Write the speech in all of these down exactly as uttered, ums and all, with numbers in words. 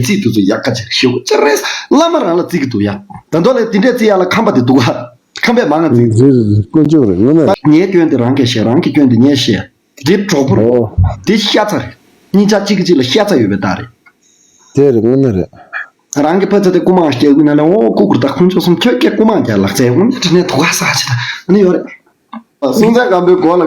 རྩིས་དེ་ཚོ་ཡག་ག་ཅིག་ཞུ་དགོས་ཅི་རེད། བླ་མ་རང་ལ་རྩིས་ཀྱི་འདུག་ཡ། ད་མདོ་ལས་དེ་འདྲས་རྩིས་ཡག་ལ་ཁམས་པ་དེ་འདུག་ག་ཁམས་པས་མང་ང་རྩིས། རེད་རེད་རེད། དཀོན་མཆོག་རེད་དངོས་གནས། ངའི་སྐྱོན་དེ་རང་གིས་བཤད། རང་གི་སྐྱོན་དེ་ངས་བཤད། དེ་གྲོགས་པོ་རེད། ཨོ། དེ་ཤ་ཚ་རེད། གཉིས་ཆ་གཅིག་གིས་གཅིག་ལ་ཤ་ཚ་ཡོད་པའི་རྟགས་རེད། དེ་རེད་དངོས་གནས་རེད། རང་གི་ཕ་ཚ་དེ་རྐུ་མ་རྒྱག་གི་ན་ལས་འོ་རྐུ་གུར་ད་ཁོང་ཚོ་གསུམ་ཁྱོད་སྐད་རྐུ་མ་རྒྱག་ལག་རྩལ་འོ་ནི་དྲི་ནས་དུ་ག་ས་ཆེ་ད་ནི་ཡོད་རེད། སྲོང་བཙན་སྒམ་པོའི་མགོ་ལ་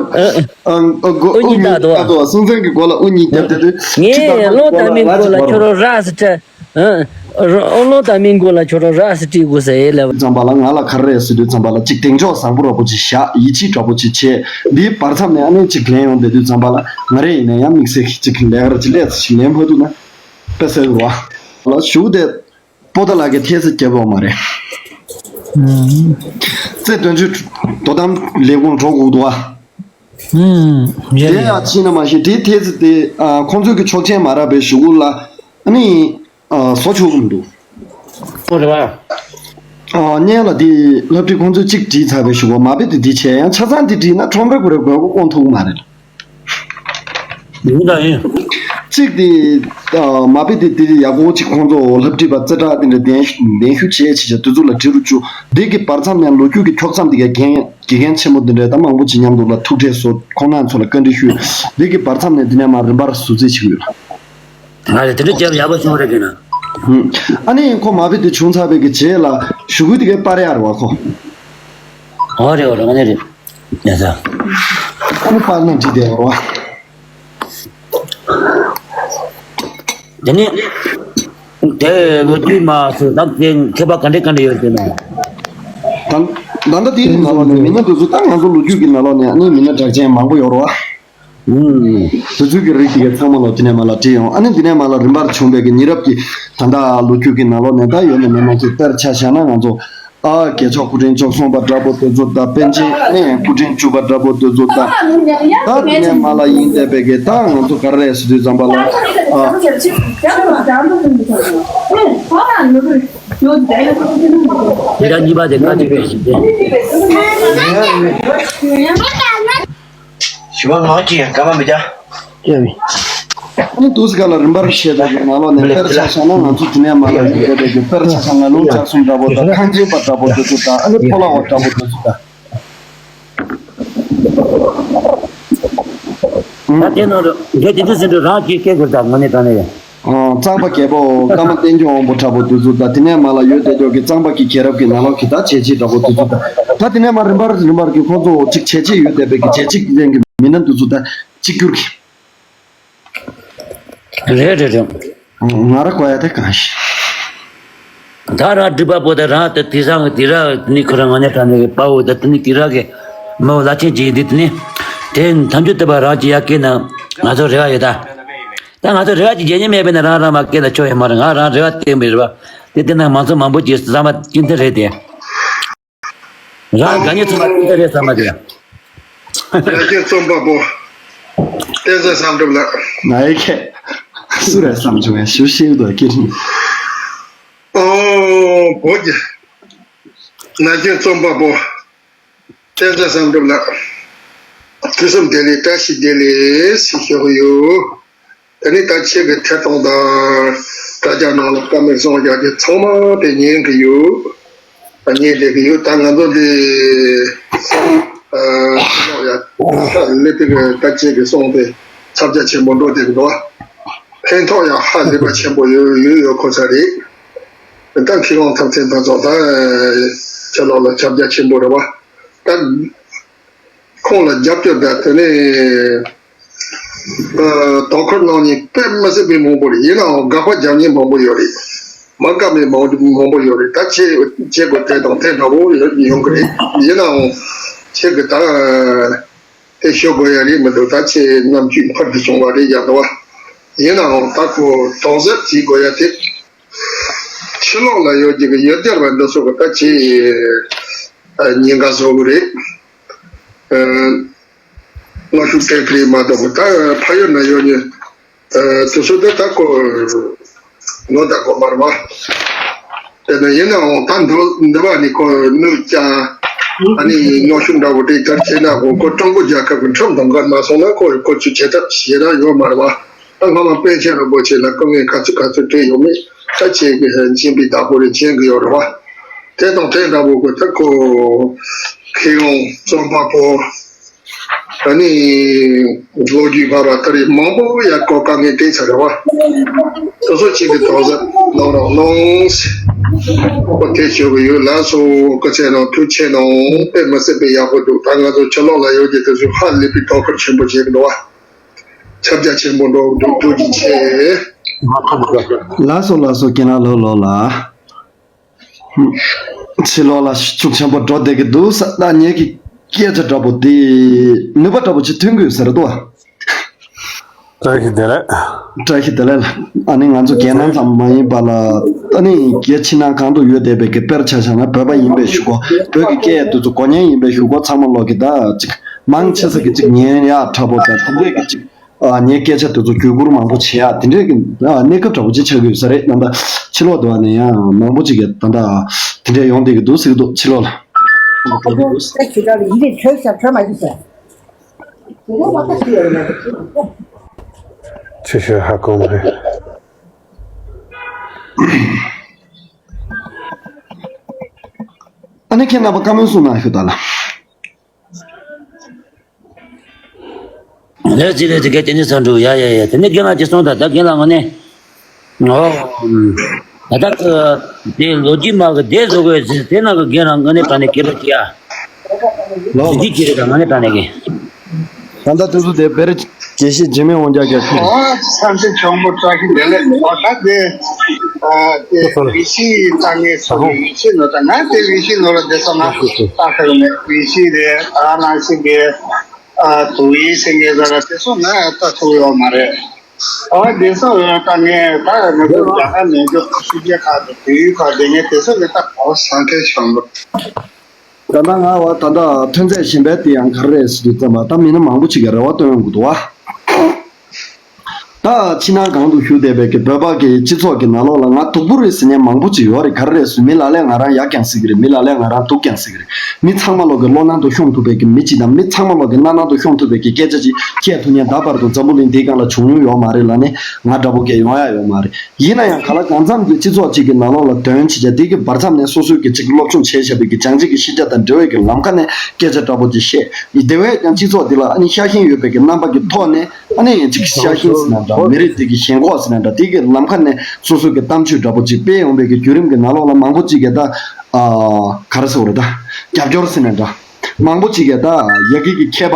ཨ་མགོ་དབུ་གཉིས་བཏགས་འདུག་བ། སྲོང་བཙན་གྱི་མགོ་ལ་དབུ་གཉིས་བརྒྱབ་དེ་དུས་ཁྱི་དར་མ་ངས་གློ་དར་མའི་མགོ་ལ་ཁྱོད་རང་ར་སི་སྤྲད། ཨ་གློ་དར་མའི་མགོ་ལ་ཁྱོད་རང་ར་སི་སྤྲད་དགོས་ཟེར་ཡས་ལབ། ཙམ་པ་ལ་ང་ལ་ག་རེ་རེད་ཟེར་དུས་ཙམ་པ་ལ་གཅིག་གདེང་འཇོག་བཟང་པོ་འདྲ་པོ་ཅིག་བཞག་ཡིད་ཆེས་འདྲ་པོ་ཅིག་བྱས། འདིའི་བར་མཚམས་ནས་ཨ་ནེ་གཅིག་ལེན་ཡོང་བསྡད་དུས་ཙམ་པ་ལ་ང་རེ་ཡིན་ན་ཡང་དམིགས་བསལ་གྱི་གཅིག་ལས་ཀ་ར་ཅིག་ལས་ཅིག་ལེན་མ་ཐུབ་ན་དཔེ་སེལ་བ་ལ་ཞུགས་ཏེ། པོ་ཏཱ་ལ་གི་ཐེལ་ཙེ་རྒྱབ་ཡོད་མ་རེད། ཨུམ། རྩེ་དོན་གཅོད་དོ་དམ་ལས་ཁུངས་འགྲོ་དགོས་འདུག་ཨ། ཨུམ། རེད་དེ་རེད། ཡང་ཕྱིན་ན་མ་ཤེས་དེའི་ཐེལ་ཙེ་དེ་ཨ་ཁོང་ཚོའི་གི་ཆོག་མཆན་མ་རག་པའི་གཞུག་གུ་ལ་ཨ་ནི་ཨ་བཟོ་ཆོག་གི་མི་འདུག་ཨོ་རེད་བ། ཨ་སྔོན་ལ་དེ་སློབ་ཁྲིད་ཁོང་ཚོས་གཅིག་བྲིས་ཚར་བའི་གཞུག་གུ་མ་དཔེ་དེ་དེ་བྱས་ཡང་ཆ་ཚང་དེ་བྲིས་ན་ཁྲོམ་ར་གུ་རེ་དགོས་མཁོ་སྐོང་ཐུབ་ཀྱི་མ་རེད། ཡིན་ད་ཡིན། གཅིག་དེ་ཨ་མ་དཔེ་དེ་དེ་ཡག་པོ་གཅིག་ཁོང་ཚོ་སློབ་ཁྲིད་པ་རྩེ་གྲས་དེ་འདྲ་གདན་གདན་ཞུ་བྱས་བྱས་བྱས་དེ་ཚོ་ལ་འབྲི་རུ་བཅུག་འདི་གི་བར་མཚམས་ནས་ལོ་རྒྱུས་ཀྱི་ཁྱོག་མཚམས་དེ་གའི་འགན་དགེ་རྒན་ཆེན་མོ་འདི་འདྲའི་ད་མང་པོ་ཅིག་མཉམ་དུ་ལ་ཐུག་འཕྲད་སོགས་ཁོང་རྣམ་ཚོ་ལ་བཀའ་འདྲི་ཞུས། འདི་གི་བར་མཚམས་ནས་འདི་ནས་མར་རིམ་པར་ཟུར་རྩིས་བྱེད་ཀྱི་ཡོད། ང་ལ་དེ་འདྲ་བྱས་པ་ཡག་པོ་བྱུང་རེད་ཀྱི་ན། ཧུམ། ཨ་ནི་ཁོ་མ་དཔེ་དེ་བྱུང་ཚར་བའི་གི་རྗེས་ལ་ཞུ་སྐུལ་དེ་གའི་པར་ཡག་རེད་བ་ཁོ། ཨོ་རེད་ཨོ་རེད་ཨ་ནི་རེད། ཡ་ས། ཨ་ནི་པར་ནང་བྲིས་བསྡད་ཡོད་རེད་བ། དེ་ནི། དེ་ལོ་རྒྱུས་མ་སུ་ད་དེ་མཁས་པ་ག་འདྲས་ག་འདྲས་ཡོད་དེ་ན། ད་ད་ལྟ་དེའི་ནང་ལོགས་ནས་མི་སྣ་དེ་ཚོ་ད་ང་ཚོ་ལོ་རྒྱུས་ཀྱི་ནང་ལོགས་ནས་ཨ་ནི་མི་སྣ་གྲགས་ཅན་མང་པོ་ཡོད་རེད་བ། ཨུམ། དེ་ཚོའི་གི་རིགས་དེ་གའི་ཚང་མ་ལ་དེ་ནས་མ་ལ་བྲིས་ཡོང་ཨ་ནི་དེ་ནས་མ་ལ་རིམ་པར་བྱུང་བའི་གི་ཉེ་རབས་ཀྱི་ད་ལྟ་ལོ་རྒྱུས་ཀྱི་ནང་ལོགས་ནས་ད་ཡོད་ན་མེད་ན་གི་དཔེར་ཆ་བཞག་ན་ང་ཚོ། ཨ་རྒྱལ་མཆོག་སྐུ་ཕྲེང་བཅུ་གསུམ་པ་འདྲ་པོ་དེ་ཚོ་དང་པཎ་ཆེན་ནས་སྐུ་ཕྲེང་བཅུ་པ་འདྲ་པོ་དེ་ཚོ་དང་། ད་དེ་ནས་མ་ལ་ཡིན་བསྡད་པའི་གི་ད་ང་ཚོ་ག་རེ་རེད་ཟེར་དུས་ཙམ་པ་ལ་ཨ། དེ་ད་གཉིས་པ་དེ་ཁ་ཅིག་རེད་ཟེར་ཏེ། ཞི་བ་ངག་ཅིག་ཡང་སྐར་མ་མི་བྱ། ཨ་ནི་དུས་སྐབས་ལ་རིམ་པར་བཤད་པའི་ནང་ལོགས་ནས་དཔེར་ཆ་བཞག་ན་ང་ཚོ་དེ་ནས་མ་ལ་ཡོད་པའི་དཔེར་ཆ་བཞག་ན་ལུང་ལྕགས་གསུམ་འདྲ་པོ་དང་ཐང་ཆེན་པ་འདྲ་པོ་དེ་ཚོ་དང་ཨ་ནི་ཕོ་ལ་བ་འདྲ་པོ་དེ་ཚོ་དང་། ད་དེ་ནང་དུ་ངས་དེ་འདྲ་ཟེར་དུས་རང་གིས་སྐད་དགོས་དང་ང་ནས་ད་ནས་ཡང་། གཙང་པ་རྒྱལ་པོ་ཀརྨ་བསྟན་སྐྱོང་དབང་པོ་འདྲ་པོ་དེ་ཚོ་དང་དེ་ནས་མ་ལ་ཡོད་དེ་འདྲ་གི་གཙང་པ་གི་རྒྱལ་རབས་ཀྱི་ནང་ལོགས་ཀྱི་ད་བྱས་རྗེས་འདྲ་པོ་དེ་ཚོ་དང་ད་དེ་ནས་མ་རིམ་པར་རིམ་པར་གི་ཁོང་ཚོ་གཅིག་བྱས་རྗེས་ཡོད་བསྡད་པའི་གི་བྱས་རྗེས་ཀྱི་ལན་གྱི་མི་སྣ་དེ་ཚོ་དང་གཅིག་གྱུར་གྱི། རེད་རེད་རེད། ང་ར་གོ་ཡ་དེ་གང་ཞིག་ད་རང་སྒྲིག་པ་པོ་དང་རང་དེ་དེ་སང་དེ་ར་ནི་ཁོ་རང་ང་ནི་དྲ་ནི་པ་བོ་དང་དེ་ནི་དེ་ར་གི་མ་བོ་ལ་ཆེན་གྱི་འདི་དེ་ནི་དེ་ཐམས་ཅད་དེ་པ་རང་གི་ཡ་སྐད་ན་ང་ཚོ་རེ་བ་ཡོད་ད། ད་ང་ཚོ་རེ་བ་གྱི་རྒྱལ་ཉེ་མེད་པས་ན་རང་རང་མ་སྐད་ན་ཆོག་ཡོད་མ་རེད། ང་རང་རེ་བ་བསྟན་པའི་རེ་བ་དེ་དེ་ན་མང་ཚོགས་མང་པོ་གྱི་བསམ་པ་ཅི་འདི་རེད་དེ། རང་དགའ་ཉེ་ཚང་མ་ཏན་ཏན་རེད་བསམ་པ་དེ། ན་གཞོན་རྩོམ་པ་པོ། བསྟན་འཛིན་བསམ་གྲུབ་ལགས། ང་ཡི་ཁྱེད། སུ་རེད་བསམ་བྱུང་བས་ཞུ་ཤེས་དོ་སྐད་ཧྲིང་། ཨོ། བོད་ཀྱི། ན་གཞོན་རྩོམ་པ་པོ། བསྟན་འཛིན་བསམ་གྲུབ་ལགས། དུས་གསུམ་བདེ་ལེགས་བཀྲ་ཤིས་བདེ་ལེགས་ཞེས་ཞུ་གི་ཡོད། དེ་ནས་ད་ཁྱེད་ཀྱི་ཐད་གཏོང་དང་དྲ་རྒྱ་ནང་ལ་བཀའ་མོལ་གསུང་བཤད་ཀྱི་ཚང་མ་དེ་ཉན་གྱི་ཡོད། ཉན་བསྡད་ཀྱི་ཡོད། ད་ང་ཚོ་འདི་ཨ་ཡ་ད་ལས་དེ་གི་ད་ཁྱེད་ཀྱི་གསུང་དེ་ཁྱབ་རྒྱ་ཆེན་པོ་འགྲོ་བསྡད་ཀྱི་འདུག་ཕན་ཐོགས་ཡང་ཧ་ལས་པ་ཆེན་པོ་ཡོད་ཡོད་ཡོད་ཁོ་ཚ་རེད། ད་མཁས་དབང་འཐབ་ཚན་ད་ཚོ་ད་ཁྱེད་ལོག་ལ་ཁྱབ་རྒྱ་ཆེན་པོ་རེད་བ། ད། ཁོང་ལ་རྒྱབ་སྐྱོར་དང་དེ་ནས་ཨ་དོ་ཁུར་གནང་མཁན་དཔེ་མི་སྲིད་པའི་མང་པོ་རེད། ཡིན་ནའང་དགག་པ་རྒྱག་མཁན་མང་པོ་ཡོད་རེད། མ་དགའ་མཁན་མང་མང་པོ་ཡོད་རེད། ད་ཁྱེད་ཁྱེད་ཀྱི་དེ་དང་དེ་འདྲ་པོ་ཡོད་ཡོང་གི་རེད། ཡིན་ནའང་ཁྱེད་ཀྱི་ད་དེ་ཤོད་དགོས་ཡ་རེད་མི་འདུག་ད་ཁྱེད་རྣམ་དཔྱོད་འཕར་དུ་སོང་བ་རེད་ཡག་འདུག་བ། ཡིན་ནའང་ད་ཁོ་དོགས་སེལ་བྱེད་དགོས་ཡ་དེ་ཕྱི་ལོགས་ལ་ཡོད་ཀྱི་ཡོད་སྡེར་བ་འདི་ཚོ་གི་ད་ཁྱེད་ཉེན་ཁ་བཟོ་གི་རེད། ཨ། དངོས་ཤུགས་སྤྲད་ཀྱི་མ་གཏོགས་ད་ཕ་ཡུལ་ན་ཡོད་ནི་དུ་སུ་དེ་ད་ཁོ་ལོ་ད་གོ་མར་བ། དེ་ནས་ཡིན་ནའང་ད་འདི་འདི་བ་ནི་ཁོ་གནོད་ཀྱང་ཨ་ནི་དངོས་ཤུགས་འདྲ་བོ་དེ་དར་བྱས་ན་ཁོ་ཁོ་ཀྲུང་གོ་རྒྱལ་ཁབ་ཀྱི་ཁྲིམས་དང་འགལ་མ་སོང་ན་ཁོ་ཁོ་ཚོས་བྱེད་ཐབས་བྱེད་ར་ཡོད་མ་རེད་བ། ད་སྔོན་མ་པཎ་ཆེན་རིན་པོ་ཆེ་ལ་དཀའ་ངལ་ག་ཚོད་ག་ཚོད་འཕྲད་ཡོད་མེད་ད་བྱེད་ཀྱི་མཁྱེན་པའི་བདག་པོ་རེ་མཁྱེན་གྱི་ཡོད་རེད་བ། དེ་དང་དེ་འདྲ་པོ་གི་ད་ཁོ་མཁས་དབང་རྩོམ་པ་པོ། ད་ནི་ལོ་རྒྱུས་བར་བ་ད་རེས་མང་པོ་ཡ་ཀོ་དཀའ་ངལ་འཕྲད་ཚར་རེད་བ། སོ་སོ་གཅིག་གི་དོགས་ཟབ་གནང་རོགས་གནང་། ཁོ་དེ་ཞུ་གི་ཡོད། ལགས་སོ། སྐུ་ཚེ་རིང་། ཐུགས་རྗེ་གནང་། དཔེ་མི་སྲིད་པའི་ཡག་པོ་འདུག་ད་ང་ཚོ་ཕྱི་ལོགས་ལ་ཡོད་ཀྱི་དེ་ཚོས་ཧ་ལས་པའི་དོ་ཁུར་ཆེན་པོ་བྱེད་ཀྱི་འདུག་བ། ཁྱབ་རྒྱ་ཆེན་པོ་འགྲོ་གི་འདུག་ཐུགས་རྗེ་ཆེ། ལགས་སོ་ལགས་སོ། རྒན་ལགས་ལོ་ལོ་ལ། ཕྱི་ལོགས་ལ་ཤུགས་ཆེན་པོ་འགྲོ་བསྡད་ཀྱི་འདུག་ས། ད་ངེད་ཀྱི་སྐད་ཆ་འདྲ་པོ་དེ་ནུས་པ་འདྲ་པོ་ཅིག་ཐོན་གྱི་ཡོད་ས་རེད་དོ། བཀྲ་ཤིས་བདེ་ལེགས། བཀྲ་ཤིས་བདེ་ལེགས་ལ། ཨ་ནི་ང་ཚོ་རྒན་ལགས་ཙམ་མ་ཡིན་པ་ལ། ཨ་ནི་རྒྱལ་ཕྱི་ནང་གང་དུ་ཡོད་བསྡད་པའི་གི་དཔེར་ཆ་བཞག་ན་བོད་པ་ཡིན་པའི་གཞུག་གུ། བོད་ཀྱི་སྐད་དེ་ཚོ་གོ་མཁན་ཡིན་པའི་གཞུག་གུ། ཚང་མ་ལོག་གི་ད་ཅིག་མང་ཆེ་ས་གི་ཅིག་ཉན་ཡག་འདྲ་པོ་དང་དེ་འདྲས་ཀྱི་ཅིག་ཨ། ངའི་སྐད་ཆ་དེ་ཚོ་བརྒྱུད་བསྐུར་མང་པོ་བྱེད་ཡག་དེ་འདྲའི་གི་ཨ། གནས་སྐབས་འདྲ་པོ་ཅིག་ཆགས་ཀྱི་ཡོད་ས་རེད། ད་ལྟ་ཕྱི་ལོགས་དུ་བ་ནས་ཡང་མང་པོ་ཅིག་གིས་ད་ལྟ་དེ་འདྲའི་ཡོང་བསྡད་ཀྱི་འདུག་ཟེར་གྱི་འདུག་ཕྱི་ལོགས་ལ། ཆེ་ཤོས་ཧ་གོ་མ་རེད། ཨ་ནི་ཁྱེད་རྣམ་པ་བཀའ་མོལ་གསུང་གནང་ཞུ་དང་ལ། ལས་ཅི་ལས་ཅི་ག་དེ་ནི་ས་འགྲོ་ཡ་ཡ་ཡ། དེ་ནི་རྒན་ལགས་ཅི་གསུངས་ད། ད་རྒན་ལགས་ངོ་ནས། ཨོ། ད་ལྟ་དེ་ལོ་རྒྱུས་མ་གི་དེ་བཟོ་དགོས་ཟེར། དེ་ནང་གི་རྒན་ལགས་ངོ་ནས་ད་ནི་ཁྱེད་ལ་ཅི་ཡ། ལོ་ཟི་ཅི་ཅི་རེད་ད་ངོ་ནས་ད་ནི་གི། ད་ལྟ་དུས་ཚོད་དེ་བེར་དགེ་བཤེས་འཇིགས་མེད་དབང་རྒྱལ་གྱིས། ཨ། ཚང་ཚེ་གྱོང་པོ་བཀྲ་ཤིས་བདེ་ལེགས། ཨ། ད་དེ། ཨ། དེ་ཝི་ཤི་ད་ངས་སོང་ནས་ཝི་ཤི་ནོར་ད་ང་དེ་ཝི་ཤི་ནོར་ལ་བསྡད་སོང་ན་ད་ཁག་མེད། ཝི་ཤི་རེད། ཨ་ནང་བཞིན་གྱི། ཨ། དུ་ཡི་སེང་གེ་ཟེར་ལ་དེ་ཚོ་ང་ལྟ་ཐུབ་ཡོད་མ་རེད། ཨ། དེ་ཚོ་ད་ངས་ད་ང་ཚོ་རྒྱ་གར་ནས་འཇོག་ཕྱི་རྒྱལ་ཁག་དང་བལ་ཡུལ་ཁག་དེ་ངས་དེ་ཚོ་ལ་ད་གོ་སང་ཐེ་བྱུང་། ད་ལྟ་ང་བ་ད་ལྟ་ཐོན་རྫས་གཞན་པའི་དེ་ཡང་ག་རེ་རེད་ཟེར་དུས་ཙམ་པ། ད་མི་སྣ་མང་པོ་ཅིག་གིས་རེ་བ་བཏོན་ཡོང་གི་འདུག་བ། ད་ཕྱི་ནང་གང་དུ་བཞུགས་བསྡད་པའི་གི་བོད་པ་གི་སྤྱི་ཚོགས་ཀྱི་ནང་ལོགས་ལ་ང་སྡུག་པོ་རེད་ཟེར་མཁན་མང་པོ་ཅིག་ཡོད་རེད། ག་རེ་རེད་ཟེར། མི་ལ་ལས་ང་རང་ཡག་ཀྱང་ཟེར་གི་རེད། མི་ལ་ལས་ང་རང་སྡུག་ཀྱང་ཟེར་གི་རེད། མི་ཚང་མ་ལོག་གི་བློ་ནང་དུ་ཤོང་ཐུབ་པའི་གི་མི་གཅིག་དང་། མི་ཚང་མ་ལོག་གི་སྣ་ནང་དུ་ཤོང་ཐུབ་པའི་གི་སྐད་ཆ་ཅིག་བཤད་ཐུབ་མཁན་ད་བར་དུ་འཛམ་བུ་གླིང་འདིའི་སྒང་ལ་བྱུང་མྱོང་ཡོད་མ་རེད་ལབ་ནས་ང་འདྲ་པོ་གས་ཡོང་ཡ་ཡོད་མ་རེད། ཡིན་ན་ཡང་ག་ལ་གང་འཚམ་གྱི་སྤྱི་ཚོགས་གཅིག་གི་ནང་ལོགས་ལ་དོན་བྱེད་བྱ་དེ་གི་བར་མཚམས་ནས་སོ་སོའི་གི་ཅིག་སློབ་སྦྱོང་བྱས་བཞག་པའི་གི་སྦྱང་བྱེད་ཀྱི་ཤེས་བྱ་དང་འབྲེལ་བའི་གི་ལམ་ཁ་ནས་སྐད་ཆ་འདྲ་པོ་ཅིག་བཤད། དེ་བས་ཀྱང་སྤྱི་ཚོགས་འདི་ལ་ཨ་ནི་ཤ་ཞེན་ཡོད་པའི་གི་རྣམ་པ་གི་ཐོག་ནས་ཨ་ནི་ཅིག་ཤ་ཞེན་ཟེར་ན་འདྲ། མི་རིགས་དེ་གི་ཞེན་ཁོག་ཟེར་ན་འདྲ། དེ་གི་ལམ་ཁ་ནས་སོ་སོའི་གི་གཏམ་བརྗོད་འདྲ་པོ་ཅིག་སྤེལ་ཡོང་པའི་གི་བརྒྱུད་རིམ་གི་ནང་ལོགས་ལ་མང་པོ་ཅིག་གིས་ད་ཨ་ག་རེ་ཟེར་དགོས་རེད། ད་རྒྱབ་སྐྱོར་ཟེར་ན་འདྲ། མང་པོ་ཅིག་གིས་ད་ཡ་གི་གི་མཁས་པ་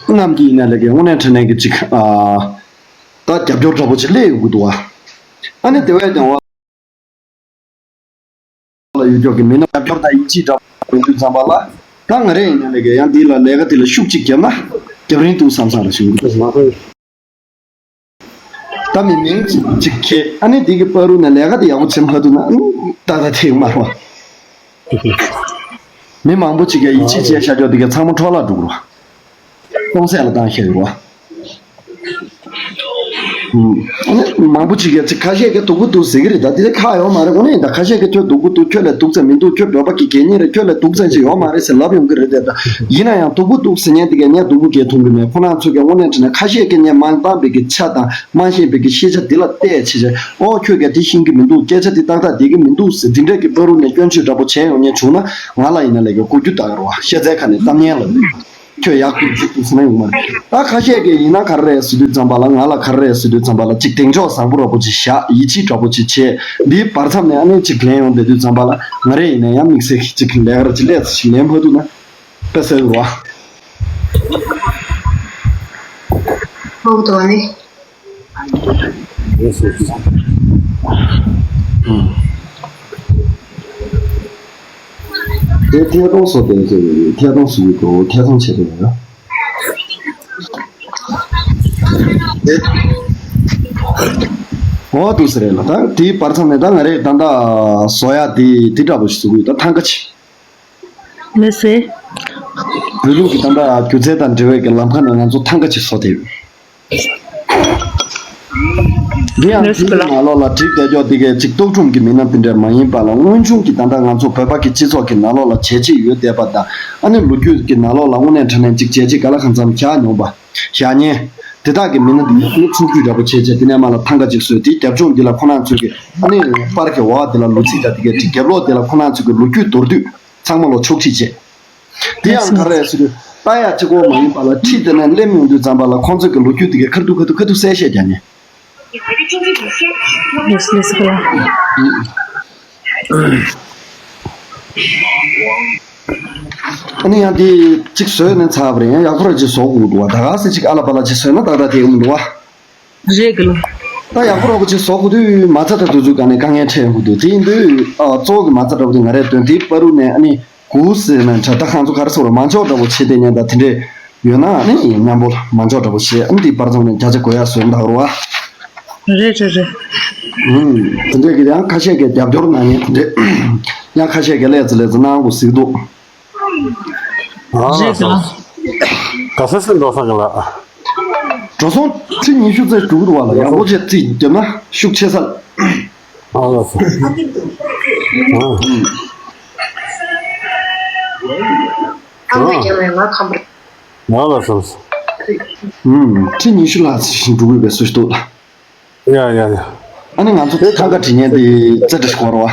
རྣམས་ཀྱི་ཡིན་ན་ལས་ཀའི་དངོས་གནས་དྲང་གནས་ཀྱི་ཅིག་ཨ་ད་རྒྱབ་སྐྱོར་འདྲ་པོ་ཅིག་སླེབས་ཡོང་གི་འདུག་བ། ཨ་ནི་དེ་བས་ཀྱང་བ་ལ་ཡུལ་ཕྱོགས་ཀྱི་མི་སྣ་རྒྱབ་སྐྱོར་དང་ཡིད་ཆེས་འདྲ་པོ་ཡོང་དུས་ཙམ་པ་ལ། ད་ང་རེ་ཡིན་ན་ལས་ཀ་ཡང་འདི་ལ་ལས་ཀ་འདི་ལ་ཤུགས་གཅིག་བརྒྱབ་ན་རྒྱབ་རིན་འདུག་བསམ་བསམ་རེ་བྱུང་གི་འདུག་མ་གཏོགས། ད་མི་མིང་གཅིག་གཅིག་ཁྱེད་ཨ་ནི་འདི་གི་བར་དུ་ནས་ལས་ཀ་དེ་ཡག་པོ་བྱེད་མ་ཐུབ་ན་ཨ་ནི་ཏག་ཏག་ཐེག་མ་རེད་བ། མི་མང་པོ་ཅིག་གིས་ཡིད་ཆེས་བྱས་བཞག་ཆོག་དེ་གའི་ཚང་མ་འཕྲོ་བརླག་འགྲོ་གི་རེད་བ། སྟོང་ཟད་ལ་བཏང་ཤེས་རེད་བ། ཨ་ནི་མང་པོ་ཅིག་གིས་ཅིག་ཁ་ཤས་ཀྱིས་སྡུག་པོ་འདུག་ཟེར་གི་རེད། ད་དེ་ཁག་ཡོད་མ་རེད། དངོས་གནས་ད་ཁ་ཤས་ཀྱིས་ཁྱོད་སྡུག་པོ་འདུག་ཁྱོད་ལས་སྡུག་ཙམ་མི་འདུག་ཁྱོད་བོད་པ་གི་གད་སྙིགས་རེད། ཁྱོད་ལས་སྡུག་ཙམ་ཅིག་ཡོད་མ་རེད་ཟེར་ལབ་ཡོང་གི་རེད་དེ། ད་ཡིན་ན་ཡང་སྡུག་པོ་འདུག་ཟེར་མཁན་དེ་གས་ངས་སྡུག་པོ་གས་མཐོང་གི་མེད། ཁོ་རང་ཚོ་གས་དངོས་གནས་དྲང་གནས་ཁ་ཤས་ཀྱིས་ངས་མ་བཏང་བའི་གི་ཆ་དང་མ་ཤེས་པའི་གི་ཤེས་བྱ་དེ་ལ་བལྟས་བྱས་བྱས། ཨོ་ཁྱོད་ཀྱིས་དེ་ཤེས་ཀྱི་མི་འདུག་སྐད་ཆ་དེ་ཏག་ཏག་བསྡད་ཀྱི་མི་འདུག་ཟེར་དེ་འདྲས་ཀྱི་བར་དུ་ནས་སྐྱོན་བརྗོད་འདྲ་པོ་བྱས་ཡོང་མཁན་བྱུང་ན་ང་ལ་ཡིན་ན་ལས་ཀའི་གོ་རྒྱུ་ད་ག་རེད་བ། ཤ་ཚའི་ཁ་ནས་གཏམ་སྙན་ལ་ཁྱོད་ཡག་པོ་འཇུག་ཐུབ་ཟེར་ན་ཡོང་མ་རེད། ད་ཁ་ཤས་ཀྱིས་ཡིན་ན་ག་རེ་རེད་ཟེར་དུས་ཙམ་པ་ལ། ང་ལ་ག་རེ་རེད་ཟེར་དུས་ཙམ་པ་ལ་ཅིག་གདེང་འཇོག་བཟང་པོ་འདྲ་པོ་ཅིག་བཞག་ཡིད་ཆེས་འདྲ་པོ་ཅིག་བྱས། འདིའི་བར་མཚམས་ནས་ཨ་ནི་ཅིག་ལེན་ཡོང་བསྡད་དུས་ཙམ་པ་ལ་ང་རེ་ཡིན་ན་ཡང་དམིགས་བསལ་གྱི་ཅིག་ལས་ཀ་ར་ཅིག་ལས་ཅིག་ལེན་ཕོད་འདུག་ན་དཔེ་གསལ་བ། ཨོ་དོ་ནི། དེ་ཐད་གཏོང་བཟོ་དེ་ཚོ་ཐད་གཏོང་བཟོ་གི་འདུག་ཐད་གཏོང་བྱེད་དུ་ཡོད། འོ་འདུག་ཟེར་རེད་ལ། ད་དེའི་བར་མཚམས་ནས་ད་ང་རེ་ད་ལྟ་བཟོ་ཡ་དེ་དེ་འདྲ་པོ་ཞིག་བཟོ་གི་ཡོད། ད་ཐང་ཀ་ཆེ། མི་སེ། བོད་ལུགས་ཀྱི་ད་ལྟ་སྒྱུ་རྩལ་དང་འབྲེལ་བའི་གི་ལམ་ཁ་ནས་ང་ཚོ་ཐང་ཀ་ཅིག་བཟོ་བསྡད་ཡོད། འདི་ཡང་མི་སེ་དེའི་ལ། ནང་ལོགས་ལ་བྲིས་བསྡད་ཀྱོག་འདི་གའི་ཅིག་རྟོག་སྒྲུང་གི་མི་སྣ་དེ་འདྲ་མ་ཡིན་པ་ལ། དངོས་བྱུང་གི་ད་ལྟ་ང་ཚོ་བོད་པ་གི་སྤྱི་ཚོགས་ཀྱི་ནང་ལོགས་ལ་བྱས་རྗེས་ཡོད་བསྡད་པ་དང་། ཨ་ནི་ལོ་རྒྱུས་ཀྱི་ནང་ལོགས་ལ་དངོས་གནས་དྲང་གནས་ཅིག་བྱས་རྗེས་ག་ལ་གང་འཚམ་བཞག་མྱོང་པ། བཞག་མཁན། དེ་དག་གི་མི་སྣ་འདི་ཚོ་ཕྱོགས་བསྒྲིགས་འདྲ་པོ་བྱས་བྱས། དེ་ནས་མར་ལ་ཐང་ག་ཅིག་བཟོས་ཏེ། རྒྱབ་ལྗོངས་འདི་ལ་ཁོ་རང་ཚོའི་གི་ཨ་ནི་པར་གྱི་འོག་འདི་ལ་ལོ་ཚིགས་དང་དེ་གའི་བྲིས། རྒྱབ་ལོགས་འདི་ལ་ཁོ་རང་ཚོའི་གི་ལོ་རྒྱུས་མདོར་བསྡུས་ཚང་མ་ལོ་ཕྱོགས་བསྒྲིགས་བྱས། དེ་ཡང་ག་རེ་ཟེར་དུས། ལྟ་ཡག་གཅིག་པོ་མ་ཡིན་པ་ལ། ཁྲིད་དེ་ནས་སླེབས་ཡོང་དུས་ཙམ་པ་ལ་ཁོང་ཚོའི་གི་ལོ་རྒྱུས་དེ་གའི་ཁ་ཐུག་ཁ་ཐུག་ཁ་ཐུག་གསལ་བཤད་རྒྱག་ནས། ལགས་སོ། ལགས་སོ། ཨ་ནི་ཡང་དེ་གཅིག་བཟོས་ནས་ཚར་བ་རེད། ཡང་ཡག་པོ་ར་ཅིག་བཟོ་དགོས་འདུག་བ། ད་ག་སེ་ཅིག་ཨ་ལ་པ་ལ་ཅིག་བཟོས་ན་ཏག་ཏག་དེ་ཡོང་འདུག་བ། རེད་གི་ལོ། ད་ཡག་པོ་ར་པོ་ཅིག་བཟོ་དགོས་དུས་མ་རྩ་ད་དུས་ཚོད་ག་ནས་དཀའ་ངལ་འཕྲད་ཡོང་གི་འདུག་དེ་ཡིན་དུས་ཨ་གཙོ་བོ་གི་མ་རྩ་འདྲ་པོ་དེ་ང་རས་འདོན། དེའི་བར་དུ་ནས་ཨ་ནི་གུ་སེ་ན་འདྲ། ད་ཁོང་ཚོ་ག་རེ་ཟེར་བ། མ་འཇོག་འདྲ་པོ་བྱེད་དེ་ཉན་ད་དེ་འདྲས་ཡོད་ན་ཨ་ནི་མཉམ་པོ་མ་འཇོག་འདྲ་པོ་བྱེད། ཨ་ནི་དེའི་བར་མཚམས་ནས་བརྒྱ་ཆ་དགོས་ཡ་བཟོས་འདུག་ར་བ། རེད་རེད་རེད། ཨུམ། དེ་འདྲས་ཀྱི་ཡང་ཁ་ཤས་ཀྱིས་རྒྱབ་སྐྱོར་གནང་མཁན་དེ་འདྲས། ཡང་ཁ་ཤས་ཀྱིས་ལས་ཙི་ལས་ཙི་གནང་དགོས་ཟེར་གྱི་འདུག་ཨ་རེད་ལགས། ག་ས་སེ་འགྲོ་སོང་གི་ལགས། འགྲོ་སོང་ཁྲི་ཉི་ཤུ་ཙམ་འགྲོ་གི་འདུག་བ་ལ། ཡག་པོ་བྱས་རྩིས་བརྒྱབ་ན་ཤུགས་ཆེ་ས། ཨ་ལགས་སོ། ཨ། ཨ་ལགས་སོ། ཨུམ། ཁྲི་ཉི་ཤུ་ལྷག་ཙམ་ཞིག་འགྲོ་གི་ཡོད་པའི་བཟོ་ཞིག་འདུག་ལགས། ཡ་ཡ་ཡ། ཨ་ནི་ང་ཚོ་ཐང་ག་བྲིས་མཁན་དེ་རྩེ་གྲས་ཤིག་ཡོད་རེད་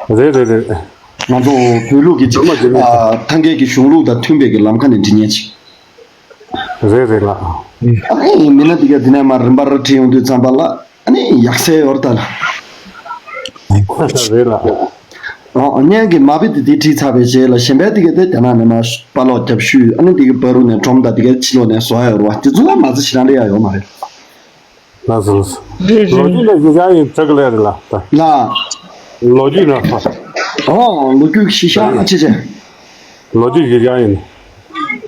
བ། རེད་རེད་རེད། ང་ཚོ་བོད་ལུགས་ཀྱི་ཅིག་ཨ་ཐང་གའི་གི་གཞུང་ལུགས་དང་མཐུན་པའི་གི་ལམ་ཁ་ནས་བྲིས་མཁན་ཅིག་རེད་རེད་ལགས། ཨ་ནི་མི་སྣ་དེ་ག་དེ་ནས་མར་རིམ་པར་བྲིས་ཡོང་དུས་ཙམ་པ་ལ་ཨ་ནི་ཡག་སའི་ཡོད་རེད་ད་ལགས། རེད་ལགས། ཨ་སྔོན་གྱི་མ་དཔེ་དེ་དེ་བྲིས་ཚར་བའི་རྗེས་ལ་གཞན་པའི་དེ་ག་དེ་དེ་ནང་ནས་མར་པར་ལོག་རྒྱབ་ཤུལ། ཨ་ནི་དེ་གི་བར་དུ་ནས་སྒྲོམ་དང་དེ་གའི་ཕྱི་ལོགས་ནས་བཟོ་ཡ་ཡོད་རེད་བ། དེ་ཚོ་ལ་མ་རྩ་ཞེ་དྲག་འདྲ་ཡ་ཡོད་མ་རེད། ལགས་སོ་ལགས་སོ། རེད་ལོ་རྒྱུས་རེད། ལ་གཞི་བཞག་ཡིན་ཚོད་ཀྱི་ལས་རེད་ལགས་ད། ལགས། ལོ་རྒྱུས་ན་ཧ། ཨོ་ལོ་རྒྱུས་གཞི་བཞག་ཨ་ཆེ་ཆེ། ལོ་རྒྱུས་གཞི་བཞག་ཡིན།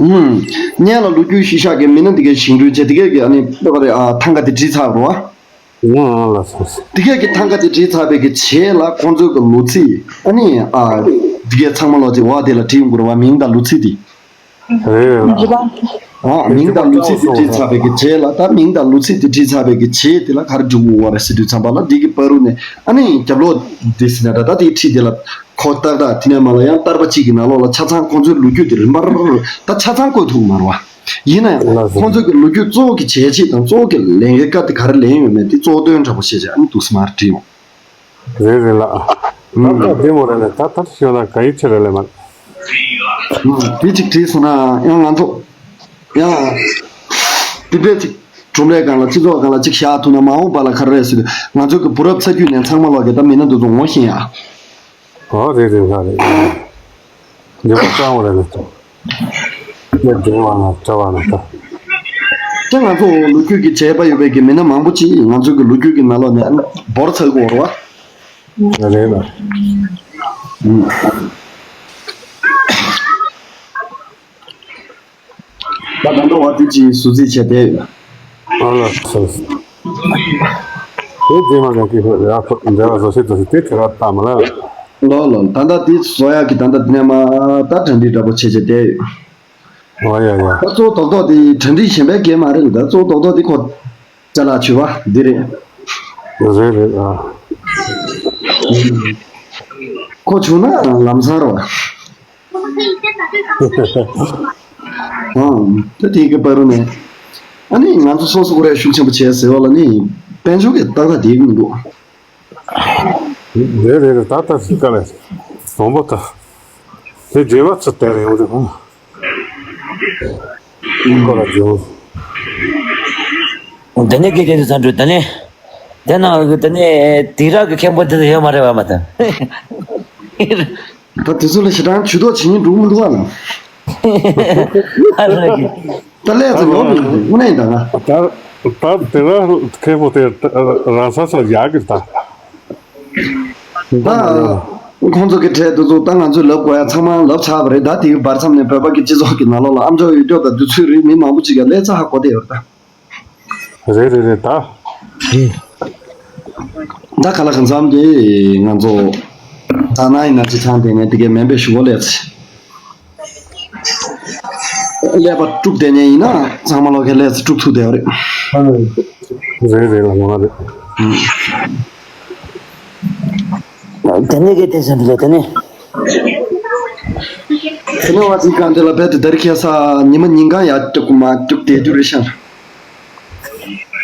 ཨུམ། སྔོན་ལ་ལོ་རྒྱུས་གཞི་བཞག་གི་མི་སྣ་འདི་གའི་བཞེངས་སྐྲུན་བྱས། འདི་གའི་གི་ཨ་ནི་ལྟ་བ་རེད་ཨ་ཐང་ག་དེ་བྲིས་ཚར་རོ། ཨང་ལགས་སོ། འདི་གའི་གི་ཐང་ག་དེ་བྲིས་ཚར་བའི་གི་རྗེས་ལ་ཁོང་ཚོའི་གི་ལོ་ཚིགས་ཨ་ནི་ཨ་འདི་གའི་ཚང་མ་ལོ་ཚིགས་འོག་དེ་ལ་བྲིས་ཡོང་དགོས་རེད་བ། མིང་དང་ལོ་ཚིགས་དེ། རེད་རེད་ལགས། ཨ་མིང་དང་ལོ་ཚིགས་དེ་བྲིས་ཚར་བའི་གི་རྗེས་ལ། ད་མིང་དང་ལོ་ཚིགས་དེ་བྲིས་ཚར་བའི་གི་རྗེས་དེ་ལ་ག་རེ་འབྲི་དགོས་པ་རེད་ཟེར་དུས་ཙམ་པ་ལ་འདི་གི་བར་དུ་ནས་ཨ་ནི་རྒྱབ་ལོགས་འདི་ཟེར་ན་འདྲ། ད་དེའི་འཁྲིས་དེ་ལ་ཁོ་ཏག་ཏག་དེ་ནས་མར་ལ་ཡང་ཏར་པ་གཅིག་གི་ནང་ལོགས་ལ་ཆ་ཚང་ཁོང་ཚོའི་ལོ་རྒྱུས་དེ་རིམ་པར་ད་ཆ་ཚང་བཀོད་ཐུབ་མ་རེད་བ། ཡིན་ན་ཡང་ལགས་སོ། ཁོང་ཚོའི་གི་ལོ་རྒྱུས་གཙོ་བོ་གི་བྱས་རྗེས་དང་གཙོ་བོ་གི་ལས་འགན་བཀའ་དེ་ག་རེ་ལེན་ཡོད་མེད་དེ་གཙོ་དོན་འདྲ་པོ་བཤད་བྱས་ཨ་ནི་འདུག་སེ་མར་བྲིས་ཡོང་། རེད་རེད་ལགས། ད་ལྟ་བདེ་མོ་རེད་ལགས། ད་ལྟ་ཤོད་ན་ག་ཡི་ཆེ་རེད་ལགས་མ། དེ་གཅིག་བྲིས་སོང་ན་ཡང་ང་ཚོ་ཡང་དེ་འདྲས་ཅིག་གྲུབ་འབྲས་སྒང་ལ་སྤྱི་ཚོགས་སྒང་ལ་ཅིག་བཞག་ཐུབ་ན་མ་འོངས་པ་ལ་ག་རེ་རེད་ཟེར་དུས་ང་ཚོ་གི་བུ་རབས་ཚ་རྒྱུད་ནས་ཚང་མ་ལོག་གི་ད་མི་སྣ་འདི་ཚོ་ངོ་ཤེས་ཡ། ཨོ་རེད་རེད་ལགས་རེད། འདི་པ་ཀྲང་བ་རེད་ལགས། ཡ་འདྲེ་བ་ན་གྲྭ་བ་ན་ད། ད་ང་ཚོ་ལོ་རྒྱུས་ཀྱི་བྱས་པ་ཡོད་པའི་གི་མི་སྣ་མང་པོ་ཅིག་ང་ཚོ་གི་ལོ་རྒྱུས་ཀྱི་ནང་ལོགས་ནས་འབོར་ཚ་གི་ཡོད་རེད་བ། རེད་ལགས། ད་ད་འགྲོ་བ་དེ་ཅིག་ཟུར་རྩིས་བྱས་བསྡད་ཡོད། ཨ་ལགས་སོ། དེ་རྗེས་མ་ནས་ཀྱི་ཡ་ཁོ་འབྲེལ་བ་བཟོ་ཤེས་བཟོ་ཤེས་དེ་ཁྱེད་རང་བཏང་མ་ལ། ལོ་ལོ་ད་ལྟ་དེ་བཟོ་ཡག་གི་ད་ལྟ་དེ་ནས་མ་ད་གྲ་སྒྲིག་འདྲ་པོ་བྱས་བྱས་བསྡད་ཡོད། ཨོ་ཡ་ཡ། ད་གཙོ་བོ་རྡོག་རྡོག་དེ་གྲ་སྒྲིག་གཞན་པའི་གེ་མ་རེད་ལ། ད་གཙོ་བོ་རྡོག་རྡོག་དེ་ཁོ་ཅ་ལག་མཆོད་པ་འདི་རེད། རེད་རེད་ཨ། ཁོ་བྱུང་ན་ལམ་སང་རེད་བ། ཨང་། ད་དེ་གི་བར་དུ་ནས་ཨ་ནི་ང་ཚོ་སོ་སོ་ཁོ་རའི་ཤུགས་ཆེན་པོ་བྱས་ཟེར་བ་ལ་ནི་དཔལ་འབྱོར་གྱི་ཏག་ཏག་དེ་གི་མི་འདུག་རེད་རེད་རེད། ད་ལྟ་ཞིག་ག་ལས་བཟང་པོ་ད་དེ་རྗེས་མ་ཚུར་བལྟས་རེད་འོང་དེ་ཧུང་ཁོ་ལ་བྱུང་། དེ་ནས་སྐད་ཆ་དེ་ཚང་འགྲོ་དེ་ནས་དེ་ནང་གི་དེ་ནས་དེང་རབས་ཀྱི་མཁན་པོ་དེ་ཚོ་ཡོད་མ་རེད་བ་མ་ད། ད་དེ་ཚོ་ལ་ཞེ་དྲག་ཇུས་གཏོགས་བྱེད་མཁན་འགྲོ་གི་མི་འདུག་ཨ་ལ། ཨ་ལ་གི། ད་ལས་ཚོ་ཡོང་མི་འདུག་དངོས་གནས་ཡིན་ད་ང་། ད་ད་དེ་ན་མཁན་པོ་དེ་རང་ས་ས་ཡག་གི་ད། ད་ཁོང་ཚོ་གི་གྲས་དེ་ཚོ་ད་ང་ཚོས་ལབ་དགོས་ཡ་ཚང་མ་ལབ་ཚར་བ་རེད། ད་དེའི་བར་མཚམས་ནས་བོད་པ་གི་སྤྱི་ཚོགས་ཀྱི་ནང་ལོགས་ལ་ཨ་མཆོག་ཡོད་སྐྱོ་དང་དུས་ཚོད་རིང་མི་མང་པོ་ཅིག་ག་ལས་ཚ་ཧ་གོ་བསྡད་ཡོད་རེད་ད། རེད་རེད་རེད་ད། ད་ག་ལ་གང་འཚམ་དེ་ང་ཚོ་ད་ན་ཡིན་ན་ཅི་ཚང་དེ་ནས་དེ་གའི་མེ་འབོད་ཞུ་གོ་ལས་ཚེ། ཀླད་པ་དཀྲུགས་བསྡད་མཁན་ཡིན་ན་ཚང་མ་ལོག་གི་ཀླད་ཚེ་དཀྲུགས་ཐུབ་བསྡད་ཡོད་རེད། རེད་རེད་ལ་ངོ་མ་རེད། དེ་ནས་གལ་ཏེ་ཟེར་འདུག་དེ་ནས། དེ་ནས་བ་ཚིག་གང་དེ་ལ་རྦད་དེ་དར་ཁྱད་ས་ཉི་མ་ཉིན་གང་ཡར་སྐྱུག་མར་སྐྱུག་བསྡད་རྒྱུ་རེད་ཤག་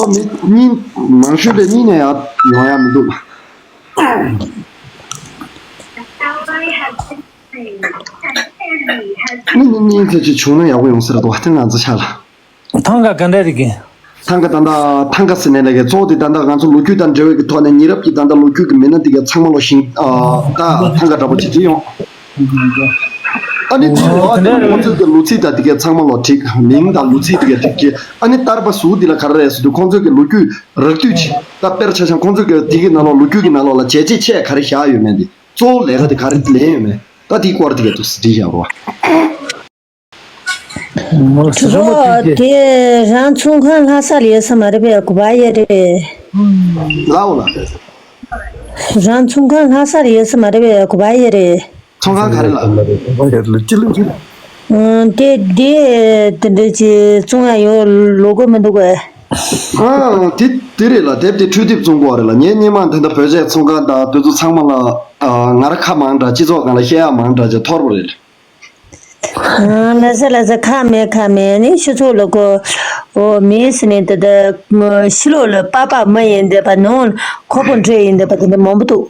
ཚོ་མི་གཉིས་མང་ཤོས་དེ་གཉིས་ནས་ཡར་ཡོང་ཡ་མི་འདུག་གཉིས་གཉིས་གཉིས་ཚོད་ཅིག་བྱུང་ན་ཡག་པོ་ཡོང་ས་རེད་འདུག་བ། དེ་ང་ཚོ་ཆ་ལ། ཐང་ག་ག་འདྲ་རེད་གི། ཐང་ག་ད་ལྟ་ཐང་ག་ཟེར་ནས་ལས་ཀའི་གཙོ་བོ་དེ་ད་ལྟ་ང་ཚོ་ལོ་རྒྱུས་དང་འབྲེལ་བའི་གི་ཐོག་ནས་ཉེ་རབས་ཀྱི་ད་ལྟ་ལོ་རྒྱུས་ཀྱི་མི་སྣ་དེ་གའི་ཚང་མ་ལོ་ཞིང་ཨ་ད་ཐང་ག་འདྲ་པོ་ཅིག་བྲིས་ཡོང་། ཨ་ནི་དེ་ལོ་ཨ་དེ་ཁོང་ཚོའི་གི་ལོ་ཚིགས་དང་དེ་གའི་ཚང་མ་ལོ་བྲིས། མིང་དང་ལོ་ཚིགས་དེ་གའི་བྲིས་ཀྱི། ཨ་ནི་བསྟར་པ་ཟུར་དེ་ལ་ག་རེ་རེད་ཟེར་དུས་ཁོང་ཚོའི་གི་ལོ་རྒྱུས་རགས་བསྡུས་ཅིག་ད་དཔེར་ཆ་བཞག་ཁོང་ཚོའི་གི་དེ་གི་ནང་ལོགས་ལོ་རྒྱུས་ཀྱི་ནང་ལོགས་ལ་བྱས་རྗེས་ཆེ་ག་རེ་བཞག་ཡོད་མེད་དེ། གཙོ་བོ་ལས་ཀ་དེ་ག་རེ་ལས་ཡོད་མེད་ད་དེའི་སྐོར་དེ་གའི་ཐུགས་སུ་བྲིས་བཞག་རོགས། གྲོགས་དེ་རང་ཚོང་ཁང་ལྷ་ས་ལ་ཡོད་ས་མ་རེད་པས། གོ་བ་ཡོད་རེད། ལའོ་ལ། རང་ཚོང་ཁང་ལྷ་ས་ལ་ཡོད་ས་མ་རེད་པས། གོ་བ་ཡོད་རེད། ཚོང་ཁང་ག་རེ་ལ། ཨང་དེ་དེ་དེ་འདྲ་ཅིག་བཙོང་ཡ་ཡོད་ལོ་གོ་མི་འདུག་གས། ཨང་དེ་དེ་རེད་ལ། དེབ་དེ་འཕྲུལ་དེབ་བཙོང་དགོས་རེད་ལ། ངས་སྔོན་མ་ད་ལྟ་བོད་ཆས་ཚོང་ཁང་དང་དེ་ཚོ་ཚང་མ་ལ་ཨ་ང་ར་ཁ་མང་དྲགས། སྤྱི་ཚོགས་སྒང་ལ་བཤད་ཡ་མང་དྲགས་ཅིག་ཐོར་བ་རེད། ལ་ས་ལ་ས་ཁ་མེད་ཁ་མེད་ནི་ཤི་ཚོགས་ལ་གོ་འོ་མེད་ཟེར་ནས་ད་ལྟ་ཕྱི་ལོགས་ལ་པགས་པ་མ་ཡིན་བསྡད་པ་ནང་ཁོག་པ་འདྲེ་ཡིན་བསྡད་པ་དེ་འདྲ་མང་པོ་འདུག་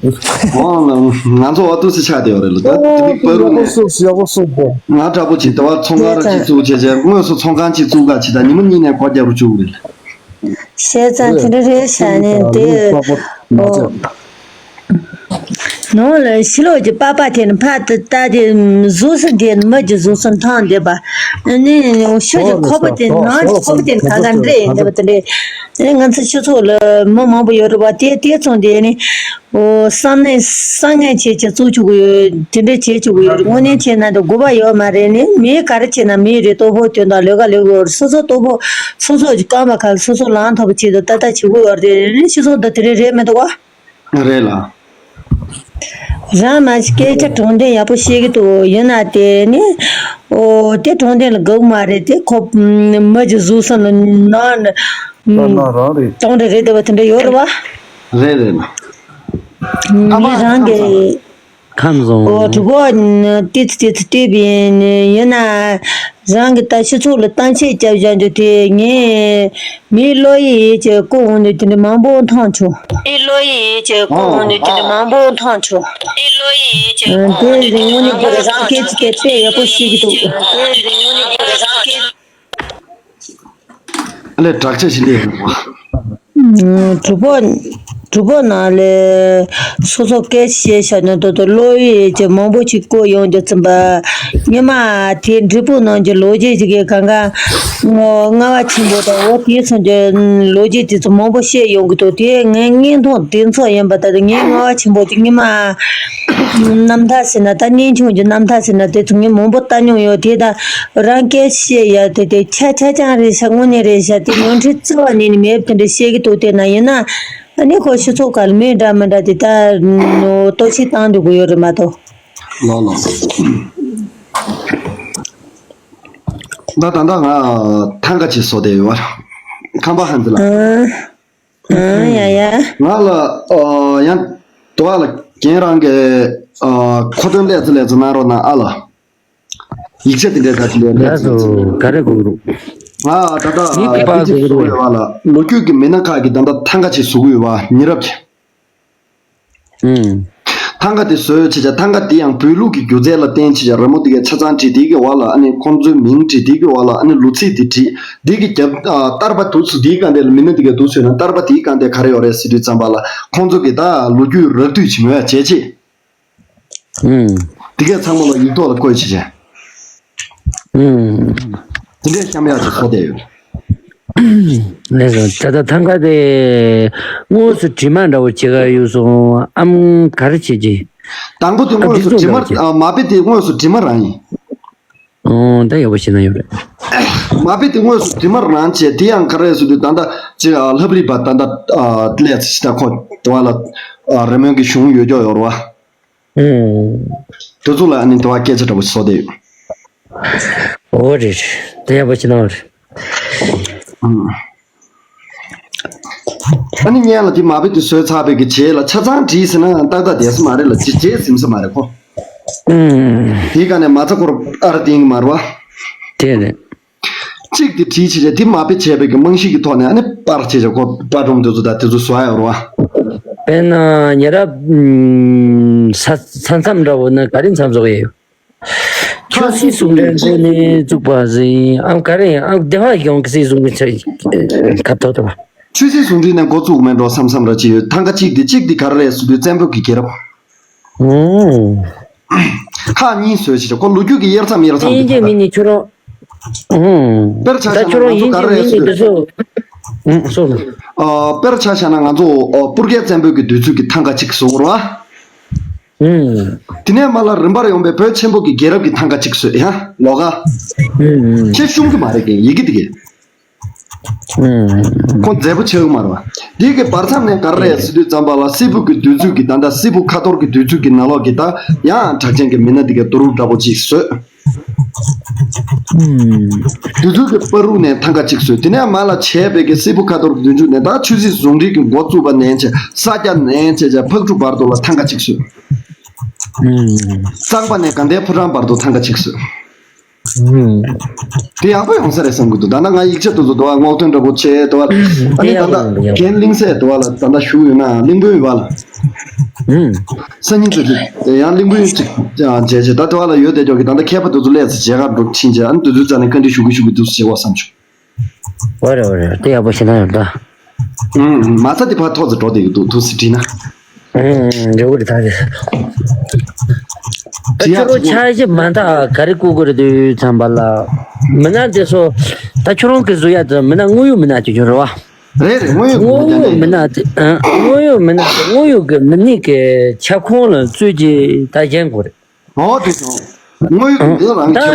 འོ་ང་ཚོ་འོ་ཏུ་སི་ཆགས་བསྡད་ཡོད་རེད་ལ། ད་དེ་མིག་པ་རུ་ནས་ཡག་པོ་སོ་ཡག་པོ་སོ་པོ། ང་འདྲ་པོ་ཅིག་ད་བར་ཚོང་ཁང་ར་ཅིག་བཙུགས་བྱས་བྱས་དངོས་སུ་ཚོང་ཁང་ཅིག་བཙུགས་ག་ཅིག་ད་ཉི་མ་གཉིས་ནས་སྒོ་རྒྱག་རུ་བཅུག་རེད། བཤད་ཙང་དེ་འདྲ་རེད་ཤག་ནས་དེ་ཨོ། ནང་ལ་ཕྱི་ལོགས་ཀྱི་པགས་པ་དེ་ནི་ཕར་དུ་ལྟ་དེ་གཟུགས་སུ་དེ་ནི་མི་གྱི་གཟུགས་སུ་མཐོང་བསྡད་པ། ཨ་ནི་ཤུགས་ཀྱི་ཁོག་པ་དེ་ནང་གི་ཁོག་པ་དེ་ནི་གང་ག་འདྲ་ཡིན་བསྡད་པ་དེ་འདྲས། ཨ་ནི་ང་ཚོ་སྤྱི་ཚོགས་ལ་མི་མང་པོ་ཡོད་རེད་པ། དེ་དེ་ཚོ་དེ་ནི་ཨོ་བསམ་ནས་བསམ་ངན་བྱས་བྱས་བཙུགས་བཅུག་གི་ཡོད། དེ་འདྲས་བྱས་བཅུག་གི་ཡོད་རེད། དངོས་གནས་བྱས་ན་འདི་དགོས་པ་ཡོད་མ་རེད། ནི་མི་ག་རེ་བྱས་ན་མི་རེད། ལྟོ་ཕོག་དོན་དང་ལས་ཀ་ལས་དགོས་རེད། སོ་སོ་ལྟོ་ཕོག་སོ་སོ་གི་རྐང་པ་ཁ་ལ་སོ་སོ་ལངས་ཐུབ་པ་ཆེད་དུ་ཏག་ཏག་བྱེད་དགོས་ཡོད་རེད། ནི་སྤྱི་ཚོགས་འདི་དེ་རེད་རེད་མི་འདུག་ག་རེད་ལ། རང་མ་སྐད་ཆ་དྲང་བདེན་ཡག་པོ་བཤད་ཀྱི་འདུག་ཡིན་ན་དེ་ནི་ཨོ་དེ་དྲང་བདེན་ལ་དགའ་གི་མ་རེད། དེ་ཁོ་མི་གི་གཟུགས་སམ་ལ་ནང་ན་ད་ན་རང་རེད། གྲོང་རེ་རེད་བསྡད་པ་དེ་འདྲ་ཡོད་རེད་བ། རེད་རེད་ལ། ཨ་མ་མི་རང་གི་ཁམས་བཟང་། ཨོ་གྲོགས་པོ་ཏི་ཙི་ཏི་ཙི་ལྟོས་པ་ཡིན་ན་རང་གི་ད་སྤྱི་ཚོགས་ལ་གཏམ་བཤད་རྒྱབ་བཞག་རྒྱུ་དེ་ངས་མི་བློ་ཡིད་ཀྱི་ལྐོག་འོང་ནས་དེ་འདྲ་མང་པོ་མཐོང་བྱུང་། མི་བློ་ཡིད་ཀྱི་ལྐོག་འོང་ནས་དེ་འདྲ་མང་པོ་མཐོང་བྱུང་། མི་བློ་ཡིད་ཀྱི་ལྐོག་འོང་ནས་དེ་འདྲ་མང་པོ་མཐོང་བྱུང་། དེ་རིང་དངོས་གནས་དེ་རང་སྐད་ཅིག་གིས་དཔེ་ཡག་པོ་ཤེས་ཀྱི་འདུག་དེ་རིང་དངོས་གནས་དེ་རང་སྐད། ཨ་ལས་དྲག་ཆ་ཞིག་ལས་ཡོང་བ། གྲོགས་པོ་གྲོགས་པོ་ནང་ལས་སོ་སོ་སྐད་ཆ་བཤད་བཞག་ན་ཏོག་ཏོག་བློ་ཡིད་ཀྱི་མང་པོ་ཞིག་བསྐོར་ཡོང་རྒྱུ་ཙམ་པ། ཉི་མ་དེ་འབྲས་སྤུངས་ནང་གི་ལོ་རྒྱུས་ཅིག་གི་གང་ག་ལྔ་པ་ཆེན་པོ་དང་འོ་དེ་ཚོ་གི་ལོ་རྒྱུས་དེ་ཚོ་མང་པོ་བཤད་ཡོང་གི་འདུག་དེ་ངའི་བརྙན་ཐུང་དེ་ཚོ་ཡིན་པ་ད་ངའི་ལྔ་པ་ཆེན་པོ་ཅིག་ཉི་མ་རྣམ་ཐར་ཟེར་ན་ད་གནས་ཆུང་གི་རྣམ་ཐར་ཟེར་ན་དེ་ཚོ་ངས་མང་པོ་ལྟ་མྱོང་ཡོད་དེ་ད། རང་སྐད་བཤད་ཡ་དེ་དེ་ཆ་ཆ་ཅང་རེད་ཤག་དངོས་གནས་རེད་ཤག་དེ་ཉོན་ཁྲི་རྩི་བ་ནས་ནི་མེད་དེ་འདྲ་བཤད་ཀྱི་འདུག་དེ་ན་ཡིན་ན་ཨ་ནི་ཁོ་སྤྱི་ཚོགས་ཁ་ལ་མི་འདྲ་མི་འདྲ་དེ་ད་ལྟོ་ཆས་བཏང་འདུག་གི་ཡོད་རེད་མ་གཏོགས། ལགས་ལགས། ད་ད་ད་ང་ཐང་ག་ཅིག་བཟོ་བསྡད་ཡོད་བ། ཁམས་པ་ཧན་ཙི་ལ། ཨ་ཨ་ཡ་ཡ། ང་ལ་ཨ་ཡང་དོ་བ་ལ་རྒན་རང་གི་ཨ་མཁོ་འདོན་ལས་ཚོ་ལས་ཚོ་གནང་རོགས་གནང་ཨ་ལ། ཡིག་ཆ་དེ་འདྲའི་ད་དེ་འདྲའི་ལས་ལགས་སོ། ག་རེ་དགོས་རུང་། ང་ད་ལྟ་ཡིག་གི་པར་དེ་ཅིག་དགོས་བཟོ་རུང་། ཡོད་བ་ལ་ལོ་རྒྱུས་ཀྱི་མི་སྣ་ཁག་གི་ད་ལྟ་ཐང་ག་ཅིག་བཟོ་གི་ཡོད་བ་ཉེ་རབས་ཀྱི། ཨུམ། ཐང་ག་དེ་བཟོས་བྱས་བྱས་ཐང་ག་དེ་ཡང་བོད་ལུགས་ཀྱི་སྒྱུ་རྩལ་ལ་བརྟེན་བྱས་བྱས་རི་མོ་དེ་གའི་ཆ་ཚང་བྲིས་དེ་གི་བ་ལ་ཨ་ནི་ཁོང་ཚོའི་མིང་བྲིས་དེ་གི་བ་ལ་ཨ་ནི་ལོ་ཚིགས་དེ་བྲིས་དེ་གི་རྒྱབ་ཨ་བསྟར་པ་དུས་ཚོད་དེའི་སྒང་དེ་ལ་མི་སྣ་དེ་གའི་འདུག་བཟོས་ན་བསྟར་པ་དེའི་སྒང་དེ་ག་རེ་ཡོད་རེད་ཟེར་དུས་ཙམ་པ་ལ་ཁོང་ཚོ་གི་ད་ལོ་རྒྱུས་རགས་བསྡུས་བྱེད་མོད་བྱས་བྱས། ཨུམ། དེ་གས་ཚང་མ་ལ་ཡིག་ཐོག་ལ་བཀོད་བྱས་བྱས། ཨུམ། དེ་འདྲའི་བཤམས་ཡག་ཅིག་བཟོ་བསྡད་ཡོད། ལགས་སོ། ད་ལྟ་ཐང་ག་དེ་དངོས་སུ་བྲིས་མ་འདྲ་བོ་བྱེད་ག་ཡོད་སོང་ཨམ། ག་རེ་བྱེད་ཀྱི། དང་པོ་དེ་དངོས་སུ་བྲིས་མ་ཨ་མ་དཔེ་དེ་དངོས་སུ་བྲིས་མ་རང་ཡིན། ཨོ་ད་ཡག་པོ་བྱས་ན་ཡོད་རེད། མ་དཔེ་དེ་དངོས་སུ་བྲིས་མ་རང་བྱས་དེ་ཡང་ག་རེ་ཟེར་དུས་ད་ལྟ་ཅི་ལྷ་བྲིས་པ་ད་ལྟ་ལས་ཅི་ད་ཁོ་དེ་བ་ལ་རི་མོའི་གི་གཞུང་ཡོད་ཀྱོག་ཡོད་རེད་བ། ཨུམ། དེ་ཚོ་ལ་ཨ་ནི་དེ་བ་སྐད་ཆ་འདྲ་པོ་བཟོ་བསྡད་ཡོད། འོ་རེད། དེ་ཡག་པོ་ཞིག་གནང་རེད། ཨ་ནི་སྔོན་ལ་དེ་མ་དཔེ་དེ་བཟོས་ཚར་བའི་གི་རྗེས་ལ་ཆ་ཚང་བྲིས་ཟིན་ན་ཏག་ཏག་བསྡད་ས་མ་རེད་ལ། རྗེས་རྗེས་ཟིན་ས་མ་རེད་ཁོ། ཨུམ། དེའི་སྒང་ནས་མ་རྩ་སྐོར་ཨ་ར་ཏིང་མ་རེད་བ། དེ་རེད། གཅིག་དེ་བྲིས་བྱས་རྗེས་དེ་མ་དཔེ་བྱས་པའི་གི་རྨང་གཞི་གི་ཐོག་ནས་ཨ་ནི་པར་བྱས་རྗེས་ཁོ་པར་སྒྲོམ་དེ་ཚོ་དང་དེ་ཚོ་བཟོ་ཡ་ཡོད་རེད་བ། དཔེར་ན་ཉེ་རབས་ས་ས་མཚམས་འདྲ་བོ་ན་ག་རེ་མཚམས་བཟོ་གི་ཡོད། ཆོས་སྲིད་ཟུང་འབྲེལ་འགོ་ནས་བཙུགས་པ་ཟིན་ཨམ་ག་རེ་ཨམ་བདེ་བ་ཡོང་གི་སྲིད་ཟུང་གི་ཚེ་ཁ་ཐོག་ཏུ་བ། ཆོས་སྲིད་ཟུང་འབྲེལ་ནས་འགོ་བཙུགས་མེད་འགྲོ་བསམ་བསམ་ར་ཅི་ཡོད། ཐང་ག་གཅིག་དེ་གཅིག་དེ་ག་རེ་རེད་ཟེར་དུས་བཙན་པོ་གི་རྒྱལ་རབས། ཨོ། ཁག་གཉིས་བཟོས་བྱས་ཁོ་ལོ་རྒྱུས་ཀྱི་དབྱེར་མཚམས་དབྱེར་མཚམས་དེ་དབྱིན་ཇི་མི་ནི་ཁྱོད་རང་། ཨོ། དཔེར་ཆ་ད་བཞག་ན་ཁྱོད་རང་ང་ཚོ་དབྱིན་ག་ཇི་རེ་མི་རེད་ནི་ཟེར་དུས། དེ་ཚོ། ཨོ་སོ་ན། ཨ། དཔེར་ཆ་བཞག་ན་ང་ཚོ་ཨ་སྤུར་རྒྱལ་བཙན་པོའི་གི་དུས་ཚོད་ཀྱི་ཐང་ག་གཅིག་བཟོ་དགོས་རེད་བ། ཨུམ། དེ་ནས་མར་ལ་རིམ་པར་ཡོང་པའི་བོད་ཆེན་པོ་གི་རྒྱལ་རབས་ཀྱི་ཐང་ག་གཅིག་བཟོས་ཡ་ལོ་ག་ཨུམ། ཁྱེད་ཤོང་གི་མ་རེད་གི་ཡི་གེ་དེ་གི་ཨུམ། ཁོ་མཛེས་པོ་ཆགས་ཀྱི་མ་རེད་བ། འདི་གི་བར་མཚམས་ནས་ག་རེ་རེད་ཟེར་དུས་ཙམ་པ་ལ་སིལ་བུ་གི་དུས་ཚོད་ཀྱི་ད་ལྟ་སིལ་བུ་ཁ་ཐོར་གྱི་དུས་ཚོད་ཀྱི་ནང་ལོགས་ཀྱི་ད་ཡང་གྲགས་ཅན་གྱི་མི་སྣ་དེ་གའི་དུ་རུབ་འདྲ་པོ་ཅིག་བཟོས། དུས་ཚོད་ཀྱི་བར་རུ་ནས་ཐང་ག་གཅིག་བཟོས། དེ་ནས་མར་ལ་བྱས་པའི་གི་སིལ་བུ་ཁ་ཐོར་གྱི་དུས་ཚོད་ནས་ད་ཆོས་སྲིད་ཟུང་འབྲེལ་གྱི་འགོ་བཙུགས་པ་ནས་བྱས་ས་སྐྱ་ནས་བྱས་བྱས་ཕག་གྲུ་བར་དུ་ལ་ཐང་ག་གཅིག་བཟོས། གཙང་པ་ནས་དགའ་ལྡན་ཕོ་བྲང་བར་དུ་ཐང་ག་གཅིག་བཟོས། དེ་ཡག་པོ་ཡོང་ས་རེད་བསམ་གྱི་འདུག་ད་ལྟ་ང་ཡིག་ཆ་དེ་ཚོ་དུ་བ་སྔོག་འདོན་འདྲ་པོ་བྱས་དུ་བ། ཨ་ནི་ད་ལྟ་རྒན་གླིང་སྲས་དུ་བ་ལ་ད་ལྟ་བཞུགས་ཡོད་ན་གླིང་དཔོན་ཡོད་བ་ལ། སང་ཉིན་ཚོད་དུ་ཡང་གླིང་དཔོན་ཅིག་མཇལ་བྱས་ད་དུ་བ་ལ་ཡོད་དེ་ཅོག་གི་ད་ལྟ་མཁས་པ་དེ་ཚོ་སླེབས་ཚེ་མཇལ་ཁ་འགྲོ་ཕྱིན་བྱས་ཨ་ནི་དེ་ཚོའི་རྩ་ནས་བཀའ་འདྲི་ཞུ་གི་ཞུ་གི་འདུག་ཟེར་བ་བསམ་བྱུང་། འོ་རེད་འོ་རེད། དེ་ཡག་པོ་ཞིག་ན་ཡོད་ད། ཨུམ། མ་རྩ་དེ་ཕར་ཐོག་ཙམ་འགྲོ་བསྡད་ཀྱི་འདུག་ཐུགས་སུ་བྲིས་ན། ཨུམ། འགྲོ་གི་རེད་ད་རེད། ད་ཁྱོད་རང་འཆར་གཞི་མ་འདྲ་ག་རེ་བཀོད་དགོས་རེད་དུས་ཙམ་པ་ལ། མི་སྣ་དེ་ཚོ་ད་ཁྱོད་རང་གི་བཟོ་ཡ་དེ་མི་སྣ་དངོས་ཡོད་མི་སྣ་དེ་ཁྱོད་རེད་བ། རེད་རེད། དངོས་ཡོད་དངོས་ཡོད་མི་སྣ་དེ་ཨ། དངོས་ཡོད་མི་སྣ་དེ་དངོས་ཡོད་ཀྱི་མི་སྣ་གི་ཁྱབ་ཁོངས་ལ་བཙུད་ཀྱི་ད་གཞན་དགོས་རེད། ཨོ་དེ་བྱུང་། དངོས་ཡོད་འདི་རང་ད་ཁྱབ་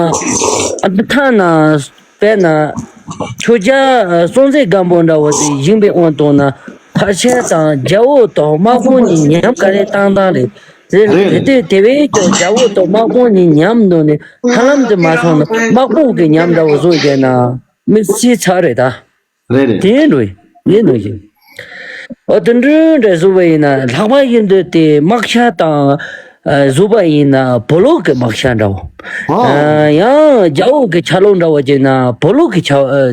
ཁོངས་ཨ་ཐ་ན་དཔེར་ན་ཁྱོད་རྒྱ་སྲོང་བཙན་སྒམ་པོ་འདྲ་བོ་དེ་ཡིན་པའི་དབང་དུ་ན་ཕལ་ཆེར་དང་རྒྱལ་པོ་དང་དམག་དཔོན་གཉིས་ཉམ་ག་རེ་བཏང་བཏང་རེད། དེ་རེད་དེ་རེད། དེ་དེ་བས་ཀྱང་རྒྱལ་པོ་དང་དམག་དཔོན་གཉིས་ཉམ་འདུག་ནས་ཧ་ལམ་དུ་མ་སོང་ན་དམག་དཔུང་གི་ཉམ་འདྲ་བོ་བཟོ་བྱས་ན་དམིགས་བསལ་ཚར་རེད་ད། རེད་རེད། དེ་འགྲོ་ཡིན་འགྲོ་ཞིང་། འོ་དེ་འདྲ་འདྲ་བཟོ་བ་ཡིན་ན་ལྷག་པ་ཡིན་དུས་དེ་དམག་ཤ་དང་བཟོ་བ་ཡིན་ན་བོ་ལོག་གི་དམག་ཤ་འདྲ་བོ། ཨ། ཡང་རྒྱ་བོ་གི་ཆ་ལུགས་འདྲ་བོ་བྱས་ན་བོ་ལོག་གི་ཆ་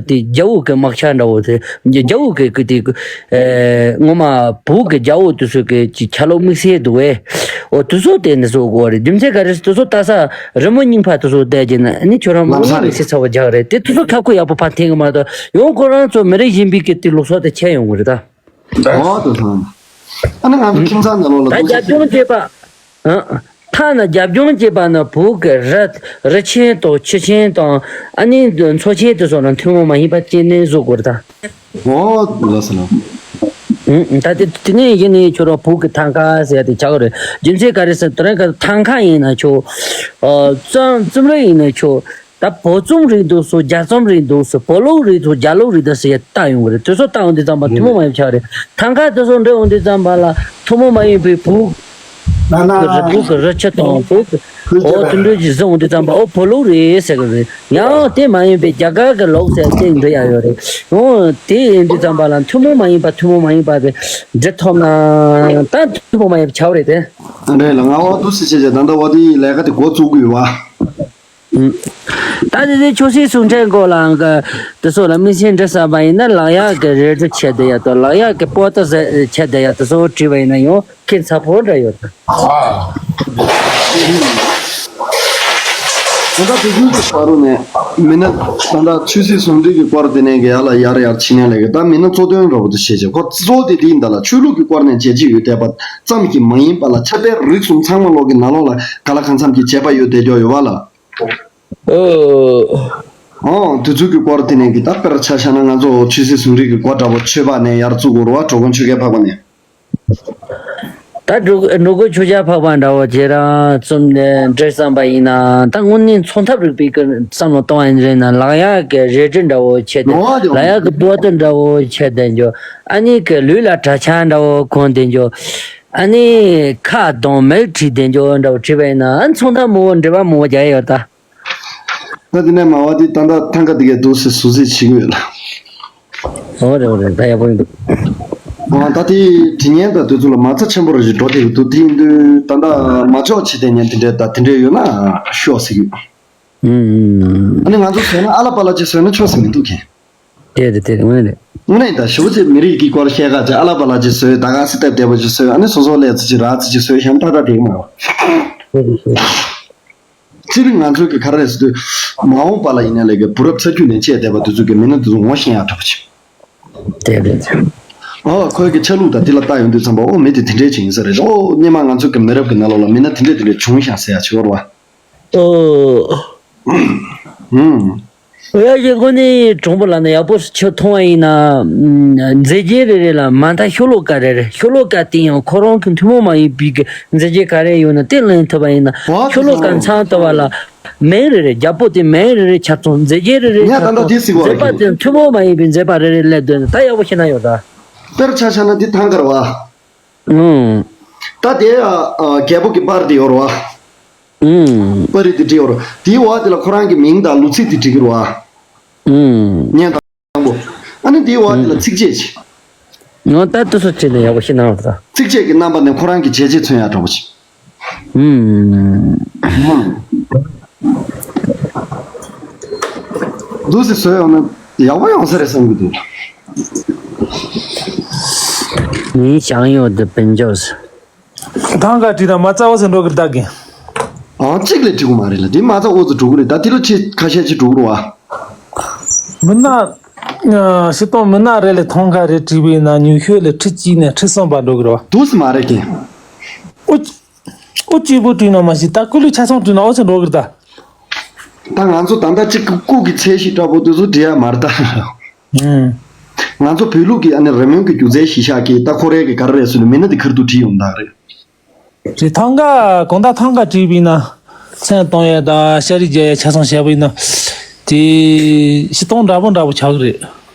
དེ་རྒྱ་བོ་གི་དམག་ཤ་འདྲ་བོ་དེ་རྒྱ་བོ་གི་གི་དེ་ངོ་མ་བོད་གི་རྒྱ་བོ་དེ་ཚོ་གི་ཆ་ལུགས་དམིགས་བསལ་འདུག་བས། འོ་དེ་ཚོ་དེ་ནི་བཟོ་དགོས་རེད། རྒྱུ་མཚན་ག་རེ་ཟེར་དེ་ཚོ་ལྟ་ས་རི་མོ་རྙིང་པ་དེ་ཚོ་བལྟས་རྗེས་ན་ནི་ཁྱོད་རང་ལམ་སང་རེད། དམིགས་བསལ་ཚ་བ་རྒྱག་རེད་དེ་དེ་ཚོ་ཁ་ཁོ་ཡག་པོ་ཕར་འཐེན་གི་མ་གཏོགས་ཡང་ཁོ་རང་ཚོ་མི་རིགས་གཞན་པའི་གི་དེ་ལུགས་སྲོལ་དེ་ཆད་ཡོང་གི་རེད་ད། འོ་དེ་ཚང་། ཨ་ནི་ང་ཚོ་ཁྱིམ་ཚང་ནང་ལོགས་ལ་ད་རྒྱབ་ལྗོངས་བཅས་པ། ཨ། ཐ་ན་རྒྱབ་ལྗོངས་བཅས་པ་ནི་བོད་ཀྱི་རི་རི་ཆེན་དང་ཆུ་ཆེན་དང་ཨ་ནི་མཚོ་ཆེན་དེ་ཚོ་ལ་ཐུན་མོང་མ་ཡིན་པ་སྐྱེ་གནས་བཟོ་དགོས་རེད་ད། འོ་ལགས་སོ་ལགས། ད་དེ་དེ་ནས་ཡིན་ནའི་ཁྱོད་རང་བོད་ཀྱི་ཐང་ཀ་ཟེར་ཡ་དེ་ཆགས་ཀྱི་རེད། རྒྱུ་མཚན་ག་རེ་ཟེར་དེ་རིང་གི་ཐང་ཀ་ཡིན་ན་ཁྱོད། ཨ། རྩོམ་རྩོམ་རིག་ཡིན་ན་ཁྱོད། ད་བོད་རྩོམ་རིག་འདུག་སོ། རྒྱ་རྩོམ་རིག་འདུག་སོ། བོད་ལུགས་རིག་འདུག་རྒྱ་ལུགས་རིག་འདུག་ཟེར་ཡ་བལྟ་ཡོང་གི་རེད། དེ་ཚོ་བལྟ་ཡོང་དུས་ཙམ་པ་ཐུན་མོང་མ་ཡིན་པ་ཆགས་རེད། ཐང་ཀ་དེ་ཚོ་འདྲ་ཡོང་དུས་ཙམ་པ་ལ་ཐུན་མོང་མ་ཡིན་པའི་བོད་ཀྱི་རི། བོད་ཀྱི་རི་ཆུ་དང་བོད་ཀྱི། འོ་དེ་འདྲ་ཞིག་བཟོ་ཡོང་དུས་ཙམ་པ་འོ་བོད་ལུགས་རེད་ཟེར་གི་རེད། ཡང་དེ་མ་ཡིན་པའི་རྒྱ་གར་གྱི་ལུགས་ཟེར་དེ་འདྲ་ཡ་ཡོད་རེད། འོ་དེ་ཡིན་དུས་ཙམ་པ་ལ་ཐུན་མོང་མ་ཡིན་པ་ཐུན་མོང་མ་ཡིན་པ་དེ་འབྲི་ཐུབ་ན་ད་ཐུན་མོང་མ་ཡིན་པ་ཆགས་རེད་དེ། རེད་ལ་ང་འོ་འདུག་སེ་བྱས་བྱས་ད་ལྟ་འོ་དེ་ལས་ཀ་དེ་འགོ་བཙུགས་དགོས་བ། ད་དེ་དེ་ཆོས་སྲིད་ཟུང་འབྲེལ་སྐོར་ལའང་གི་དེ་ཚོ་ལ་མིང་ཆེན་འབྲི་བསམ་པ་ཡིན་ན་ལག་ཡག་གི་རལ་གྲི་ཆེ་དེ་ཡ་དང་ལག་ཡག་གི་པོ་ཏི་ཆེ་དེ་ཡ་དེ་ཚོ་བྲིས་པ་ཡིན་ན་ཡང་ཁྱད་མཚར་པོ་འདྲ་ཡོད། ད་ལྟ་དེ་རྒྱུན་གྱི་བར་རུ་ནས་མི་ན་ད་ལྟ་ཆོས་སྲིད་ཟུང་འབྲེལ་གྱི་སྐོར་དེ་ནས་གི་ཡར་ལ་ཡར་ཡར་ཕྱིན་ནས་ལས་གི་ད་མི་ན་གཙོ་དོན་འདྲ་པོ་དེ་བཤད་བྱས་ཁོ་གཙོ་བོ་དེ་དེ་ཡིན་ད་ལ་ཆོས་ལུགས་ཀྱི་སྐོར་ནས་བྱས་ཀྱི་ཡོད་བསྡད་པ་ཙམ་གྱིས་མ་ཡིན་པ་ལ་ཁྱབ་སྤེལ་རིག་གསུམ་ཚང་མ་ལོག་གི་ནང་ལོགས་ལ་ག་ལ་གང་འཚམ་གྱི་བྱས་པ་ཡོད་བསྡད་ཀྱོག་ཡོད་བ་ལ། ཨོ། ཨོ། དུས་ཚོད་ཀྱི་སྐོར་དེ་ནས་ཀྱི་ད་དཔེར་ཆ་བཞག་ན་ང་ཚོ་ཆོས་སྲིད་ཟུང་འབྲེལ་གྱི་སྐོར་འདྲ་པོ་ཆོས་པ་ནས་ཡར་བཙུགས་དགོས་རེད་བ། གྲོགས་མགོན་ཆོས་རྒྱལ་འཕགས་པ་ནས། ད་འགྲོ་འགྲོ་མགོན་ཆོས་རྒྱལ་འཕགས་པ་འདྲ་བོ་ཁྱེད་རང་རྩོམ་ནས་འབྲི་བསམ་པ་ཡིན་ན་ད་དངོས་གནས་འཚོ་ཐབས་རིག་པའི་ཀྱི་བསམ་བློ་གཏོང་བ་ཡིན་རེད་ན་ལག་ཡག་གི་རལ་གྲི་འདྲ་བོ་ཆེ་སྟེ་ལག་ཡག་གི་པོ་ཏི་འདྲ་བོ་ཆེ་བསྡད་འཇོག་ཨ་ནི་གི་ལུས་ལ་གྲྭ་ཆས་འདྲ་བོ་གོན་བསྡད་འཇོག་ཨ་ནི་ཁ་གདོང་མིག་བྲིས་བསྡད་འཇོག་འདྲ་བོ་བྲིས་པ་ཡིན་ན་ཨ་འཚོ་ཐབས་མང་བོ་འབྲི་བ་མང་བོ་རྒྱག་ཡོད་ད། ད་དེ་ནས་མ་བ་དེ་ད་ལྟ་ཐང་ག་དེ་གས་འདུག་སེ་ཟུར་ཟིག་བྱེད་ཀྱི་ཡོད་ལ། ཨོ་རེད་ཨོ་རེད། ད་ཡག་པོ་ཡིན་འདུག་ཨ་ད་དེ་དྲི་ངན་དང་དེ་ཚོ་ལ་མ་རྩ་ཆེན་པོ་རེ་ཞིག་འགྲོ་བསྡད་ཡོད་འདུག་དེ་ཡིན་དུས་ད་ལྟ་མ་ཆོག་བྱེད་དེ་ཉན་དེ་འདྲས་ད་དེ་འདྲས་ཡོད་ན་ཤོག་ཟེར་གྱི་ཡོད། ཨུམ། ཨ་ནི་ང་ཚོ་བཟོས་ན་ཨ་ལ་པ་ལ་ཅིག་བཟོས་ན་ཆོག་ཟེར་མི་འདུག་གས། དེ་རེད་དེ་རེད། དངོས་གནས་རེད། དངོས་གནས་ཡིན་ད། ཞེ་པོ་ཅིག་མི་རིགས་ཀྱི་སྐོར་བཤད་ག་ཅིག་ཨ་ལ་པ་ལ་ཅིག་བཟོས། ད་ག་སེ་སྟབས་བདེ་པོ་ཅིག་བཟོས། ཨ་ནི་སོ་སོ་ལས་ཚོ་ཅིག་རག་ཚོ་ཅིག་བཟོས་ཤམ་ཏག་ཏག་དེ་གི་མ་རེད། དེ་རེད་དེ་རེད། སྤྱིར་ང་ཚོ་གི་ག་རེ་རེད་ཟེར་དུས། མ་འོངས་པ་ལ་ཡིན་ན་ལས་ཀའི་བུ་རབས་ཚ་རྒྱུད་ནས་བཅད་བསྡད་པ་དེ་ཚོ་གི་མི་སྣ་དེ་ཚོ་ངོ་ཤེས་ཡག་འདྲ་པོ་ཅིག་དེ་རེད། ཨོ་ཁོའི་གི་ཆ་ལུགས་དང་དེ་ལ་ལྟ་ཡོང་དུས་ཙམ་པ། ཨོ་མི་དེ་དེ་འདྲས་ཅིག་ཡིན་ས་རེད། ཨོ་སྔོན་མ་ང་ཚོ་གི་མི་རབས་ཀྱི་ནང་ལོགས་ལ་མི་སྣ་དེ་འདྲས་དེ་འདྲས་བྱུང་ཤག་ཟེར་ཡག་ཅིག་ཡོད་རེད་བ། ཨོ། ཧུམ། ཨོ་ཡ་ཡེ་ཁོ་ནི་གྲོང་པ་ལ་ནི་ཡག་པོ་ཆུ་མཐོང་བ་ཡིན་ན། མཛེས་རྒྱན་རེ་རེ་ལ་མ་མཐའ་ཤོ་ལོ་ཀ་རེ་རེ། ཤོ་ལོ་ཀ་དེ་ཡང་ཁོ་རང་གི་ཐུན་མོང་མ་ཡིན་པའི་གི་མཛེས་རྒྱན་ག་རེ་ཡོད་ན་དེ་ལེན་ཐུབ་པ་ཡིན་ན། ཤོ་ལོ་ཀ་མཚམས་ལྟ་བ་ལ། མིང་རེ་རེ། རྒྱལ་པོ་དེ་མིང་རེ་རེ་ཆ་ཚང་། མཛེས་རྒྱན་རེ་རེ་ཆ་ཚང་། མཛེས་པ་དེ་ཐུན་མོང་མ་ཡིན་པའི་མཛེས་པ་རེ་རེ་སླེབས་འདོད་ན་ད་ཡག་པོ་ཤེས་ན་ཡོད་ད། དཔེར་ཆ་བཞག་ན་འདི་ཐང་དཀར་བ། ཨང་། ད་དེ་ཡ་རྒྱལ་པོ་གི་པར་དེ་ཡོད་རེད་བ། ཨང་། པར་རིས་དེ་བྲིས་ཡོད་རེད། དེའི་འོག་དེ་ལ་ཁོ་རང་གི་མིང་དང་ལོ་ཚིགས་དེ་བྲིས་ཀྱི་རེད་བ། ཨང་། བརྙན་དང་པོ། ཨ་ནི་དེའི་འོག་དེ་ལ་ཚིགས་བཅད་ཅིག་ང་ད་དུ་སུ་བྱས་ནས་ཡག་པོ་ཤེས་ན་ཡོད་ད། ཚིགས་བཅད་ཀྱི་རྣམ་པ་ནས་ཁོ་རང་གི་བྱས་རྗེས་མཚོན་ཡག་འདྲ་པོ་ཅིག་ཨུམ། འདུག་སེ་བཟོས་ཡོང་ན་ཡག་པོ་ཡོང་ས་རེད་བསམ་གྱི་འདུག་ངའི་ཞང་ཡོད་དེ་བན་ཇོས། ཐང་ག་བྲིས་ན་མ་རྩ་བ་ཟེར་འགྲོ་གི་རེད་ད་གིན། ཨང་གཅིག་ལས་བྲིས་གི་མ་རེད་ལ། དེ་མ་རྩ་འོ་ཙི་འགྲོ་གི་རེད་ད། དེ་ལ་ཆེ་ཁ་ཤས་ཅིག་འགྲོ་གི་རེད་བ། མི་སྣ། ཤི་སྟོང་མི་སྣ་རེ་ལས་ཐང་ག་རེ་བྲིས་པས་ན་ཉུང་ཤོས་ལས་ཁྲི་གཅིག་ནས་ཁྲི་གསུམ་བར་འགྲོ་གི་རེད་བ། འདུག་སེ་མ་རེད་གིན། ཨོ། ཨོ་གཅིག་པོ་བྲིས་ན་མ་ཤི་ད་ཀུ་ལུ་ཆ་ཚང་བྲིས་ན་ཨོ་ཙི་འགྲོ་གི་རེད་ད། ད་ང་ཚོ་ད་ལྟ་གཅིག་གི་སྐུ་གི་ཚད་གཞི་འདྲ་པོ་དེ་ཚོ་འབྲི་ཡ་མ་རེད་ད། ཨུམ། ང་ཚོ་བོད་ལུགས་ཀྱི་ཨ་ནི་རི་མོའི་གི་སྒྱུ་རྩལ་གཞི་བཞག་གི་ད་ཁོ་རའི་གི་ག་རེ་རེད་ཟེར་ན་མི་སྣ་དེ་ཁར་དུ་བྲིས་ཡོང་ད་རེད། རེད། ཐང་ག་གང་ལྟར་ཐང་ག་བྲིས་པ་ཡིན་ན་མཚན་གཏོང་ཡ་དང་ཤ་རིགས་རྒྱག་ཡ་ཆ་ཚང་བྱས་པ་ཡིན་ན་དེ་ཤི་སྟོང་འདྲ་པོ་འདྲ་པོ་ཆགས་ཀྱི་རེད།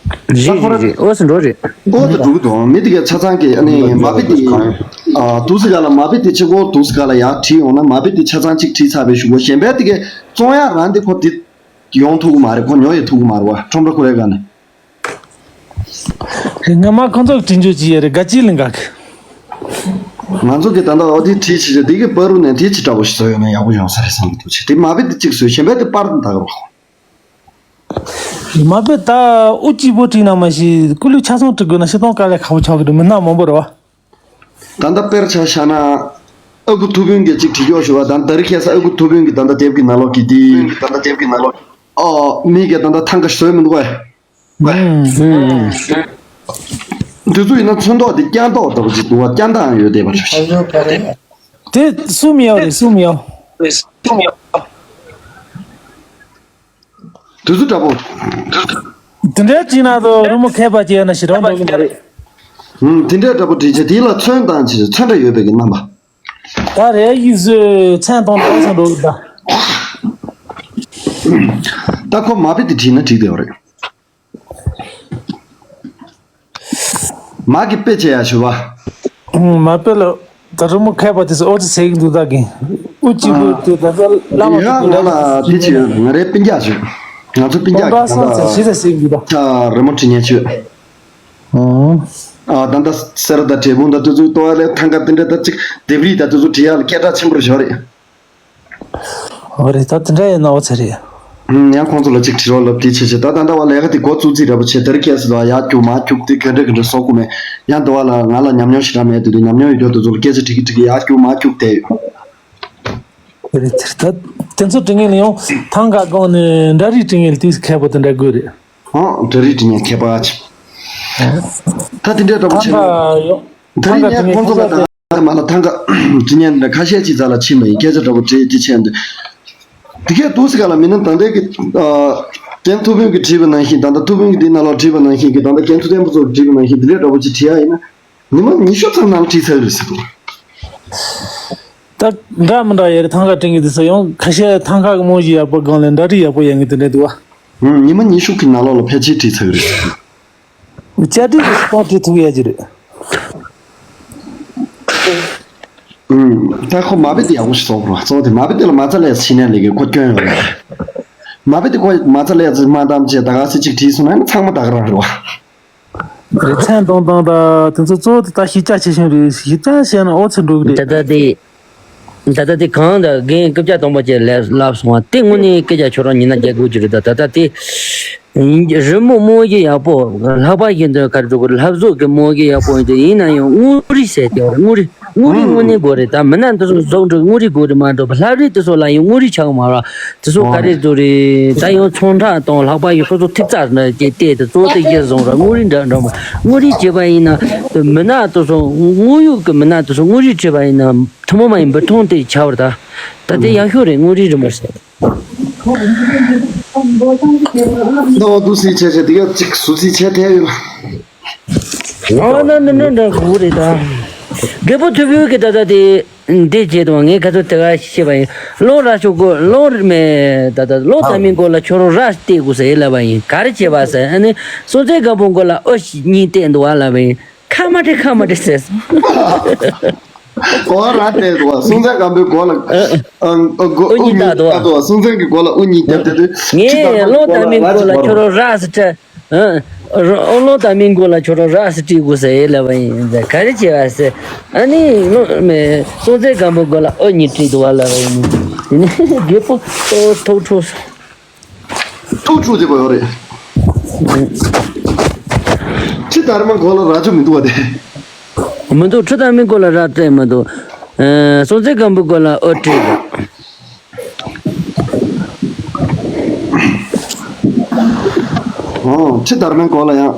རེད་རེད་རེད། ཨོ་སི་འགྲོ་རེད། ཨོ་ད་འགྲོ་གི་འདུག་མི་དེ་གས་ཆ་ཚང་གི་ཨ་ནི་མ་དཔེ་དེ། ཨ་འདུག་སེ་ག་ལ་མ་དཔེ་དེ་ཆེ་གོ་འདུག་སེ་ག་ལ་ཡར་བྲིས་ཡོང་ན་མ་དཔེ་དེ་ཆ་ཚང་གཅིག་བྲིས་ཚར་བའི་གཞུག་གུ་གཞན་པའི་དེ་གས་བཙོང་ཡ་རང་དེ་ཁོ་དེ་ཡོང་ཐུབ་གི་མ་རེད། ཁོ་ཉོ་ཡི་ཐུབ་གི་མ་རེད་བ། ཁྲོམ་ར་ཁོ་རའི་ག་ནས། རེད། སྔ་མ་ཁོང་ཚོ་གི་དྲིན་གཅོད་ཅི་ཡ་རེད་དགའ་ཅི་ལིང་ག་གི། ང་ཚོ་གི་ད་ལྟ་ཨོ་དེ་བྲིས་ཆེ་ཆེ་དེ་གི་པ་རུ་ནས་དེ་ཅི་འདྲ་པོ་ཞིག་བཟོ་ཡོད་ན་ཡག་པོ་ཡོང་ས་རེད་བསམ་གི་འདུག་ཆེ་དེ་མ་དཔེ་དེ་གཅིག་བཟོས་གཞན་པའི་དེ་པར་དང་ད་ག་རོགས། མ་དཔེ་ད་ཨུ་གཅིག་པོ་བྲིས་ན་མ་ཤི་ཀུ་ལུ་ཆ་ཚང་བྲི་དགོས་ན་ཤི་སྟོང་དཀའ་ལས་ཁག་པོ་ཆགས་གི་རེད། མི་སྣ་མང་པོ་རེད་བ། ད་ལྟ་དཔེར་ཆ་བཞག་ན། ཨ་ཁུ་ཐུབ་དཔོན་གྱིས་གཅིག་བྲིས་ཀྱོག་ཞུ་བ་དང་ད་རི་ཁ་སང་ཨ་ཁུ་ཐུབ་དཔོན་གྱི་ད་ལྟ་དེབ་ཀྱི་ནང་ལོགས་ཀྱི་དེ། ད་ལྟ་དེབ་ཀྱི་ནང་ལོགས། ཨོ་མི་གིས་ད་ལྟ་ཐང་ག་བཟོས་མི་འདུག་གས། ཨུམ། དེ་ཚོ་ཡིན་ན་ཚོན་མདོག་དེ་རྐྱང་མདོག་འདྲ་པོ་ཅིག་འདུག་བ། རྐྱང་མདོག་ཡང་ཡོད་བསྡད་པ་རེད། དེ་སུ་མི་ཡོད་རེད་སུ་མི་ཡོད། དུས་ཚོད་འདྲ་པོ། དེ་འདྲའི་བྱས་ན་ཚོ་རི་མོ་མཁས་པ་བྱས་ན་ཞེ་དྲག་འགྲོ་གི་མ་རེད། ཧུམ། དེ་འདྲའི་འདྲ་པོ་བྲིས་བྱས་དེ་ལ་ཚོན་དང་ཅི་ཚོན་འདྲ་ཡོད་པའི་གི་རྣམ་པ། ད་རེས་ཡིག་གཟུགས་མཚན་གཏོང་དང་ཚོན་འགྲོ་གི་ད། ད་ཁོ་མ་དཔེ་དེ་བྲིས་ན་འགྲིག་བསྡད་པ་རེད། མ་གི་དཔེ་བྱས་ཡ་ཞུ་བ། ཨུམ། མ་དཔེ་ལ་ད་རི་མོ་མཁས་པ་དེ་ཚོ་ཨོ་ཙི་ཟེར་གི་འདུག་ད་གིན། ཨུ་གཅིག་པུ་དེ་ད་ཚོ་བླ་མ་ཡ་དེ་ང་ལ་དེ་བྱས་ཡོད། ང་རའི་སྤུན་ཀྱག་ཞུ། ང་ཚོ་སྤུན་ཀྱག་གི་ད་ལྟ་ད་རི་མོ་བྲིས་མཁན་ཞུ། ཨོ། ཨ་ད་ལྟ་སེ་ར་དང་འབྲས་སྤུངས་དང་དེ་ཚོའི་ལྟོ་བ་ལས་ཐང་ག་དེ་འདྲ་ད་ཅིག་ལྡེབས་རིས་དང་དེ་ཚོ་བྲིས་ཡ་ལ་སྐད་གྲགས་ཆེན་པོ་རེད་ཞོ་རེད། ཨོ་རེད། ད་དེ་འདྲ་ཡིན་ན་ཨོ་ཙི་རེད། ཡང་ཁོང་ཚོ་ལ་ཅིག་དྲི་རོགས་ལབ་དེ་བྱེད་བྱེད་ད་ད་ལྟ་བ་ལས་ཀ་དེ་འགོ་བཙུགས་རྩིས་འདྲ་པོ་བྱེད་དེ་རིང་ཁ་སང་དུ་བ་ཡར་རྒྱུག་མར་རྒྱུག་དེ་ག་འདྲ་ག་འདྲ་བཟོ་དགོས་མེད། ཡང་དུ་བ་ལ་ང་ལ་ཉམས་མྱོང་ཞེ་དྲག་མེད་དུས་དེ་ཉམས་མྱོང་ཡོད་དུས་དེ་ཚོ་ལ་སྐད་ཆ་དྲི་གི་དྲི་གི་ཡར་རྒྱུག་མར་རྒྱུག་དེ་ཡོད། རེད་ད། དེ་ཚོ་དྲི་ངན་ལ་ཡང་ཐང་ག་སྒང་ནས་འདྲ་རིས་དྲི་ངན་ལ་དུས་མཁས་པོ་དེ་འདྲ་དགོས་རེད། ཨང་འདྲ་རིས་དྲི་ངན་མཁས་པ་ཅིག་ད་དེ་འདྲའི་འདྲ་པོ་ཐང་བྱེད་ག་ཡོང་། ཐང་ག་དེ་ངས་ཁོང་ཚོ་ལ་ད་མ་ལ་ཐང་ག་དྲི་ངན་འདྲ་ཁ་ཤས་ཅིག་རྩ་ལ་ཕྱིན་པ་ཡིན། སྐད་ཆ་འདྲ་པོ་དྲིས་ཅི་བྱས་འདུག་དེ་གས་འདུག་སེ་ག་ལ་མི་ནི་ད་ལྟའི་གི་རྒན་ཐུབ་དཔོན་གྱིས་བྲིས་པ་ནང་བཞིན། ད་ལྟ་ཐུབ་དཔོན་གྱིས་དེའི་ནང་ལོགས་བྲིས་པ་ནང་བཞིན་གྱི། ད་ལྟ་རྒན་ཐུབ་བསྟན་པ་ཚོས་བྲིས་པ་ནང་བཞིན་དེ་འདྲའི་འདྲ་པོ་ཅིག་བྲིས་ཡ་ཡིན་ན། ཉི་མ་ཉི་ཤུ་ཙམ་ནང་བྲིས་ཚར་རེད་ཟེར་འདུག་ད་འདྲ་མི་འདྲ་ཡོད་རེད། ཐང་ག་དྲི་ངན་དེ་ཚོ་ཡང་ཁ་ཤས་ཐང་ག་གི་རྨང་གཞི་ཡག་པོ་སྒང་ལ་འདྲ་རིས་ཡག་པོ་ཡོད་མཁན་དེ་འདྲ་འདུག་བ། ཉི་མ་ཉི་ཤུ་གི་ནང་ལོགས་ལ་ཕལ་ཆེར་བྲིས་ཚར་རེད་ཟེར་འདུག་བཅར་འདྲི་གི་སྤོང་བྲིས་ཐུབ་ཡ་ཅིག་རེད། ད་ཁོ་མ་དཔེ་དེ་ཡག་པོ་ཞིག་བཟོ་དགོས་རེད་བ། གཙོ་བོ་དེ་མ་དཔེ་དེ་ལ་མ་རྩ་ལས་ཕྱི་ནས་ལས་ཀའི་ཁོ་སྐྱོན་ཡོད་རེད། མ་དཔེ་དེ་ཁོ་མ་རྩ་ལས་ཚེ་མ་དམ་བཅས་ད་ག་སེ་གཅིག་བྲིས་སོང་ན་ནི་ཚང་མ་ད་ག་རང་རེད་བ། རེད། མཚན་གཏོང་སྟངས་དང་དེ་ཚོ་གཙོ་བོ་དེ་ད་ཞིབ་ཆ་ཆེ་ཤོས་རེད། ཞིབ་ཆ་བྱས་ན་ཨོ་ཚེ་འགྲོ་གི་རེད། ད་ལྟ་དེ། ད་ལྟ་དེ་གང་ད་རྒན་སྐད་ཆ་དང་པོ་བཅས་ལབ་སོང་བ་དེ་དངོས་གནས་སྐད་ཆ་ཁྱོད་རང་ཉིད་ན་རྒྱག་དགོས་ཀྱི་རེད། ད་ད་ལྟ་དེ། རི་མོ་རྨོ་གཞི་ཡག་པོ་ལྷག་པ་ཡིན་དུས་ག་རེ་འགྲོ་དགོས་རེད། ལྷ་བཟོ་གི་རྨོ་གཞི་ཡག་པོ་ཡིན་དུས་ཡིན་ན་ཡང་དངུལ་རིས་ཟེར་དེ་བ་རེད། དངུལ་རིས་དངུལ་རིས་དངོས་གནས་དགོས་རེད། ད་མི་སྣ་འདི་ཚོ་བཟོ་འགྲོ་དངུལ་རིས་དགོས་རེད་མ་གཏོགས་ལྷ་རིས་དེ་ཚོ་ལ་ཡང་དངུལ་རིས་ཆགས་མ་རེད། དེ་ཚོ་ག་རེ་བཟོ་རེད། ད་ཡང་ཚོང་ཁྲ་དང་ལྷག་པ་ཡི་སོ་སོ་ཐེབས་རྩ་ན་བལྟས་ཏེ་གཙོ་བོ་དེ་གཞིར་བཟུང་ར་དངུལ་རིས་འདྲ་འདྲ་མ་དངུལ་རིས་བྱས་པ་ཡིན་ན་མི་སྣ་དེ་ཚོ་དངོས་ཡོད་ཀྱི་མི་སྣ་དེ་ཚོ་དངུལ་རིས་བྲིས་པ་ཡིན་ན་ཐུན་མོང་མ་ཡིན་འབུར་ཐོན་དེ་ཆགས་པ་རེད། ད་ད་དེ་ཡག་ཤོས་རེད། དངུལ་རིས་རི་མོ་ཟེར། ད་འོ་འདུག་སེ་བྱས་བྱས་དེ་ག་ཅིག་ཟུར་ཟིག་བྱས་ཐལ་ཡོད་ལ། ཨ་ན་ན་ན་ན་གུ་རེད་ད། རྒད་པོ་ཐུབ་ཡོད་ཀྱི་ད་ལྟ་དེ་འདི་བྱས་དང་ངས་ཁ་ཚོད་དེ་ག་ཤེས་པ་ཡིན། ལོ་ར་ཤོག་གོ་ལོ་མེ་ད་ལྟ་ལོ་ད་མིན་གོ་ལ་ཁྱོད་རང་ར་བལྟས་དགོས་ཟེར་ལབ་པ་ཡིན། ག་རེ་བྱས་པ་ཟེར། ཨ་ནི་སྲོང་བཙན་སྒམ་པོ་མགོ་ལ་ཨོ་ཞིག་གཉིས་བལྟས་འདུག་བ་ལབ་པ་ཡིན། ཁ་མ་བྲལ་ཁ་མ་བྲལ་ཟེར། གོ་ར་བལྟས་འདུག་བ། སྲོང་བཙན་སྒམ་པོའི་མགོ་ལ་ཨ་ཨ་མགོ་ཨོ་གཉིས་ཨ་བལྟས་འདུག་བ། སྲོང་བཙན་གྱི་མགོ་ལ་ཨོ་གཉིས་བརྒྱབ་བསྡད་དུས་ཁྱི་ངས་དར་མ་ལོ་མགོ་ད་ལ་མིན་ར་གོ་ཅིག་ལ་གོ་ཁྱོད་ར་རང་ར་ཟེར་སྤྲད། ཨོ་ལོ་ད་མིན་མགོ་ལ་ཁྱོད་ར་ར་ཟེར་བྲིས་དགོས་ཟེར་ལབ་པ་ཡིན། ག་རེ་བྱས་པ་ཟེར། ཨ་ནི་ལོ་མེ་སྲོང་བཙན་སྒམ་པོའི་མགོ་ལ་ཨོ་གཉིས་བྲིས་འདུག་བ་ལབ་པ་ཡིན། དེ་ནས་རྒད་པོ་ཨོ་ཐོག་ཁྲོ་སོང་། ཐུགས་ཁྲོ་བྱེད་པ་ཡོད་རེད། ཁྲི་དར་མ་མགོ་ལ་ར་ཅོ་མི་འདུག་བ་དེ། མི་འདུག་ཁྲི་དར་མའི་མགོ་ལ་ར་སྤྲད་མི་འདུག་ཨ་སྲོང་བཙན་སྒམ་པོའི་མགོ་ལ་ཨོ་སྤྲད་འདུག་ཨོ་ཁྲི་དར་མའི་མགོ་ལ་ཡང་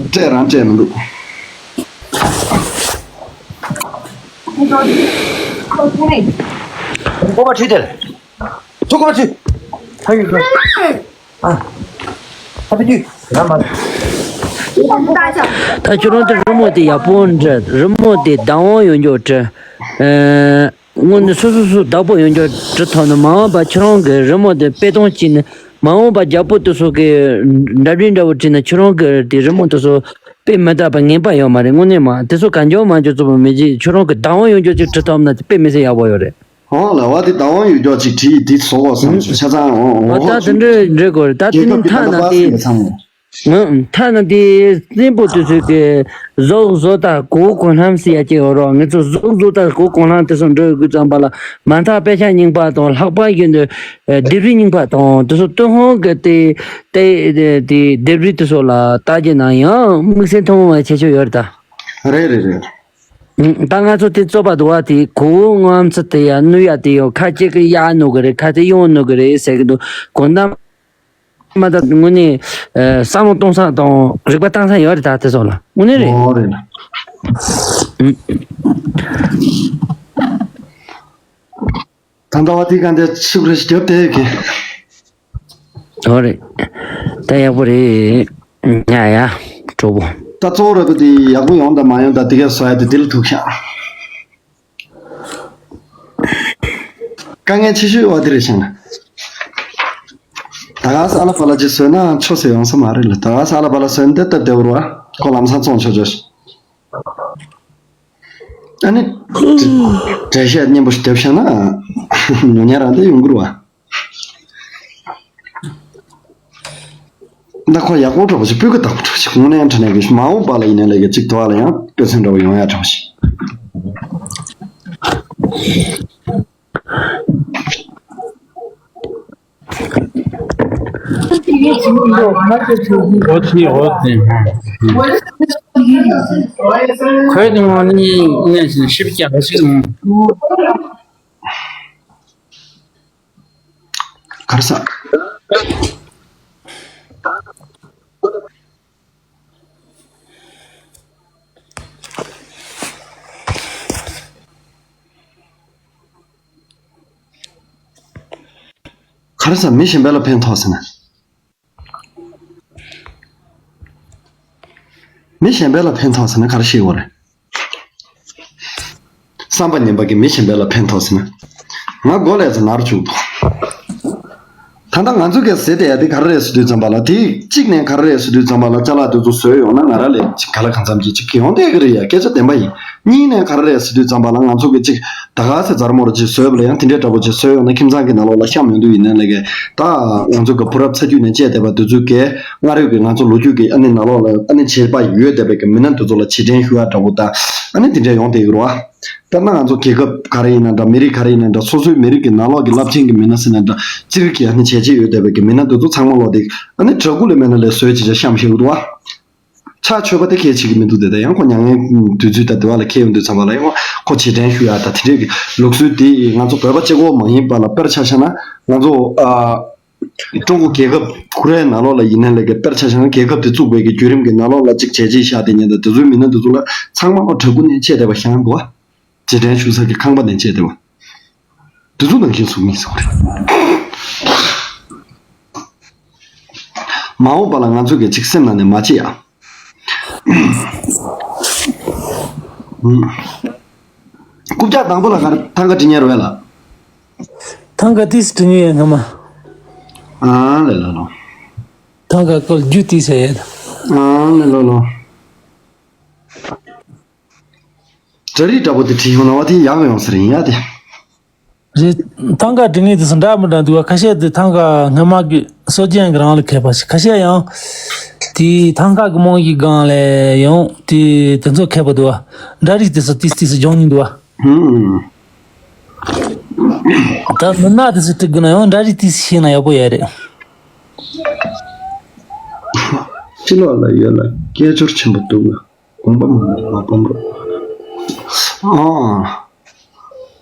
སྤྲད་རང་སྤྲད་མི་འདུག་སྤོབས་པ་ཁྲི་དེར། ཐུགས་ཁུར་ཆེ། ཐག་ཡིག་ཁ། ཨ། ཨ་ཕ་དུས། ར་མ། ད་ཁྱོད་རང་ཚོ་རི་མོ་དེ་ཡག་པོ་འབྲི། རི་མོ་དེ་བདག་དབང་ཡོད་མགྱོགས་འབྲི། ཨ། དངོས་གནས་སོ་སོ་སོ་བདག་པོ་ཡོད་མགྱོགས་འབྲི་ཐུབ་ན། མ་འོངས་པ་ཁྱོད་རང་གི་རི་མོ་དེ་དཔེ་སྟོང་གཅིག་ནི་མ་འོངས་པ་རྒྱལ་པོ་དེ་ཚོ་གི་འདྲ་མིན་འདྲ་བོ་བྲིས་ན་ཁྱོད་རང་གི་དེ་རི་མོ་དེ་ཚོ་དཔེ་མི་དག་པ་ངན་པ་ཡོད་མ་རེད། དངོས་གནས་མ་དེ་ཚོ་གང་མགྱོགས་མ་མགྱོགས་རྩོད་པ་མི་བྱེད། ཁྱོད་རང་གི་བདག་དབང་ཡོད་མགྱོགས་ཅིག་བྲི་ཐུབ་ན་དཔེ་མི་སྲིད་ཡག་པོ་ཡོད་རེད། ཨོ་ལ་བ་དེ་བདག་དབང་ཡོད་མགྱོགས་ཅིག་བྲིས་ཡིན་དེ་བཟོ་བ་བསམ་བྱུང་། ཆ་ཚང་། ཨོ་ཨོ་ད་དེ་འདྲའི་འདྲའི་སྐོར་ད་དེ་རྒྱལ་ཁབ་ནི་ཀྱི་ཐ་ད་ན་ལྟ་དེ་བ་སེམས་ཚང་མ། ང་ཐ་ན་དེ་བཙན་པོ་དེ་ཚོས་ཀྱི་གཟུགས་བཟོ་ལྟ་གོ་གོ་ལྷམ་ཟེར་ཡ་ཅིག་ཡོད་རོགས། ང་ཚོ་གཟུགས་བཟོ་ལྟ་གོ་གོ་ལྷམ་དེ་ཚོ་འགྲོ་དགོས་ཙམ་པ་ལ་མ་མཐའ་དཔེ་ཆ་རྙིང་པ་དང་ལྷག་པར་གྱི་འདི་ལྡེབས་རིས་རྙིང་པ་དང་དེ་ཚོ་ཏུན་ཧོང་གི་དེ་དེ་དེ་ལྡེབས་རིས་དེ་ཚོ་ལ་ལྟ་རྒྱུ་ན་ཡང་དམིགས་བསལ་ཐུན་མོང་བ་ཆེ་ཤོས་ཡོད་རེད་ད། རེད་རེད་རེད། ད་ང་ཚོ་དེ་རྩོད་པ་འདུག་བ། དེ་གོ་བོ་ངོམ་ཚུལ་དེ་ཡ་གནོད་ཡ་དེ་ཡོད། ཁ་ཅིག་གི་ཡ་གནོད་གི་རེད། ཁ་དེ་ཡོང་གནོད་གི་རེད་ཟེར་གི་འདུག་གོ་ད་མ་ད་དངོས་གནས་བསམ་བློ་གཏོང་ས་དང་རིག་པ་བཏང་ས་ཡོད་རེད། ད་དེ་ཚོ་ལ་དངོས་གནས་རེད། ཨོ་རེད། ད་ལྟ་བ་དེ་ག་འདྲ་ཆིབས་རེ་རྒྱབ་དེ་གི་ཨོ་རེད། ད་ཡག་པོ་རེད། ཉ་ཡ་གྲོགས་པོ། ད་གཙོ་བོ་རེད་པ་དེ་ཡག་པོ་ཡོང་དང་མ་ཡོང་དང་དེ་གས་བཟོ་ཡ་དེ་དེ་ལ་ཐུག་ཤག་དཀའ་ངལ་ཆེ་ཤོས་བ་དེ་རེད་ཤག་ན། ད་ག་ས་ཨ་ལ་པ་ལ་ཅིག་བཟོས་ན་ཆོ་ཟེར་ཡོང་ས་མ་རེད་ལ། ད་ག་ས་ཨ་ལ་པ་ལ་བཟོས་ན་དེ་སྟབས་བདེ་བོ་རེད་བ། ཁོ་ལམ་སང་བཙོང་ཆོག་ཆོག་ཤག་ཨ་ནི། འགྲེལ་བཤད་སྙན་པོ་ཞིག་བརྒྱབ་བཞག་ན། ཉོ་ཉར་རང་དེ་ཡོང་གི་རེད་བ། ད་ཁོ་ཡག་པོ་འགྲོ་བ་ཞིག་སྤུས་ཀ་དག་པོ་འགྲོ་ཞིག་དངོས་གནས་དྲང་གནས་ཀྱི་མ་འོངས་པ་ལ་ཡིན་ན་ལས་ཀ་གཅིག་དོ་བ་ལ་ཡང་དཔེ་མཚོན་འདྲ་བོ་ཡོང་ཡ་འགྲོ་བ་ཞིག་ཨོ་ཆི་ཨོ་ཏེ། ཁོས་དེ་ངོ་ནི་ངས་ཞིབ་ཀྱང་ཞིག་གར་ས། གར་ས་མི་གཞན་པ་ལ་ཕན་ཐོགས་ཟེར་ན། མི་གཞན་པ་ལ་ཕན་ཐོགས་ཟེར་ན་ག་རེ་ཤེས་དགོས་རེད། བསམ་པ་ངན་པ་གིས་མི་གཞན་པ་ལ་ཕན་ཐོགས་ཟེར་ན། ང་མགོ་ལས་ཚ་ནར་བཅུག་འདུག་ད་ལྟ་ང་ཚོ་གིས་ཟེར་བསྡད་ཡ་དེ་ག་རེ་རེད་ཟེར་དུས་ཙམ་པ་ལ། དེ་གཅིག་ནས་ག་རེ་རེད་ཟེར་དུས་ཙམ་པ་ལ། ཅ་ལག་དེ་ཚོ་བཟོས་ཡོང་ན་ང་རང་ལས་གཅིག་ག་ལ་གང་འཚམ་གྱིས་གཅིག་ཡོང་བསྡད་ཀྱི་རེད་ཡ། སྐད་ཆ་བདེན་པ་ཡིན། གཉིས་ནས་ག་རེ་རེད་ཟེར་དུས་ཙམ་པ་ལ། ང་ཚོ་གིས་གཅིག་ད་ག་སེ་མཛར་མོར་གཅིག་བཟོས་པ་ལ་ཡང་དེ་འདྲའི་འདྲ་པོ་གཅིག་བཟོས་ཡོང་ན། ཁྱིམ་ཚང་གི་ནང་ལོགས་ལ་བཤམས་ཡོང་དུས་ཡིན་ནའི་ལས་ཀའི་ད་ང་ཚོ་གི་བུ་རབས་ཚ་རྒྱུད་ནས་བཅད་བསྡད་པ་དེ་ཚོ་གིས། སྔ་རོལ་གྱི་ང་ཚོ་ལོ་རྒྱུས་ཀྱི་ཨ་ནི་ནང་ལོགས་ལ་ཨ་ནི་བྱས་པ་ཡོད་བསྡད་པའི་གི་མི་སྣ་དེ་ཚོ་ལ་རྗེས་དྲན་ཞུ་ཡ་འདྲ་པོ་དང་། ཨ་ནི་དེ་འདྲ་ཡོང་བསྡད་ཀྱི་རེད་བ། དཔེར་ན་ང་ཚོ་རྒྱལ་ཁབ་ག་རེ་ཡིན་ན་འདྲ། མི་རིགས་ག་རེ་ཡིན་ན་འདྲ། སོ་སོའི་མི་རིགས་ཀྱི་ནང་ལོགས་ཀྱི་རླབས་ཆེན་གྱི་མི་སྣ་ཟེར་ན་འདྲ། སྤྱིར་གྱི་ཨ་ནི་བྱས་རྗེས་ཡོད་བསྡད་པའི་གི་མི་སྣ་དེ་ཚོ་ཚང་མ་ལོག་སྟེ། ཨ་ནི་གྲྭ་སྐུ་ལས་མེད་ན་ལས་བཟོས་བྱས་བཤམས་བཞག་གི་འདུག་བ། ཕྱག་མཆོད་པ་དེ་གལ་ཆེ་གི་མི་འདུག་སྟེ། ད་ཡང་ཁོ་མྱ་ངན་དུས་ཚོད་དང་དེ་བ་ལ་འཁེལ་ཡོང་དུས་ཙམ་པ་ལ་ཡང་ཁོ་རྗེས་དྲན་ཞུ་ཡ་དང་དེ་འདྲའི་གི་ལུགས་སྲོལ་དེ། ང་ཚོ་བོད་པ་གཅིག་པོ་མ་ཡིན་པ་ལ། དཔེར་ཆ་བཞག་ན་ང་ཚོ་ཨ། ཀྲུང་གོ་རྒྱལ་ཁབ་ཁོ་རའི་ནང་ལོགས་ལ་ཡིན་ནའི་ལས་ཀའི། དཔེར་ཆ་བཞག་ན་རྒྱལ་ཁབ་དེ་བཙུགས་པའི་གི་བརྒྱུད་རིམ་གྱི་ནང་ལོགས་ལ་གཅིག་བྱས་རྗེས་བཞག་བསྡད་མཁན་དང་། དེ་ཚོའི་མི་སྣ་དེ་ཚོ་ལ་ཚང་མ་ཨོ་བྲག་ཕུག་ནས་བཅད་བསྡད་པ་བཞག་འདུག་བ། རྗེས་དྲན་ཞུ་ས་གི་ཁང་པ་ནས་བཅད་བསྡད་པ། དེ་ཚོ་ནང་བཞིན་བཟོ་ངེས་བཟོ་རེད། མ་འོངས་པ་ལ་ང་ཚོ་གི་གཅིག་སེམས་ནང་ནས་མ་བརྗེད་ཡ། རྐུབ་བཀྱག་དང་པོ་ལ་ག་རེ་ཐང་ག་འབྲི་མཁན་རེད་ལ། ཐང་ག་ཏིས་འབྲི་མཁན་ཡང་སྔ་མ། ཨང་ལེ་ལོ་ལོ། ཐང་ག་ཀོལ་རྒྱུ་ཏིས་ཡ་ཡ། ཨང་ལེ་ལོ་ལོ། གྲ་རིགས་འདྲ་པོ་དེ་བྲིས་ཡོང་ན་བ་དེ་ཡག་ཡོང་ས་རེད་ཡ་དེ། རེད། ཐང་ག་འབྲི་མཁན་དེ་ཚོ་འདྲ་མི་འདྲ་འདུག་བ། ཁ་ཤས་དེ་ཐང་ག་སྔ་མ་གི་སྲོལ་རྒྱུན་གི་རང་ལ་མཁས་པ་ཞིག་ཁ་ཤས་ཡང་དེ་ཐང་ག་གི་རྨང་གཞིའི་སྒང་ལ་ཡང་དེ་དེ་ཚོ་མཁས་པ་འདུག་བ། འདྲ་རིས་དེ་ཚོ་ཏིས་ཏིས་སྦྱོང་མཁན་འདུག་བ། ཧུམ། ད་མི་སྣ་དེ་ཚོ་འབྲི་དགོས་ན་ཡང་འདྲ་རིས་ཏིས་ཤེས་ན་ཡག་པོ་ཡོད་རེད། ཕྱི་ལོགས་ལ་ཡོད་ལ་སྐད་ཅོར་ཆེན་པོ་འདུག་ལ། དགོངས་པ་མ་མ་སྤོང་རོགས། ཨ།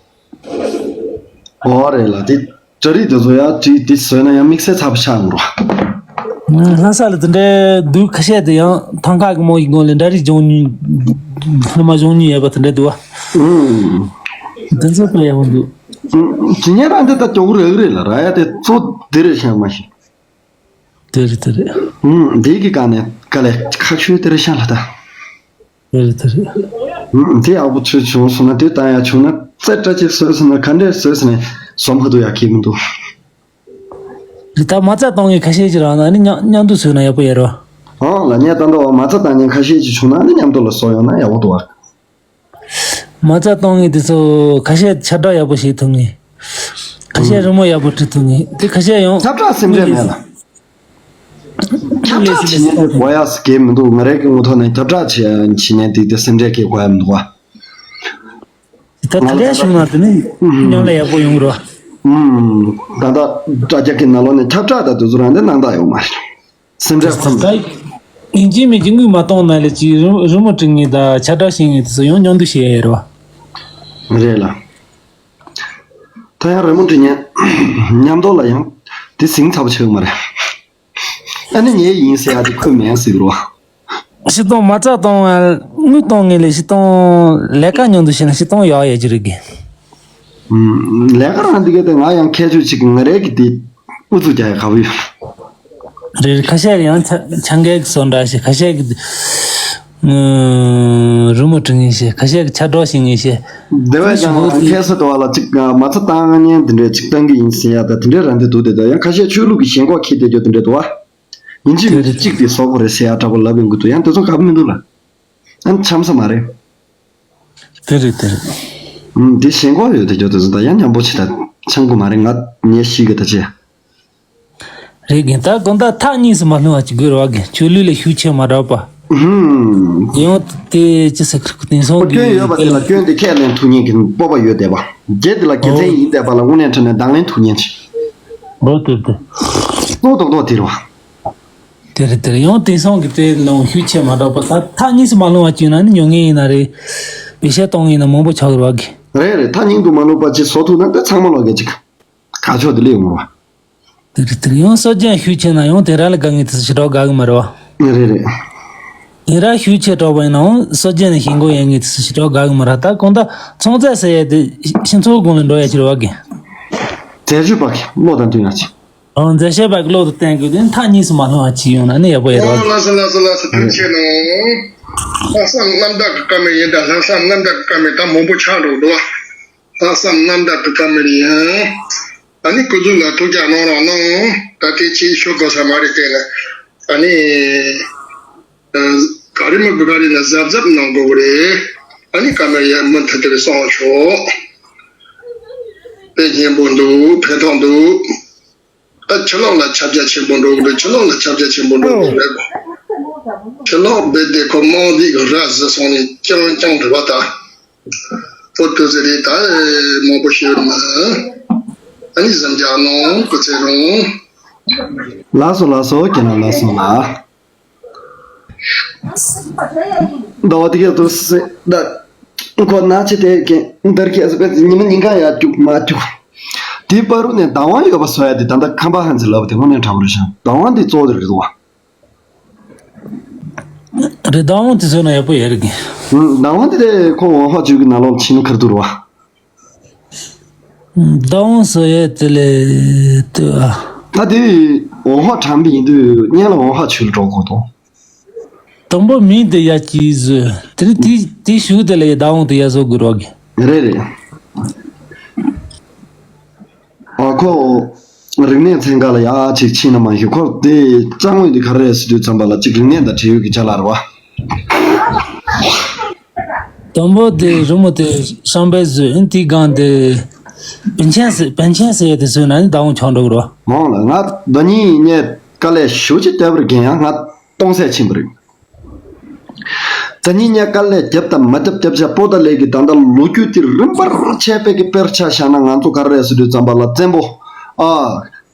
ཨོ་རེད་ལ། དེ་གྲ་རིགས་དེ་ཚོ་ཡ་བྲིས་དེ་བཟོས་ན་ཡང་དམིགས་བསལ་ཚ་པོ་ཆགས་འགྲོ། ལྷ་ས་ལ་དེ་འདྲའི་འདུག་ཁ་ཤས་དེ་ཡང་ཐང་ག་གི་རྨང་གཞིའི་སྒང་ལ་འདྲ་རིས་སྦྱོང་མྱོང་། སྔོན་མ་སྦྱོང་མྱོང་ཡོད་པ་དེ་འདྲ་འདུག་བ། ཨུམ། དེ་ཚོ་དཔེ་ཡག་པོ་འདུག་ཨུམ། ཇི་སྙེད་རང་འདི་ད་སྐྱོ་གུ་རེ་གུ་རེད་ལ་ར་ཡ། དེ་གཙོ་དེ་རེད་ཤག་མ་གཞི། དེ་རེད་དེ་རེད། ཨུམ། འདི་གི་སྒང་ནས་དཀའ་ལས་ཁག་ཤོས་དེ་རེད་ཤག་ལ་ད། རེད་རེད་རེད། ཨུམ། དེ་ཡག་པོ་ཚོས་བྱུང་སོང་ན། དེ་བཏང་ཡག་བྱུང་ན། རྩེ་གྲ་ཅིག་བཟོས་སོང་ན། ག་འདྲས་བཟོས་སོང་ན་བཟོ་མ་ཐུབ་ཡག་གི་མི་འདུག་རེད། ད་མ་རྩ་གཏོང་མཁན་ཁ་ཤས་ཅིག་རག་ན་ནི་མཉམ་མཉམ་དུ་བཟོས་ན་ཡག་པོ་ཡོད་རེད་བ། ཨོ་ལ་ངས་ད་ལྟ་བ་མ་རྩ་བཏང་མཁན་ཁ་ཤས་ཅིག་བྱུང་ན་ནི་མཉམ་དུ་ལ་བཟོ་ཡོང་ན་ཡག་པོ་འདུག་བ། མ་རྩ་གཏོང་མཁན་དེ་ཚོ་ཁ་ཤས་ཁྱབ་བསྒྲགས་ཡག་པོ་བྱེད་ཐུབ་མཁན། ཁ་ཤས་རི་མོ་ཡག་པོ་བྲིས་ཐུབ་མཁན་དེ། ཁ་ཤས་ཡང་ཁྱབ་བསྒྲགས་སེམས་ཁྲལ་མེད་ལ། ཁྱབ་བསྒྲགས་བྱེད་མཁན་དེ་དགོས་ཡག་ཟེར་གྱི་མི་འདུག་ང་རང་གི་ངོ་ཐོག་ནས་ཁྱབ་བསྒྲགས་བྱེད་བྱེད་མཁན་དེ་དེ་སེམས་ཁྲལ་གྱི་དགོས་ཡག་མི་འདུག་བ། ད་དེ་འདྲ་བྱུང་ན་དེ་ནི་མཉམ་ལ་ཡག་པོ་ཡོང་གི་རེད་བ། ཨུམ། ད་ལྟ་དྲ་རྒྱ་གི་ནང་ལོགས་ནས་ཁྱབ་བསྒྲགས་དང་དེ་ཚོ་རང་དེ་སྣང་དག་ཡོད་མ་རེད། སེམས་ཁྲལ་ཁོ་ན། ད་ཡིན་གཅིག་མིན་གཅིག་དངུལ་མ་གཏོང་ན་ལས་ཀྱི་རི་རི་མོ་བྲིས་མཁན་དང་ཁྱབ་བསྒྲགས་བྱེད་མཁན་དེ་ཚོ་ཡང་མཉམ་དུ་བྱེད་ཡ་ཡོད་རེད་བ། རེད་ལ། ད་ཡང་རི་མོ་བྲིས་མཁན་མཉམ་དུ་ལ་ཡང་དེ་ཟིང་ཚ་པོ་ཆགས་མ་རེད། ཨ་ནི་ངའི་ཡིན་ཟེར་ཡ་དེ་ཁོས་མིན་ཟེར་གི་རེད་བ། སྤྱིར་བཏང་མ་རྩ་བཏང་བ་དངུལ་གཏོང་མཁན་ལས་སྤྱིར་བཏང་ལས་ཀ་མཉམ་དུ་བྱས་ན་སྤྱིར་བཏང་ཡག་ཡག་ཅིག་རེད་གི། ཨུམ། ལས་ཀ་རང་འདི་ག་དེ་ང་ཡང་ཁྱད་ཆོས་ཅིག་ང་རེ་གི་དེ་ཨུ་ཚུགས་རྒྱག་ཡ་དགའ་པོ་ཡོད། རེད། ཁ་ཤས་ཀྱི་ཡང་ཆ་ཆང་གའི་བཟོ་འདྲ་ཞིག་ཁ་ཤས་ཀྱི་ཨུམ། རི་མོ་བྲིས་མཁན་ཞིག་ཁ་ཤས་ཀྱི་ཁྱབ་བསྒྲགས་བྱེད་མཁན་ཞིག་དེ་བས་ཀྱང་ཁ་སང་དུ་བ་ལ་ཅིག་མ་རྩ་བཏང་མཁན་དེ་འདྲས་ཅིག་བཏང་གི་ཡིན་ཟེར་ཡ་ད་དེ་འདྲས་རང་དེ་འདུག་དེ་ད་ཡང་ཁ་ཤས་ཆོས་ལུགས་ཀྱི་ཞེན་ཁོག་འཁྱེར་བསྡད་རྒྱུ་དེ་འདྲས་འདུག་བ། ཡིན་གཅིག་མིན་གཅིག་དེ་བཟོ་དགོས་རེད་ཟེར་ཡ་འདྲ་པོ་ལབ་ཡོང་གི་འདུག་ཡང་དེ་ཚོ་དགའ་པོ་མི་འདུག་ལ། ཨ་འཆམ་ས་མ་རེད། དེ་རེད་དེ་རེད། ཨུམ། དེ་ཞེན་ཁོག་ཡོད་དེ་རྒྱུ་དེ་ཚོ་ད་ཡང་མཉམ་པོ་བྱེད་ད་འཆམ་དགོས་མ་རེད། ང་ངས་ཤེས་གི་ད་ཅི། རེད་གི། ད་དགོང་དག་ཐག་གཉིས་སུ་མ་ལྷུང་བ་ཅིག་དགོས་རེད་བ་གི། ཆོས་ལུགས་ལ་ཤུགས་ཆེ་མ་འདྲ་བ། ཨུམ། ཡང་དེ་ཅི་ཟེར་གི་རེད། དེང་སང་གི་སྐྱོན་ཡོད་པ་དེ་ལ་སྐྱོན་དེ་ཁས་ལེན་ཐུབ་མཁན་གྱི་སྤོབས་པ་ཡོད་བསྡད་པ། བརྒྱད་དེ་ལ་དགེ་མཚན་ཡིན་བསྡད་པ་ལ་དངོས་གནས་དྲང་གནས་གདོང་ལེན་ཐུབ་མཁན་ཅིག་འོ་དེ་དེ། གཙོ་བོ་རྡོག་རྡོག་དེ་རེད་བ། དེ་རེད་དེ་རེད། ཡང་དེང་སང་གི་དེ་ནང་ཤུགས་ཆེ་མ་འདྲ་བ། ད་ཐག་གཉིས་སུ་མ་ལྷུང་བ་ཅིག་ན་ནི་ཉོ་མཁན་ཡིན་ན་རེད། བེད་སྤྱོད་གཏོང་མཁན་ཡིན་ན་མང་པོ་ཆགས་ཀྱི་རེད་བ་གི། རེད་རེད། ཐག་ཉིང་དུ་མ་ལྷུང་བ་ཅིག་བཟོ་ཐུབ་ན་ད་ཚང་མ་ལོག་གི་ཅིག་ཁ་ཕྱོགས་དེ་སླེབས་ཡོང་རེད་བ། དེ་རེད་དེ་རེད། ཡང་སྲོལ་རྒྱུན་ཤུགས་ཆེ་ན་ཡང་དེ་ར་ལ་དགའ་མཁན་དེ་ཚོ་ཞེ་དྲག་དགའ་གི་མ་རེད་བ། རེད་རེད། དེ་ར་ཤུགས་ཆེ་དྲགས་པ་ཡིན་ནའང་སྲོལ་རྒྱུན་ནས་ཞེན་ཁོག་ཡོད་མཁན་དེ་ཚོ་ཞེ་དྲག་དགའ་གི་མ་རེད། ད་གང་ལྟར་ཚོང་རྫས་ཟེར་ཡས་དེ་སྤྱི་ཚོགས་སྒང་ལ་འགྲོ་ཡས་ཅིག་རེད་བ་གི། རྫས་སྦྱོར་པ་གི་བློ་དང་མཐུན་ཡ་ཅིག་ཨང་། མཛད་བཤད་པ་གི་བློ་དང་བསྟན་དགོས་དུས་ཐག་གཉིས་སུ་མ་ལྷུང་བ་ཅིག་ཡོང་ན་ནི་ཡག་པོ་ཡོད་རེད་བ། ལགས་སོ་ལགས་སོ་ལགས་སོ། ཐུགས་རྗེ་ཆེ་གནང་། ལྷག་བསམ་རྣམ་དག་གི་བཀའ་མོལ་ཡིན་ད། ལྷག་བསམ་རྣམ་དག་གི་བཀའ་མོལ་ད་མང་པོ་ཆགས་འགྲོ་འདུག་བ། ལྷག་བསམ་རྣམ་དག་གི་བཀའ་མོལ་ཡིན། ཨ་ནི་སྐུ་གཟུགས་ལ་ཐུགས་ཅག་གནང་རོགས་གནང་། ད་དེ་ཅིག་ཤོད་དགོས་ས་མ་རེད་དེ་ལ། ཨ་ནི། ཨ། ག་རེ་མི་དགོས་ག་རེ་ན་གཟབ་གཟབ་གནང་དགོས་རེད། ཨ་ནི་ཀ་མེ་ར་ཡ་མུ་མཐུད་དེ་གསུང་ཆོག་དཔེ་སྙན་པོ་འདུག་ཕན་ཐོགས་འདུག་ད་ཕྱི་ལོགས་ལ་ཁྱབ་རྒྱ་ཆེན་པོ་འགྲོ་གི་འདུག་ཕྱི་ལོགས་ལ་ཁྱབ་རྒྱ་ཆེན་པོ་འགྲོ་གི་འདུག་རེད་གོ། ཕྱི་ལོགས་རྦད་དེ་ཁོ་དམངས་སྡེ་གི་ར་བཟི་སོང་ནས་རྐྱང་རྐྱང་རེད་བ་ད། ཨོ་ཏོ་ཟེར་རེད་ད། མང་པོ་ཤོད་མ། ཨ་ནི་གཟིམ་རྒྱག་གནང་སྐུ་ཚེ་རིང་། ལགས་སོ་ལགས་སོ། ཁྱེད་རང་ལགས་སོ་ལགས། ཟླ་བ་དེ་ག་དུ་སེ་ད། ཁོ་ན་ཆེ་དེ་གན་འདར་ཁྱེད་སེ་པེ་ཉི་མ་ཉིན་གང་ཡར་རྒྱུག་མར་རྒྱུག་དེའི་བར་དུ་ནས་བདག་དབང་ཡོད་པ་བཟོ་ཡ་དེ་ད་ལྟ་ཁམས་པ་ཧན་ཚེ་ལབ་དེ་དངོས་གནས་དྲང་པོ་རེད་ཤག་བདག་དབང་དེ་གཙོ་བོ་དེ་རེད་འདུག་བ། རེད། བདག་དབང་དེ་བཟོས་ན་ཡག་པོ་ཡོད་རེད་གི། ཨུམ། བདག་དབང་དེ་ཁོ་ཝང་ཧྭ་ཅུའུ་གི་ནང་ལོགས་ཕྱིན་ན་ཁར་འདུག་རེད་བ། བདག་དབང་བཟོ་ཡས་དེ་ལས་དེ་ཨ། ད་དེ་ཝང་ཧྭ་དྲངས་པ་ཡིན་དུས་སྔོན་ལ་ཝང་ཧྭ་ཅུའུ་ལ་འགྲོ་དགོས་དོ། དང་པོ་མིང་དེ་ཡར་གྱིས་བཟོས། དེ་ནས་དེ་དེའི་གཞུག་དེ་ལ་ཡ་བདག་དབང་དེ་ཡར་བཟོ་དགོས་རོགས་གི། རེད་རེད། ཨ་ཁོ། རིག་གནས་ཚན་ཁག་ལ་ཡག་ཅིག་ཕྱིན་ན་མ་ཤེས། ཁོ་དེ་རྩ་དངོས་དེ་ག་རེ་རེད་ཟེར་དུས་ཙམ་པ་ལ་གཅིག་རིག་གནས་དང་འབྲེལ་ཡོད་ཀྱི་ཅ་ལག་རེད་བ། དང་པོ་དེ་རི་མོ་དེ་ཤང་པའི་བཟོས། ཨིན་དེའི་སྒང་དེ་པན་ཆེན་ཟེར་པན་ཆེན་ཟེར་ཡས་དེ་བཟོས་ན་ནི་བདག་དབང་ཆགས་འགྲོ་གི་རེད་བ། མང་ལ་ང་ཟླ་ཉིན་ངས་དཀའ་ལས་ཞེ་པོ་ཅིག་བརྒྱབ་པ་རེད་ཀྱང་ཡང་ང་སྟོང་ཟད་ཕྱིན་པ་རེད། ཟླ་ཉིན་ངས་དཀའ་ལས་བརྒྱབ་དང་མ་བརྒྱབ་བརྒྱབ་བྱས་པོ་ཏཱ་ལའི་གི་ད་ལྟ་ལོ་རྒྱུས་དེ་རིམ་པར་བྱས་པའི་གི་དཔེར་ཆ་བཞག་ན་ང་ཚོ་ག་རེ་རེད་ཟེར་དུས་ཙམ་པ་ལ་བཙན་པོ། ཨ།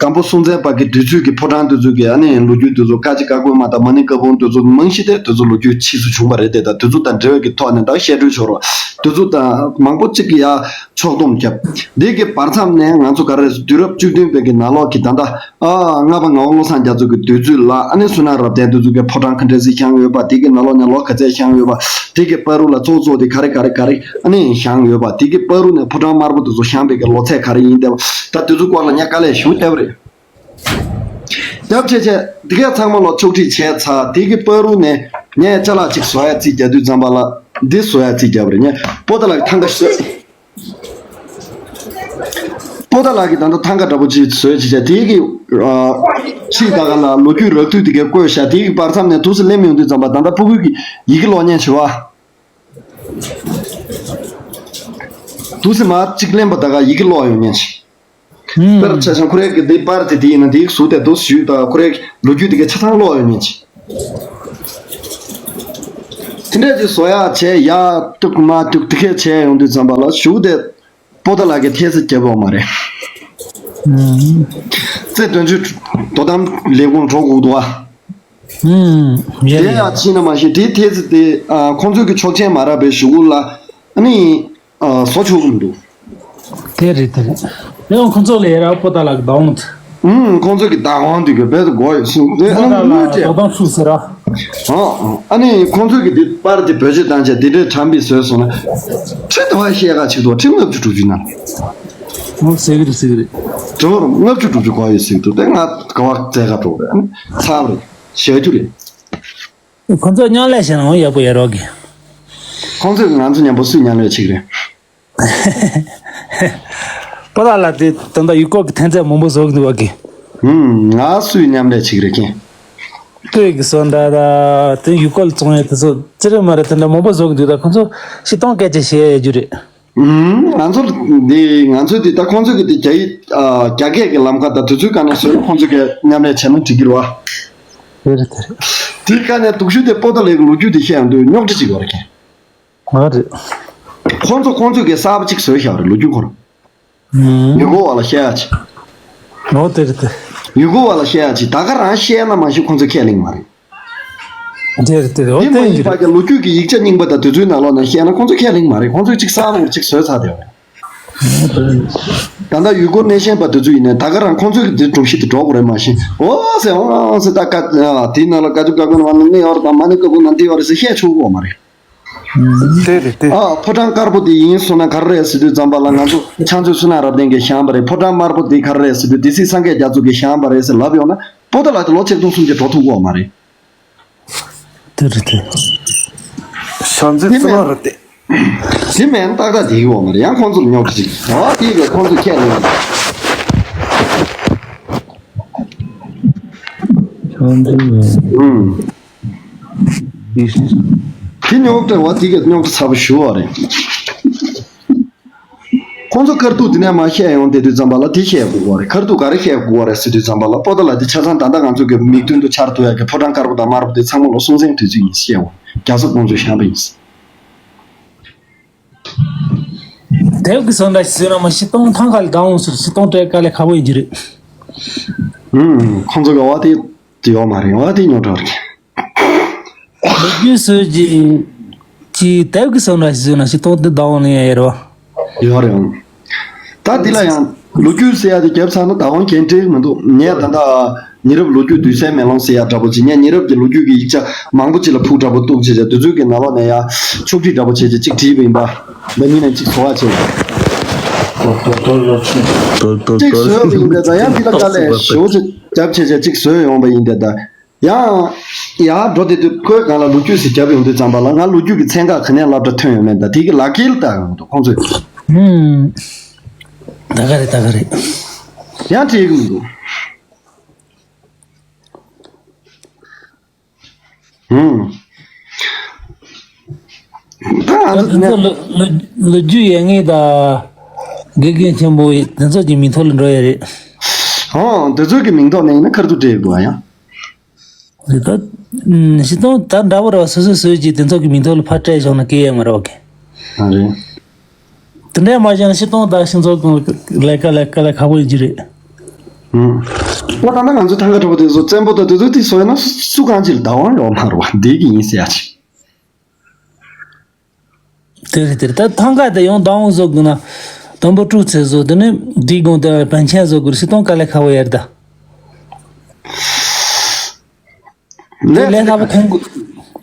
སྒམ་པོ་སྲོང་བཙན་པ་གི་དུས་ཚོད་ཀྱི་ཕོ་བྲང་དེ་ཚོ་གི་ཨ་ནི་ལོ་རྒྱུས་དེ་ཚོ་བཀའ་ཆེ་བཀའ་པོད་མ་དང་མ་ཎི་བཀའ་པོད་དེ་ཚོ་མང་ཤོས་དེ་དེ་ཚོ་ལོ་རྒྱུས་ཕྱིས་སུ་བྱུང་བ་རེད་དེ། ད་དེ་ཚོ་དང་འབྲེལ་བའི་གི་ཐོག་ནས་ད་བཤད་སྒྲོས་ཤོར་བ་དེ་ཚོ་དང་མང་པོ་གཅིག་གི་ཡ་ཕྱོགས་བསྡོམས་བརྒྱབ། འདི་གི་བར་མཚམས་ནས་ང་ཚོ་ག་རེ་རེད་ཟེར་དུས་རབས་བཅུ་བདུན་པའི་གི་ནང་ལོགས་ཀྱི་ད་ལྟ། ཨ། ལྔ་པ་ངག་དབང་བློ་བཟང་རྒྱ་མཚོ་གི་དུས་ཚོད་ལ་ཨ་ནི་བསོད་ནམས་རབ་བརྟན་དེ་ཚོ་གི་ཕོ་བྲང་ག་འདྲ་ཞིག་བཞེངས་ཡོད་པ། དེ་གི་ནང་ལོགས་ནས་ལོ་ག་ཚད་བཞེངས་ཡོད་པ། དེ་གི་བར་དུ་ལ་གཙོ་གཙོ་དེ་ག་རེ་ག་རེ་ག་རེ་ཨ་ནི་བཞེངས་ཡོད་པ། དེ་གི་བར་དུ་ནས་ཕོ་བྲང་དམར་པོ་དེ་ཚོ་བཞེངས་པའི་གི་ལོ་ཚད་ག་རེ་ཡིན་བསྡད་པ། ད་དེ་ཚོ་སྐོར་ལ་ངས་དཀའ་ལས་ཞེ་པོ་བརྒྱབ་རེད། རྒྱབ་བྱས་བྱས་དེ་གས་ཚང་མ་ལོ་ཕྱོགས་སྒྲིག་བྱས་ཚར། དེ་གི་བར་དུ་ནས་ངས་ཅ་ལག་ཅིག་བཟོ་ཡ་རྩིས་རྒྱག་དུས་ཙམ་པ་ལ་འདི་བཟོ་ཡ་རྩིས་རྒྱབ་རེད། ངས་པོ་ཏཱ་ལ་གི་ཐང་ག་བཟོས། པོ་ཏཱ་ལ་གི་ད་ལྟ་ཐང་ག་འདྲ་པོ་ཅིག་བཟོས་བྱས་བྱས་དེ་གི། ཨ། ཕྱིས་ད་ག་ལ་ལོ་རྒྱུས་རགས་བསྡུས་དེ་གས་བཀོད་བཞག་དེ་གི་བར་མཚམས་ནས་དུས་སུ་ལེན་མི་ཡོང་དུས་ཙམ་པ་ད་ལྟ་ཕྲུ་གུ་གི་ཡི་གེ་ཀློག་མཁན་བྱེད་བ། དུས་སུ་མ་གཅིག་ལེན་པ་ད་ག་ཡི་གེ་ཀློག་ཡོང་མཁན་བྱེད། ཨུམ། དཔེར་ཆ་བཞག་ཁོ་རའི་གི་དེ་པར་དེ་དེ་ཡིན་ན་དེའི་གཟུགས་དེ་དུས་སུ་ཞུས་ད་ཁོ་རའི་ལོ་རྒྱུས་དེ་གས་ཆ་ཚང་ཀློག་ཡོང་མཁན་བྱེད། དེ་འདྲས་ཅིག་བཟོ་ཡག་བྱས་ཡག་གཏུག་མ་གཏུག་དེ་གས་བྱས་ཡོང་དུས་ཙམ་པ་ལ་གཞུག་དེ་པོ་ཏཱ་ལ་གི་ཐེལ་ཙེ་རྒྱབ་ཡོད་མ་རེད། ཨུམ། རྩེ་དོན་གཅོད་དོ་དམ་ལས་ཁུངས་འགྲོ་དགོས་འདུག་ཨ། ཨུམ། ཡ་དེ་ཡ། ཡང་ཕྱིན་ན་མ་ཤེས་དེའི་ཐེལ་ཙེ་དེ་ཨ་ཁོང་ཚོའི་གི་ཆོག་མཆན་མ་རག་པའི་གཞུག་གུ་ལ་ཨ་ནི། ཨ། བཟོ་ཆོག་གི་མི་འདུག་དེ་རེད་དེ་རེད། དེ་ཡང་ཁོང་ཚོ་ལ་ཡ་ར་པོ་ཏཱ་ལ་གི་བདག་དབང་དེ། ཨུམ། ཁོང་ཚོ་གི་བདག་དབང་དེ་གི་རྦད་དེ་དགོས་ཡོད་སྲིད་དེ། ཨ་ནི་དངུལ་སྤྲད། དོ་དམ་ཚུགས་ཟེར་ར། ཨ། ཨ་ནི་ཁོང་ཚོ་གི་དེ་པར་དེ་བེད་སྤྱོད་བཏང་བྱས་དེ་འདྲའི་དྲན་པའི་བཟོས་སོང་ན། ཁྲི་དེ་བ་བཤད་ག་ཆིག་ཐོག་ཁྲི་ལྔ་བཅུ་དྲུག་ཅུ་ན། ཨོ་ཟེར་གི་རེད་ཟེར་གི་རེད། དྲི་བ་ལྔ་བཅུ་དྲུག་ཅུ་དགོས་ཡོད་ཟེར་གི་འདུག་དེ་ང་ག་བ་བཙལ་ག་འགྲོ་རེད། ཨ་ནི་ཚར་རེད། བཤད་རྒྱུ་རེད། ཁོང་ཚོ་མཉམ་ལས་བྱས་ན་ཡག་པོ་ཡོད་རོགས་གི། ཁོང་ཚོས་ང་ཚོ་མཉམ་པོ་སུས་མཉམ་ལས་བྱེད་ཀྱི་རེད། པོ་ཏཱ་ལ་དེ་ད་ལྟ་ཡུལ་སྐོར་གྱི་ཐོན་རྫས་མང་པོ་བཟོ་གི་འདུག་བ་གི། ཧུམ། ང་སུས་མཉམ་ལས་བྱེད་ཀྱི་རེད་ཀྱེ། ལྟོས་ཀྱི་བཟོ་འདྲ་ད་དེ་ཡུལ་སྐོར་ལ་བཙོང་ཡས་དེ་ཚོ་ཅི་རེད་མ་རེད་དེ་འདྲ་མང་པོ་བཟོ་གི་འདུག་ད་ཁོང་ཚོ་ཤི་སྟོང་སྐད་ཆ་བཤད་ཡ་རྒྱུ་རེད། ཧུམ། ང་ཚོ་འདི་ང་ཚོ་འདི་ད་ཁོང་ཚོ་གི་འདི་རྒྱ་ཡིག་ཨ་རྒྱ་སྐད་ཀྱི་ལམ་ཁ་དང་དུས་ཚོད་ག་ནས་བཟོས་ཁོང་ཚོ་གི་མཉམ་ལས་བྱས་ན་འགྲིག་གི་རེད་བ། དེ་རེད་དེ་རེད། དེ་ག་ནས་སྡུག་ཤོས་དེ་པོ་ཏཱ་ལའི་གི་ལོ་རྒྱུས་དེ་བཤད་ཡོང་དུས་རྙོག་དྲ་ཅིག་ཡོད་རེད་ཀྱེ། ང་རེད། ཁོང་ཚོ་ཁོང་ཚོ་གི་གསར་པ་གཅིག་བཟོས་བཞག་རེད་ལོ་རྒྱུས་སྐོར། ཨུམ། ཡུལ་སྐོར་བ་ལ་བཤད་ཡ་ཅིག་ངོ་དེ་རེད་དེ། ཡུལ་སྐོར་བ་ལ་བཤད་ཡ་ཅིག་ད་ག་རང་བཤད་ན་མ་གཞི་ཁོང་ཚོ་ཁས་ལེན་མ་རེད། དེ་རེད་དེ་རེད། འོ་དེ་མ་དེ་ཡིན་ཡིན་པ་རེད། ཀྱང་ལོ་རྒྱུས་ཀྱི་ཡིག་ཆ་རྙིང་པ་དང་དེ་ཚོའི་ནང་ལོགས་ནས་བཤད་ན་ཁོང་ཚོ་ཁས་ལེན་མ་རེད། ཁོང་ཚོས་གཅིག་གསར་པ་གཅིག་བཟོས་ཚར་དེ་རེད། ད་ལྟ་ཡུལ་སྐོར་སྣེ་ཤན་པ་དེ་ཚོ་ཡིན་ནའི་ད་ག་རང་ཁོང་ཚོའི་གི་དེ་སྒྲོམ་གཞི་དེ་འགྲོ་དགོས་རེད་མ་གཞི་འོ་ཟེར་འོ་ཟེར་ད་ཀ་དེའི་ནང་ལ་བཀའ་བརྒྱུད་བཀའ་བརྒྱུད་ནང་ནས་ཡོད་རེད་དང་མ་ཎི་བཀའ་བརྒྱུད་ནང་དེ་ཡོད་རེད་ཟེར་བཤད་ཆོག་གི་ཡོད་མ་རེད། དེ་རེད་དེ། ཨ་ཕོ་བྲང་དཀར་པོ་དེ་ཡིན་སོང་ན་ག་རེ་རེད་ཟེར་དུས་ཙམ་པ་ལ་ང་ཚོ་ཕྱག་མཛོད་བསོད་ནམས་རབ་བརྟན་གྱིས་བཞེངས་པ་རེད། ཕོ་བྲང་དམར་པོ་དེ་ག་རེ་རེད་ཟེར་དུས་སྡེ་སྲིད་སངས་རྒྱས་རྒྱ་མཚོ་གིས་བཞེངས་པ་རེད་ཟེར་ལབ་ཡོང་ན་པོ་ཏཱ་ལ་དེ་ལོ་ཆིག་སྟོང་སུམ་བརྒྱ་འགྲོ་ཐུབ་ཀྱི་ཡོད་མ་རེད། དེ་རེད་དེ། ཕྱག་མཛོད་བསོད་ནམས་རབ་བརྟན། དེ་མིན་ཏག་ཏག་དེ་ཡོད་མ་རེད། ཡང་ཁོང་ཚོར་རྙོག་དྲ་ཅིག་ཨ་དེ་ག་ཁོང་ཚོ་ཁས་ལེན། ཨུམ། དེ་རྙོག་དྲ་བ་དེ་གས་རྙོག་དྲ་ཚ་པོ་ཞེ་པོ་རེད། ཁོང་ཚོ་ཁ་ཐུག་དེ་ནས་མར་བཤད་ཡོང་བསྡད་དུས་ཙམ་པ་ལ་དེ་བཤད་དགོས་པ་རེད། ཁ་ཐུག་ག་རེ་བཤད་དགོས་པ་རེད་ཟེར་དུས་ཙམ་པ་ལ་པོ་ཏཱ་ལ་དེ་ཆ་ཚང་ད་ལྟ་ང་ཚོ་གི་མིག་མདུན་དུ་འཆར་ཐུབ་ཡག་གི་ཕོ་བྲང་དཀར་པོ་དང་དམར་པོ་དེ་ཚང་མ་ལོ་སྲོང་བཙན་དུས་ཚོད་ཡིན་བཤད་འོང་། རྒྱ་བཟའ་ཀོང་ཇོ་བཞེངས་པ་ཡིན། དེབ་ཀྱི་སོ་འདྲ་ཞིག་བཟོས་ན་མ་ཤི་སྟོང་ཐང་ག་ལ་ལྡང་འོང་ཟེར། ཤི་སྟོང་སྤྲད་དཀའ་ལས་ཁག་པོ་ཡིན་གྱི་རེད། ཨུམ། ཁོང་ཚོ་གི་བ་དེ་ཡོད་མ་རེད། བ་དེ་ཉོ་གྲབས་རེད། ལོ་རྒྱུས་སོ་ཅི་ཅི་དེབ་ཀྱི་སོ་འདྲ་ཞིག་བཟོས་ན་ཤི་སྟོང་དེ་ལྡང་འོང་ནི་ཡ་ཡོད་རེད་བ། ཡོད་རེད། ཨང་། ད་འདི་ལ་ཡང་ལོ་རྒྱུས་ཟེར་ཡ་དེ་རྒྱབ་ཚར་ན་ད་དབང་གན་འགྲིག་མི་འདུག་ངས་ད་ལྟ་ཉེ་རབས་ལོ་རྒྱུས་བསྡུས་སའི་མེ་ལོང་ཟེར་ཡ་འདྲ་པོ་ཅིག་ངས་ཉེ་རབས་ཀྱི་ལོ་རྒྱུས་ཀྱི་ཡིག་ཆ་མང་པོ་ཅིག་ལ་ཕུག་འདྲ་པོ་གཏུགས་བྱས་བྱས་དེ་ཚོའི་གི་ནང་ལོགས་ནས་ཡ་ཕྱོགས་སྒྲིག་འདྲ་པོ་བྱས་བྱས་གཅིག་བྲིས་པ་ཡིན་པ། འདི་གཉིས་ནས་གཅིག་བཟོ་བ་བྱས། གཅིག་བཟོས་པ་ཡིན་ཏེ་ད་ཡང་འདི་ལ་དཀའ་ལས་ཞེ་པོ་ཅིག་རྒྱབ་བྱས་བྱས་གཅིག་བཟོས་ཡོང་པ་ཡིན་ཏེ་ད། ཡང་། ཡར་འགྲོ་དེ་དུས་ཁོའི་སྒང་ལ་ལོ་རྒྱུས་ཤིག་བརྒྱབ་ཡོང་དུས་ཙམ་པ་ལ་ང་ལོ་རྒྱུས་ཀྱི་ཚན་ཁག་ག་ནས་སློབ་གྲྭ་ཐོན་ཡོད་མེད་དང་དེ་གི་ལག་འཁྱེར་ལྟ་ཡོང་འདུག་ཁོང་ཚོས། ཧུམ། ད་ག་རེད་ད་ག་རེད། ཡང་བྲིས་གི་མི་འདུག་ཧུམ། ད་ང་ཚོ་དེ་ནས། ལོ་ལོ་ལོ་རྒྱུས་ཡོད་མཁན་དང་། དགེ་རྒན་ཆེན་པོ་དེ་ཚོ་གི་མིང་ཐོག་ལ་འགྲོ་ཡ་རེད། ཧོ། དེ་ཚོ་གི་མིང་ཐོག་ནས་ཡིན་ན་ཁར་ཚུར་སྤྲད་དགོས་ཨ་ཡང་། རེད་ད། ཤི་སྟོང་ད་འདྲ་པོ་རེད་བ། སོ་སོ་སོའི་གི་དེ་ཚོ་གི་མིང་ཐོག་ལ་ཕར་སྤྲད་བཞག་ན་སྐད་ཡ་མ་རེད་བ་གི། ཨ་རེད། དེ་འདྲ་མ་བྱས་ན་ཤི་སྟོང་ད་ཤི་ཚོ་གང་ལས་ཀ་ལས་ཀ་ལས་ཁག་པོ་ཡིན་གྱི་རེད། ཨང་། ཨོ་ད་ལྟ་ང་ཚོ་ཐང་ག་གྲོགས་པོ་དེ་ཚོ་བཙན་པོ་དང་དེ་ཚོ་དེ་བཟོས་ན་སུ་སུ་གང་ཅིག་ལ་བདག་དབང་ཡོད་མ་རེད་བ། འདི་གི་ཡིན་ཟེར་ཡ་ཅིག་དེ་རེད་དེ་རེད། ད་ཐང་ག་དེ་ཡང་བདག་དབང་བཟོ་དགོས་ན། དུམ་བུ་དྲུག་ཚེ་བཟོ་དེ་ནི་འདིའི་དགོངས་དེ་བན་ཆེན་བཟོ་དགོས་རེད། ཤི་སྟོང་དཀའ་ལས་ཁག་པོ་ཡར་ད། ལས་ལས་སླ་པོ་མཐོང་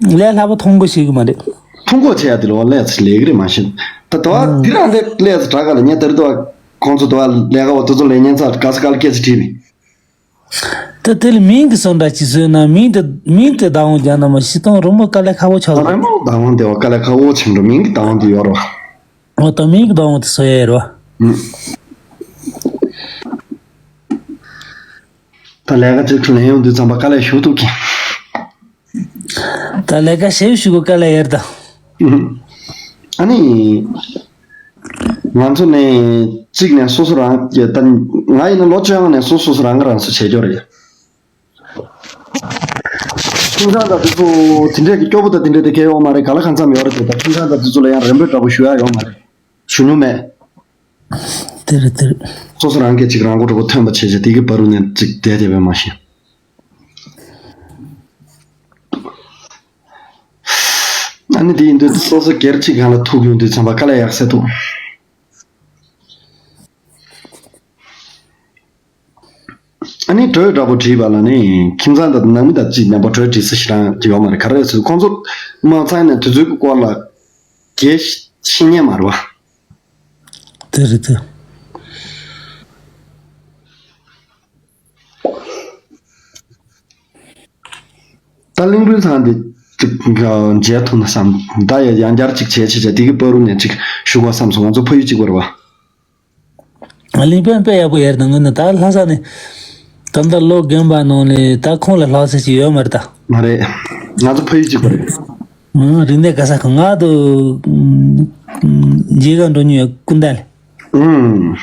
གི་ལས་སླ་པོ་མཐོང་གི་ཤེས་གི་མ་རེད། ཐུང་གོ་བྱས་ཡ་དེ་ལོ་ལས་ཚེ་ལས་གི་རེད་མ་ཤེས། ད་དུ་བ་འདི་རང་དེ་ལས་ཚེ་དྲག་ག་ལ་ཉེ་དེར་དུ་བ་ཁོང་ཚོ་དུ་བ་ལས་ཀ་བ་དུ་ཚོ་ལས་ཉན་ཚ་ག་ས་ག་ལ་སྐད་ཚེ་བྲིས་ནས། ད་དེ་ལ་མིང་གི་སོ་འདྲ་ཅིག་བཟོས་ན་མིང་དེ་མིང་དེ་བདག་དབང་རྒྱག་ན་མ་ཤི་སྟོང་རི་མོ་དཀའ་ལས་ཁག་པོ་ཆགས་རེད། རི་མོ་བདག་དབང་དེ་བ་དཀའ་ལས་ཁག་པོ་ཆེན་འགྲོ་མིང་གི་བདག་དབང་དེ་ཡོད་རོ། འོ་ད་མིང་གི་བདག་དབང་དེ་བཟོ་ཡ་རོ། ད་ལས་ཀ་ཅིག་ལེན་ཡོང་དུས་ཙམ་པ་དཀའ་ལས་ཞུ་ཐུབ་ཀྱི། ད་ལས་ཀ་ཞེ་ཞུ་གོ་དཀའ་ལས་ཡར་ད། ཨ་ནི། ང་ཚོ་ནས་གཅིག་ནས་སོ་སོ་རང་གི་ད་ང་ཡིན་ན་ལོ་བཅོ་ལྔ་ནས་སོ་སོ་སོ་རང་གི་རང་སོ་བྱེད་རྒྱུ་རེད། ཁྱིམ་ཚང་དང་དེ་ཚོ་དེ་འདྲས་ཀྱི་སྐྱོ་པོ་དང་དེ་འདྲས་དེ་གས་ཡོད་མ་རེད། ག་ལ་གང་འཚམ་ཡོད་རེད་དེ། ད་ཁྱིམ་ཚང་དང་དེ་ཚོ་ལ་ཡང་རེ་འབོད་འདྲ་པོ་ཞུ་ཡ་ཡོད་མ་རེད། ཞུ་མྱོང་མེད། དེ་རེད་དེ་རེད། སོ་སོ་རང་གིས་ཅིག་རང་མགོ་གྲོད་པོ་ཐོན་པ་བྱས་བྱས་དེ་གི་བར་དུ་ནས་ཅིག་བསྡད་བསྡད་པས་མ་ཤེས། ཨ་ནི་དེ་ཡིན་དུས་སོ་སོ་སྒེར་གཅིག་སྒང་ལ་ཐུག་ཡོང་དུས་ཙམ་པ་དཀའ་ལས་ཡག་སེ་ཐུག་ཨ་ནི་གྲོས་འདྲ་པོ་བྲིས་པ་ལ་ནི་ཁྱིམ་ཚང་དང་ནང་མི་དང་གཅིག་མཉམ་པོ་གྲོས་བྲིས་ས་ཞིག་རང་ཡོད་མ་རེད། ག་རེ་ཟེར་ཁོང་ཚོ་མ་ཚང་ནས་དུས་ཚོད་ཀྱི་སྐོར་ལ་གལ་ཤེས་ཉན་མ་རེད་བ། དེ་རེད་དེ། ད་གླིང་བུའི་ཚང་འདི་ཅིག་མཇལ་ཐུབ་ན་བསམ། ད་ཡང་ཡང་བསྐྱར་ཅིག་བྱས་བྱས་བྱས་དེ་གི་བར་དུ་ནས་ཅིག་ཞུ་དགོས་བསམ་སོང་། ང་ཚོ་ཕ་ཡུལ་གཅིག་པ་རེད་བ། གླིང་ཕན་དཔེ་ཡག་པོ་ཡར་དང་ངོས་ནས་ད་ལྷ་ས་ནས་ད་ལྟ་ལོ་རྒན་པ་ནང་ནས་ད་ཁོང་ལ་ལྷག་ས་ཞིག་ཡོད་མ་རེད་ད། མ་རེད། ང་ཚོ་ཕ་ཡུལ་གཅིག་པ་རེད། ཨང་། རིག་གནས་ག་ས་གང་ང་དུ་མཇལ་ག་འགྲོ་མྱོང་ཡོད་སྐུ་མདའ་ལ། ཨང་།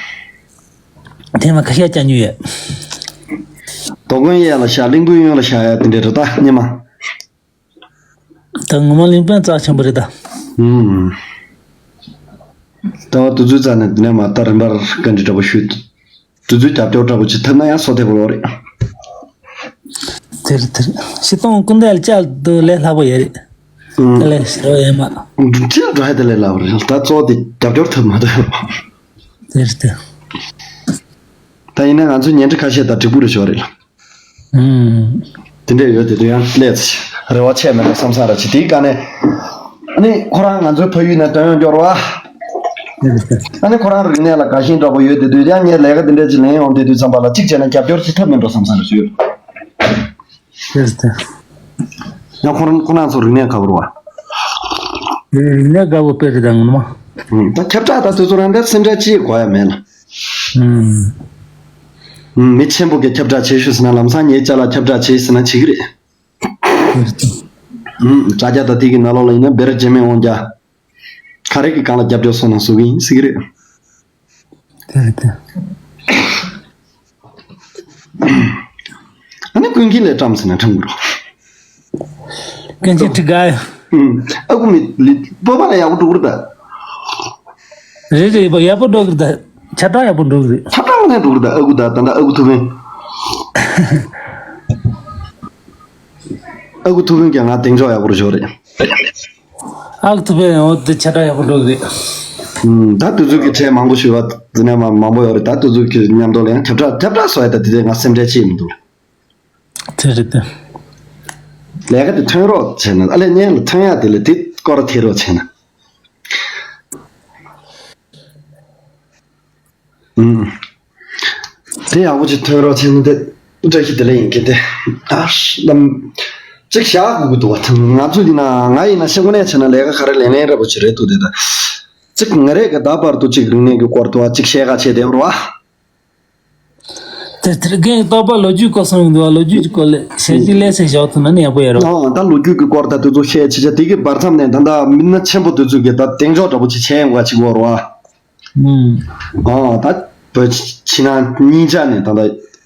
ཐེངས་མ་ཁ་ཤས་བཅར་མྱོང་ཡོད། དོ་དགོན་གཡས་ལ་བཞག་གླིང་བུའི་གཡོན་ལ་བཞག་ཡ་དེ་འདྲས་རེད་ད་སྙེ་མ། ད་ངོ་མ་གླིང་ཕན་རྩ་ཆེན་པོ་རེད་ད། ཨུམ། ད་བ་དུས་ཚོད་རྩ་ནས་འདི་ནས་མ་ད་རིམ་པར་བཀའ་འདྲི་འདྲ་པོ་ཞུས། དུས་ཚོད་རྒྱབ་སྐྱོར་འདྲ་པོ་ཅིག་ཐེབས་ན་ཡང་སོ་དེ་པོ་ལོ་རེད། དེ་རེད་དེ་རེད། ཤི་སྟོང་སྐུ་མདའ་ལ་བཅར་དུས་ལས་སླ་པོ་ཡོད་རེད། ཨུམ། ལས་ཞེ་པོ་ཡོད་མ། འགྲུལ་འཕྲིན་འགྲོ་ཡ་དེ་ལས་སླ་པོ་རེད། ད་གཙོ་བོ་དེ་རྒྱབ་སྐྱོར་ཐེབས་མ་ཐུབ་ཡོད་མ། དེ་རེད་དེ། ད་ཡིན་ན་ང་ཚོའི་ཉེ་འབྲེལ་ཁ་ཤས་དང་འགྲིག་པོ་རེད་ཞོར་རེད། ཨུམ། དེ་འདྲས་ཡོད་དེ་དུས་ཡང་སླེབས་རེ་བ་ཆད་མེད་པ་བསམ་ས་ར་ཆེ་དེའི་བཀའ་ནས། ཨ་ནི་ཁོ་རང་ང་ཚོའི་ཕ་ཡུལ་ནས་ཐོན་ཡོང་སྐྱོར་བ། ཨ་ནི་ཁོ་རང་རིག་གནས་ལ་དགའ་ཞེན་འདྲ་པོ་ཡོད་དེ་དུས་ཡང་ངས་ལས་ཀ་དེ་འདྲས་ཅིག་ལེན་ཡོང་དེ་དུས་ཙམ་པ་ལ་གཅིག་བྱས་ན་རྒྱབ་སྐྱོར་ཅིག་ཐབས་མེད་འགྲོ་བསམ་ས་ར་ཆེ་ཡོད། ཡང་ཁོ་རང་ཁོ་རང་ཚོ་རིག་གནས་ག་བོར་བ། རིག་གནས་དགའ་བོ་དཔེ་རེད་ད་ངོ་མ། ད་ཁྱབ་བསྒྲགས་ད་དེ་ཚོ་རང་འདྲ་སེམས་ཁྲལ་ཅིག་དགོས་ཡ་མེད་ལ། ཨུམ། མི་ཆེན་པོ་གིས་ཁྱབ་བསྒྲགས་བྱེད་ཤོག་ཟེར་ན། ལམ་སང་ངའི་ཅ་ལག་ཁྱབ་བསྒྲགས་བྱེད་ཟེར་ན་བྱེད་ཀྱི་རེད། དྲ་རྒྱ་དང་དེ་གི་ནང་ལོགས་ལ་ཡིན་ན་སྦིར་རྗེས་མའི་དབང་རྒྱ། ག་རེ་གི་སྒང་ལ་རྒྱབ་སྐྱོར་སོང་ན་བཟོ་གི་ཡིན་ཟེར་གི་རེད། དེ་རེད་དེ། ཨ་ནི་ཀུན་མཁྱེན་ལས་བཀྲམ་ཟེར་ན་ཁྲམ་གི་རོ། ཀུན་མཁྱེན་ཁྲི་ག་ཡ། ཨ་ཁུ་མི་ལི་སྤོ་པ་ལ་ཡག་པོ་འགྲོ་གི་རེད་ད། རེད་རེད། ཡག་པོ་འགྲོ་གི་རེད་ད། ཆ་གྲངས་ཡག་པོ་འགྲོ་གི་རེད། ཆ་གྲངས་ནས་འགྲོ་གི་རེད་ད། ཨ་ཁུ་ད་ད་ད་ཨ་ཁུ་ཐུབ་བིན། ཨ་ཁུ་ཐུབ་བིན་གྱིས་ང་གདེང་འཇོག་ཡག་པོ་རུ་ཞོག་རེད། ཨ་ཁུ་ཐུབ་བིན་འོ་དེ་ཆ་གྲངས་ཡག་པོ་འགྲོ་གི་རེད། ད་དུས་ཚོད་ཀྱི་གྲས་མང་པོ་ཞུས་པ་དེ་ནས་མ་མང་པོ་ཡོད་རེད། ད་དུས་ཚོད་ཀྱི་མཉམ་དུ་ལ་ཡང་ཁྱབ་བསྒྲགས་ཁྱབ་བསྒྲགས་བཟོ་ཡ་ད་དེ་དེ་ང་སེམས་ཁྲལ་ཅི་ཡང་མི་འདུག་དེ་རེད་དེ། ལས་ཀ་དེ་ཐོན་རོགས་བྱས་ན། ཨ་ལས་ཉན་ལ་ཐོན་ཡ་དེ་ལས་དེ་སྐོར་ཐེ་རོགས་བྱས་ན། ཨུམ། དེ་ཡག་པོ་ཅིག་ཐོན་རོགས་བྱས་ན་དེ་བཀྲ་ཤིས་བདེ་ལེགས་ཡིན་གྱི་དེ། ཨ་ལམ། ཅིག་བཞག་དགོས་ཀྱི་འདུག་བ། ང་ཚོ་ཡིན་ན་ང་ཡིན་ན་ཤེས་དངོས་གནས་བྱས་ན་ལས་ཀ་ག་རེ་ལེན་ལེན་ར་པོ་ཅིག་རེད་འདུག་དེ་ད། ཅིག་ང་རེ་གི་ད་བར་དུ་ཅིག་རིག་གནས་ཀྱི་སྐོར་དུ་བ་ཅིག་བཤད་ག་བྱས་བསྡད་པ་རེད་བ། དེ་དེར་རྒན་རྟོགས་པ་ལོ་རྒྱུས་སྐོར་གསུངས་ཡོང་འདུག་བ། ལོ་རྒྱུས་ཀྱི་སྐོར་ལས་ཞལ་གྱིས་ལས་ཟེར་བཞག་ཐུབ་ན་ནི་ཡག་པོ་ཡོད་རེད། ཨ་ད་ལོ་རྒྱུས་ཀྱི་སྐོར་ད་དེ་ཚོ་བཤད་ཅི་བྱ་དེ་གི་བར་མཚམས་ནས་ད་ད་མི་སྣ་ཆེན་པོ་དེ་ཚོ་གི་ད་གདེང་འཇོག་འདྲ་པོ་ཅིག་བྱས་ཡོང་ག་ཅིག་བོར་བ། ཨ་ད་བོད་ཕྱི་ནང་གཉིས་ཆ་ནས་ད་ད་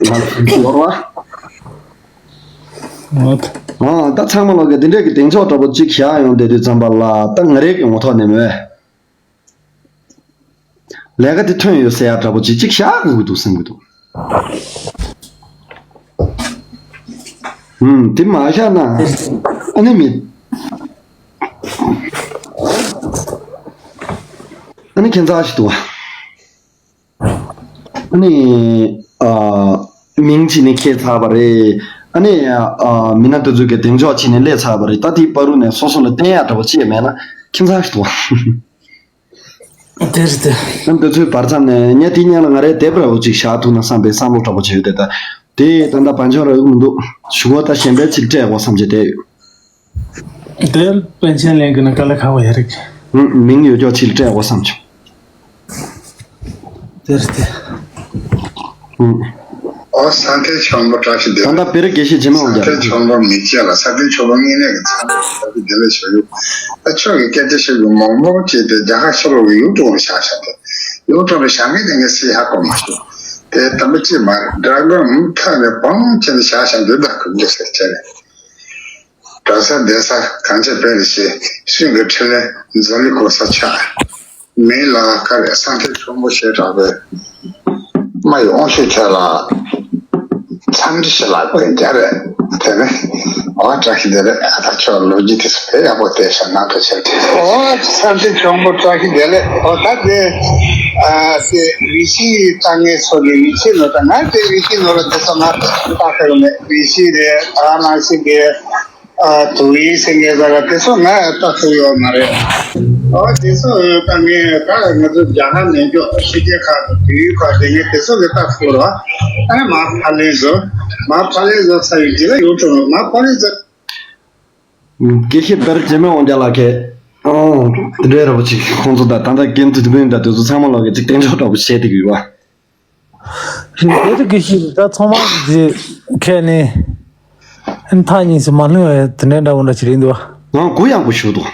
ང་ཚོ་བོར་བ། ཨ་ད་ཚང་མ་ལོག་གི་དེ་འདྲས་ཀྱི་གདེང་འཇོག་འདྲ་པོ་ཅིག་བྱ་ཡོང་བསྡད་དུས་ཙམ་པ་ལ་ད་ང་རེ་གི་ངོ་ཐོག་ནས་མོས། ལས་ཀ་དེ་ཐོན་ཡོད་ཟེར་ཡ་འདྲ་པོ་ཅིག་ཅིག་བཞག་དགོས་ཀྱི་འདུག་བསམ་གྱི་འདུག་ཨུམ། དེ་མ་བཞག་ན། ཨ་ནི་མི། ཨ་ནི་ཁྱད་མཚར་ཞིག་འདུག་བ། ཨ་ནི། ཨ། མིང་ཅིག་ནི་ཁྱེར་ཚར་བ་རེད། ཨ་ནི། ཨ། མི་སྣ་དེ་ཚོ་གི་གདེང་འཇོག་བྱས་ནས་སླེབས་ཚར་བ་རེད། ད་དེའི་བར་དུ་ནས་སོ་སོ་ལ་བསྟན་ཡ་འདྲ་པོ་ཅིག་མེད་ན་ཁྱད་མཚར་ཞིག་འདུག་བ། དེ་རེད་དེ། ཨ་འདི་ཚོའི་བར་མཚམས་ནས་ངས་དེ་སྔོན་ལ་ང་རའི་དེབ་འདྲ་པོ་ཅིག་བཞག་ཐུབ་ན་བསམ་པའི་བསམ་བློ་འདྲ་པོ་ཅིག་ཡོད་དེ། ད་དེ་ད་ལྟ་བང་ཆེན་རག་གི་མི་འདུག་གཞུག་གུ་ད་གཞན་པའི་ཅིག་སྤྲད་དགོས་བསམ་བྱས་བསྡད་ཡོད། དེ་པཎ་ཆེན་གླིང་གི་ནང་དཀའ་ལས་ཁག་པོ་ཡོད་རེད། ཨུ། མིང་ཡོད་ཀྱོག་ཅིག་སྤྲད་དགོས་བསམ་བྱུང་། དེ་རེད་དེ། ཨུ། ཨོ་ས་མཐའི་ཆོམ་པོ་བཀྲ་ཤིས་བདེ་ད་ལེགས། ལྟ་བེ་རི་དགེ་བཤེས་རྗེ་མོ་ས་འོང་རྒྱ། མཐའི་ཆོམ་པོ་མི་སྐྱ་ལ་ས་མཐའི་ཆོམ་པོ་དངོས་གནས་ཀྱི་ཚ་བོ་བཀྲ་ཤིས་བདེ་ལེགས་ཞུ་ཡོད། ད་ཁྱོད་ཀྱི་སྐད་ཆ་ཞིག་གི་མང་པོ་བྱས་ཏེ་རྒྱ་གར་ཤོར་བའི་ཡུལ་གྲོང་ལ་བཞག་བཞག་སྟེ། ཡུལ་གྲོང་ལ་བཞག་མཁན་དེ་ངས་སྲིད་ཧ་གོ་མ་སོང་། དེ་དམ་པ་ཅི་མ་རེད། ཌ་ར་གོན་མཐའ་ནས་བང་བྱས་ནས་བཞག་བཞག་འདི་ད་གོ་རྒྱུ་ཟེར་བྱས་ནས། གྲྭ་ས་སྡོད་ས་གངས་ཅན་བོད་ལ་ཤེས། ཤིང་གི་ཕྲིན་ལས་འཛམ་གླིང་གོ་ས་ཆགས། མིང་ལ་ཁ་རེ་ས་མཐའི་ཆོམ་པོ་ཞེས་གྲགས་པའི་རྨ་ཡི་དབང་ཕྱུག་ཁྱོད་ལ་འཚམས་འདྲི་ཞུ་ལགས་པས་རྒྱ་རེད། དེ་ནས་ཨོ་བཀྲ་ཤིས་བདེ་ལེགས། ཨ་ད་ཁྱོད་ལོ་རྒྱུས་དེ་ཚོ་དཔེ་ཡག་པོ་བལྟས་ཤག་ནང་དུ་ཕྱིར་དྲན། ཨོ་ས་མཐའི་ཆོམ་པོ་བཀྲ་ཤིས་བདེ་ལེགས། ཨོ་ད་དེ་ཨ་སེ་རི་ཤི་ལྟ་མཁན་ཚོ་ལས་རི་ཤི་ནོར་ད་ང་དེ་རི་ཤི་ནོར་དེ་ཚོ་ང་ལྟ་ཁ་ཡོང་མེད། རི་ཤི་རེད། ཨ་ནང་ཤི་གེ་ཨ་དུ་ཡི་སེང་གེ་ཟེར་བ་དེ་ཚོ་ང་ལྟ་ཐུབ་ཡོད་མ་རེད། ཨོ་དེ་ཚོ་ད་ངས་ད་ང་ཚོ་རྒྱ་གར་ནས་འཇོག་ཕྱི་རྒྱལ་ཁག་ཏུ་དུས་ཡུན་ཁག་དེ་ངས་དེ་ཚོ་ལས་ལྟ་ཐུབ་རོགས། ཨ་ནི་མ་ཕ་ལེན་བཟོ། མ་ཕ་ལེན་བཟོ་ཚར་བའི་རྗེས་ལ་ཡོང་ཐུབ་རོགས། མ་ཕ་ལེན་བཟོ། དགེ་བཤེས་བེར་རྗེ་མོ་འོང་རྒྱ་ལགས་ཀྱིས། ཨོ། དེ་འདྲའི་ར་བ་ཅིག་ཁོང་ཚོ་ད་ད་ལྟ་རྒན་དུ་དུ་མིན་ད་དེ་ཚོ་ཚང་མ་ལོག་གི་ཅིག་གདེང་འཇོག་འདྲ་པོ་བྱས་བསྡད་ཀྱི་ཡོད་པ། རེད། དེ་དུས་ཀྱི་ཤིག་ད་ཚང་མ་གི་ཁས་ནས་མཐའ་གཉིས་སུ་མ་ལྷུང་བའི་དེ་འདྲའི་འདྲ་བོ་འདྲ་ཞིག་རེད་འདུག་བ། ང་གུ་ཡངས་པོ་ཞུ་འདུག་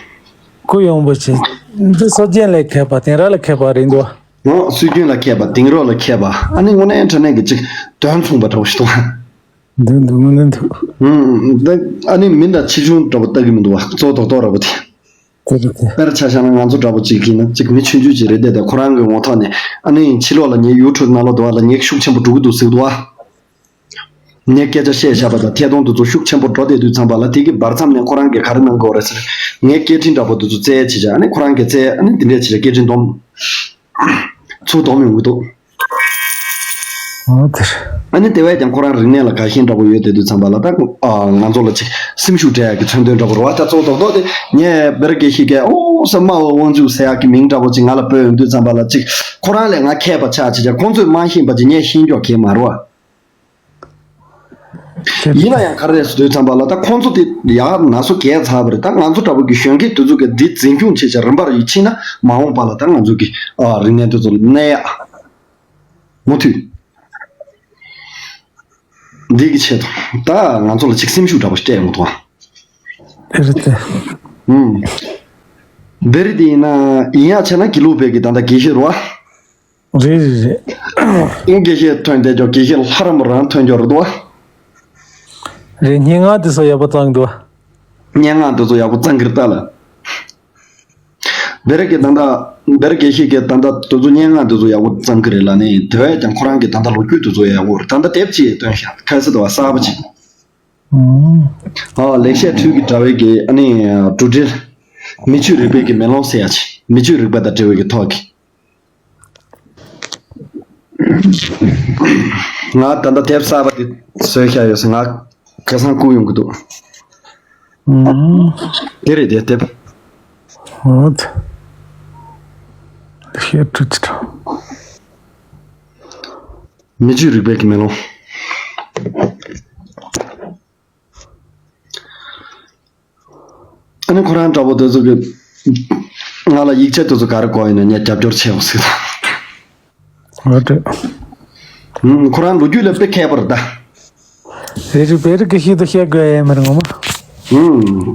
གུ་ཡངས་པོ་ཞིག་འདི་སྲོལ་རྒྱུན་ལ་མཁས་པ་དེང་རབས་ལ་མཁས་པ་རེད་འདུག་བ། ང་སྲོལ་རྒྱུན་ལ་མཁས་པ་དེང་རབས་ལ་མཁས་པ་ཨ་ནི་དངོས་གནས་དྲང་གནས་ཀྱི་ཅིག་དོན་མཚུངས་པ་འདྲ་བོ་ཞིག་འདུག་བ། འདུག་འདུག་དངོས་གནས་འདུག་ཨུམ། ད་ཨ་ནི་མི་འདྲ་ཆེ་ཆུང་འདྲ་བོ་ལྟ་གི་མི་འདུག་བ། གཙོ་བོ་རྡོག་རྡོག་འདྲ་བོ་དེ། དེ་རེད་དེ། དཔེར་ཆ་བཞག་ན་ང་ཚོ་འདྲ་པོ་གཅིག་ཡིན་ན་གཅིག་མི་ཆུང་ཆུང་གཅིག་རེད་དེ། དེ་ཁོ་རང་གི་ངོ་ཐོག་ནས་ཨ་ནི་ཕྱི་ལོགས་ལ་ངའི་ཡུ་ཊུབ་ནང་ལོགས་འདུག་བ་ལ་ངས་ཤུགས་ཆེན་པོ་འགྲོ་གི་འདུག་ཟེར་འདུག་བ། ངས་སྐད་ཆ་བཤད་བཞག་པ་དང་ཐད་གཏོང་དེ་ཚོ་ཤུགས་ཆེན་པོ་འགྲོ་བསྡད་དུས་ཙམ་པ་ལ་དེ་གི་བར་མཚམས་ནས་ཁོ་རང་གིས་ག་རེ་གནང་དགོས་རེད་ཟེར། ངའི་སྐད་འཕྲིན་འདྲ་པོ་དེ་ཚོ་བཙལ་བྱས་བྱས་ཨ་ནི་ཁོ་རང་གིས་བཙལ། ཨ་ནི་དེ་འདྲས་བྱས་བྱས་སྐད་འཕྲིན་སྡོམ། ཚུར་སྡོམ་ཡོང་གི་འདུག་ཨོ་དེར། ཨ་ནི་དེ་བས་ཀྱང་ཁོ་རང་རིག་གནས་ལ་དགའ་ཞེན་འདྲ་པོ་ཡོད་དེ་དུས་ཙམ་པ་ལ་ད་ཨ་ང་ཚོ་ལ་ཅིག་སེམས་ཤུགས་སྤྲད་ཡག་གི་མཚོན་དོན་འདྲ་པོ་རེད་བ། ད་གཙོ་བོ་རྡོག་རྡོག་དེ་ངས་བེར་དགེ་བཤེས་ཀྱིས་ཨོ་ས་སྨྲ་བའི་དབང་ཕྱུག་ཟེར་ཡག་གི་མིང་འདྲ་པོ་ཅིག་ང་ལ་འབོད་ཡོང་དུས་ཙམ་པ་ལ་ཅིག་ཁོ་རང་ལས་ང་མཁས་པ་ཆགས་བྱས་ཀྱང་ཁོང་ཚོས་མ་ཤེས་པ་ཅིག་ངས་ཤེས་མགྱོགས་གས་མ་རེད་བ། ཡིན་ན་ཡང་ག་རེ་རེད་ཟེར་དུས་ཙམ་པ་ལ་ད་ཁོང་ཚོ་དེ་ཡག་ན་སོ་གས་ཚར་བ་རེད། ད་ང་ཚོ་འདྲ་པོ་གི་གཞོན་སྐྱེས་དེ་ཚོ་གི་འདི་འཛིན་སྐྱོང་བྱེད་བྱ་རིམ་པར་ཡིད་ཕྱིན་ན་མ་འོངས་པ་ལ་ད་ང་ཚོ་གི་ཨ་རིག་གནས་དེ་ཚོ་ལ་གནས་ཡག་མུ་མཐུད། འདི་གི་ཆེད་དུ་ད་ང་ཚོ་ལ་ཅིག་སེམས་ཤུགས་འདྲ་པོ་སྤྲད་ཡོང་གི་འདུག་ཨ། རེད་དེ། ཨུམ། བེ་རི་དེ་ཡིན་ན་ཡིན་ཡ་བྱས་ན་དགེ་ལུགས་པའི་གི་ད་ལྟ་དགེ་བཤེས་རེད་བ། རེད་རེད་རེད། ཨིན་དགེ་བཤེས་ཐོན་བསྡད་ཀྱོག་དགེ་བཤེས་ལྷ་རམས་པ་རང་ཐོན་ཀྱོག་རེད་འདུག་བ། རེད། སྙན་ངག་དེ་ཚོ་ཡག་པོ་བཏང་འདུག་བ། སྙན་ངག་དེ་ཚོ་ཡག་པོ་བཏང་གི་རེད་ད་ལ། བེ་རི་གི་ད་ལྟ་བེ་རི་དགེ་བཤེས་ཀྱི་ད་ལྟ་དེ་ཚོ་སྙན་ངག་དེ་ཚོ་ཡག་པོ་བཏང་གི་རེད་ལ་ནི་དེ་བས་ཀྱང་ཁོ་རང་གི་ད་ལྟ་ལོ་རྒྱུས་དེ་ཚོ་ཡག་པོ་རེད། ད་ལྟ་དེབ་ཅིག་བཏོན་ཤག་ཁ་སི་དེ་བ་གསར་པ་ཅིག་ཨ། ལེགས་བཤད་འཕྲུལ་གྱི་དྲ་བའི་གི་ཨ་ནི་འགྲོ་འགྲེལ། མི་ཆོས་རིག་པའི་གི་མེ་ལོང་ཟེར་ཡ་ཅིག་མི་ཆོས་རིག་པ་དང་འབྲེལ་བའི་གི་ཐོག་གི་ང་ད་ལྟ་དེབ་གསར་པ་དེ་བཟོས་བཞག་ཡོད་ཟེར། ང་ཁ་སང་བསྐུར་ཡོང་གི་འདུག་ཨུམ། དེ་རེད་དེ་དེབ། ཨོ་དེ། ཤེས་ཐུབ་ཅི་ཐུབ། མི་ཆོས་རིག་པའི་གི་མེ་ལོང་། ཨ་ནི་ཁོ་རང་འདྲ་པོ་དེ་ཚོ་གི་ང་ལ་ཡིག་ཆ་དེ་ཚོ་ག་རེ་དགོས་ཡིན་ན་ངས་རྒྱབ་སྐྱོར་བྱེད་འོང་ཟེར། ཨ་དེ། ཁོ་རང་ལོ་རྒྱུས་ལ་དཔེ་མཁས་པ་རེད་ད། རེད་རེད། བེ་རི་དགེ་བཤེས་དེ་བཤད་དགོས་ཡ་མ་རེད་ངོ་མ།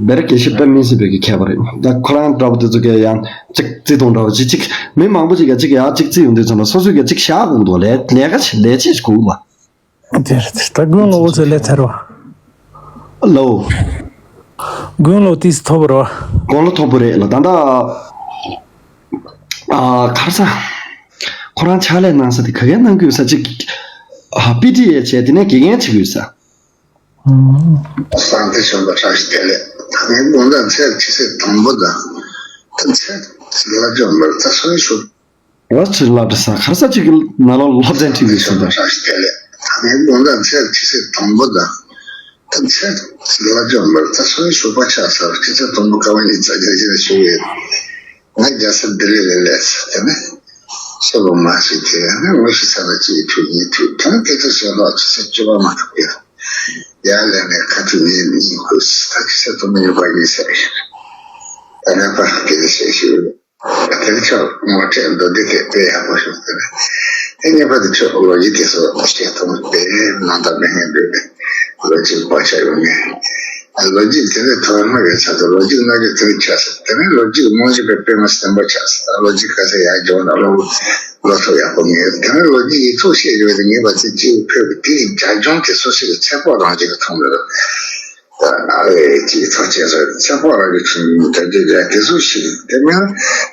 བེ་རི་དགེ་བཤེས་དཔེ་མི་སྲིད་པའི་གི་མཁས་པ་རེད། ད་ཁོ་རང་འདྲ་པོ་དེ་ཚོ་གི་ཡང་གཅིག་བརྩི་མཐོང་འདྲ་པོ་ཅིག་ཅིག་མི་མང་པོ་ཅིག་ག་ཅིག་ཡང་གཅིག་བརྩི་ཡོང་དུས་ཙམ་ལ་སོ་སོས་ག་ཅིག་བཞག་དགོས་འདུག་ལས་ལས་ཀ་ལས་བྱེད་དགོས་ལ། དེར་ད་དགུང་ལོ་འོ་ཚོད་ལས་ཚར་བ། ལོ། དགུང་ལོ་ཏིས་མཐོ་པོ་རེད་བ། དགུང་ལོ་མཐོ་པོ་རེད་ལ་ད་ལྟ། ཨ་གར་ས། ཁོ་རང་ཕྱག་ལས་གནང་ས་དེ་ག་གའི་གནང་གི་ཡོད་ས་ཅིག་ཨ་པི་ཏི་ཨེ་བྱས་དེ་ནས་དགེ་རྒན་བྱེད་ཀྱི་ཡོད་ས། སང་ཏེ་བྱོན་པ་བཀྲ་ཤིས་བདེ་ལེགས། ད་ངའི་དགོང་དག་ཚེས་ཆུ་ཚོད་དང་པོ་དང་། ད་ཚེས་ལ་འཇོན་པར་ད་སོན་ཤོར། ང་ཚོའི་སློབ་གྲྭ་ས་གར་ས་གཅིག་གི་ནང་ལ་སློབ་ཚན་ཁྲིད་དགོས་ཟེར་ད། བཀྲ་ཤིས་བདེ་ལེགས། ད་ངའི་དགོང་དག་ཚེས་ཆུ་ཚོད་དང་པོ་དང་། ད་ཚེས་ལ་འཇོན་པར་ད་སོན་ཤོར་པ་ཆགས་ཚར། ཆུ་ཚོད་དང་པོ་སྐར་མ་གཉིས་ཙམ་རྒྱག་རྒྱག་ཞུ་གི་ཡོད། ང་རྒྱལ་ས་ལྡི་ལི་ལ་སླེབས་ཚར། དེ་ནས་སོ་ལོ་མ་ཞིག་དེ་ནས་ངོ་ཤེས་ཚར་ལ་གཅིག་ཐུག་གཉིས་ཐུག་ད་ནི་དེ་ཚོ་བྱས་ལ་ཆུ་ཚོད་བཅུ་པ་མ་ཐུག་གི་ཡར་ལས་ནས་ཁ་ཐུག་ཉིན་གཉིས་ཁུག་ད་ཆུ་ཚོད་དང་པོ་ཉི་མ་གཉིས་ཟེར་ཡོད། ད་ནས་ཕར་སྐད་ཆ་བཤད་ཞུ། དེ་ནས་ཁྱོད་ངོ་སྤྲད་མདོ་སྡེ་དེ་དཔེ་ཡག་པོ་བྱུང་ཟེར་ནས། དེ་གཉིས་པ་དེ་ཁྱོད་ལོ་རྒྱུས་དེ་ཚོ་བཤད་ཐུབ་དེ་ནང་ལྟར་མི་ངན་འདུག་ལོ་རྒྱུས་བག་ཆགས་ཡོད་ངེས། ལོ་རྒྱུས་དེ་ནས་ཐོག་མ་ཡོད་ཚར་དུ་ལོ་རྒྱུས་སྔ་རྒྱུ་དེ་ནས་ཆགས་ཟེར། དེ་ནས་ལོ་རྒྱུས་རྨང་གཞི་དཔེ་དཔེ་མ་བསྟན་པ་ཆགས་ཟེར། ད་ལོ་རྒྱུས་ག་ཚད་ཡར་འགྱོ་ན་ལོ་ལོ་ཐོག་ཡག་པོ་ངེས། དེ་ནས་ལོ་རྒྱུས་ཡིག་ཐོག་བཤད་ཡོད་དེ་ངེས་པ་ཚེ་གཅིག་ཕེབས་པའི་དེ་ཡི་རྒྱབ་ལྗོངས་དེ་སོ་སོ་གི་ཚེ་སྲོག་རང་བཞིན་གྱི་མཐོང་མེད། ད་ཨ་ལས་ཅིག་ཚོ་ཆེན་སོགས་ཚེ་སྲོག་རང་གི་ཁྲིམས་དེ་འདྲ་རེད། དེ་ཚོ་ཞིག་དེ་མིན་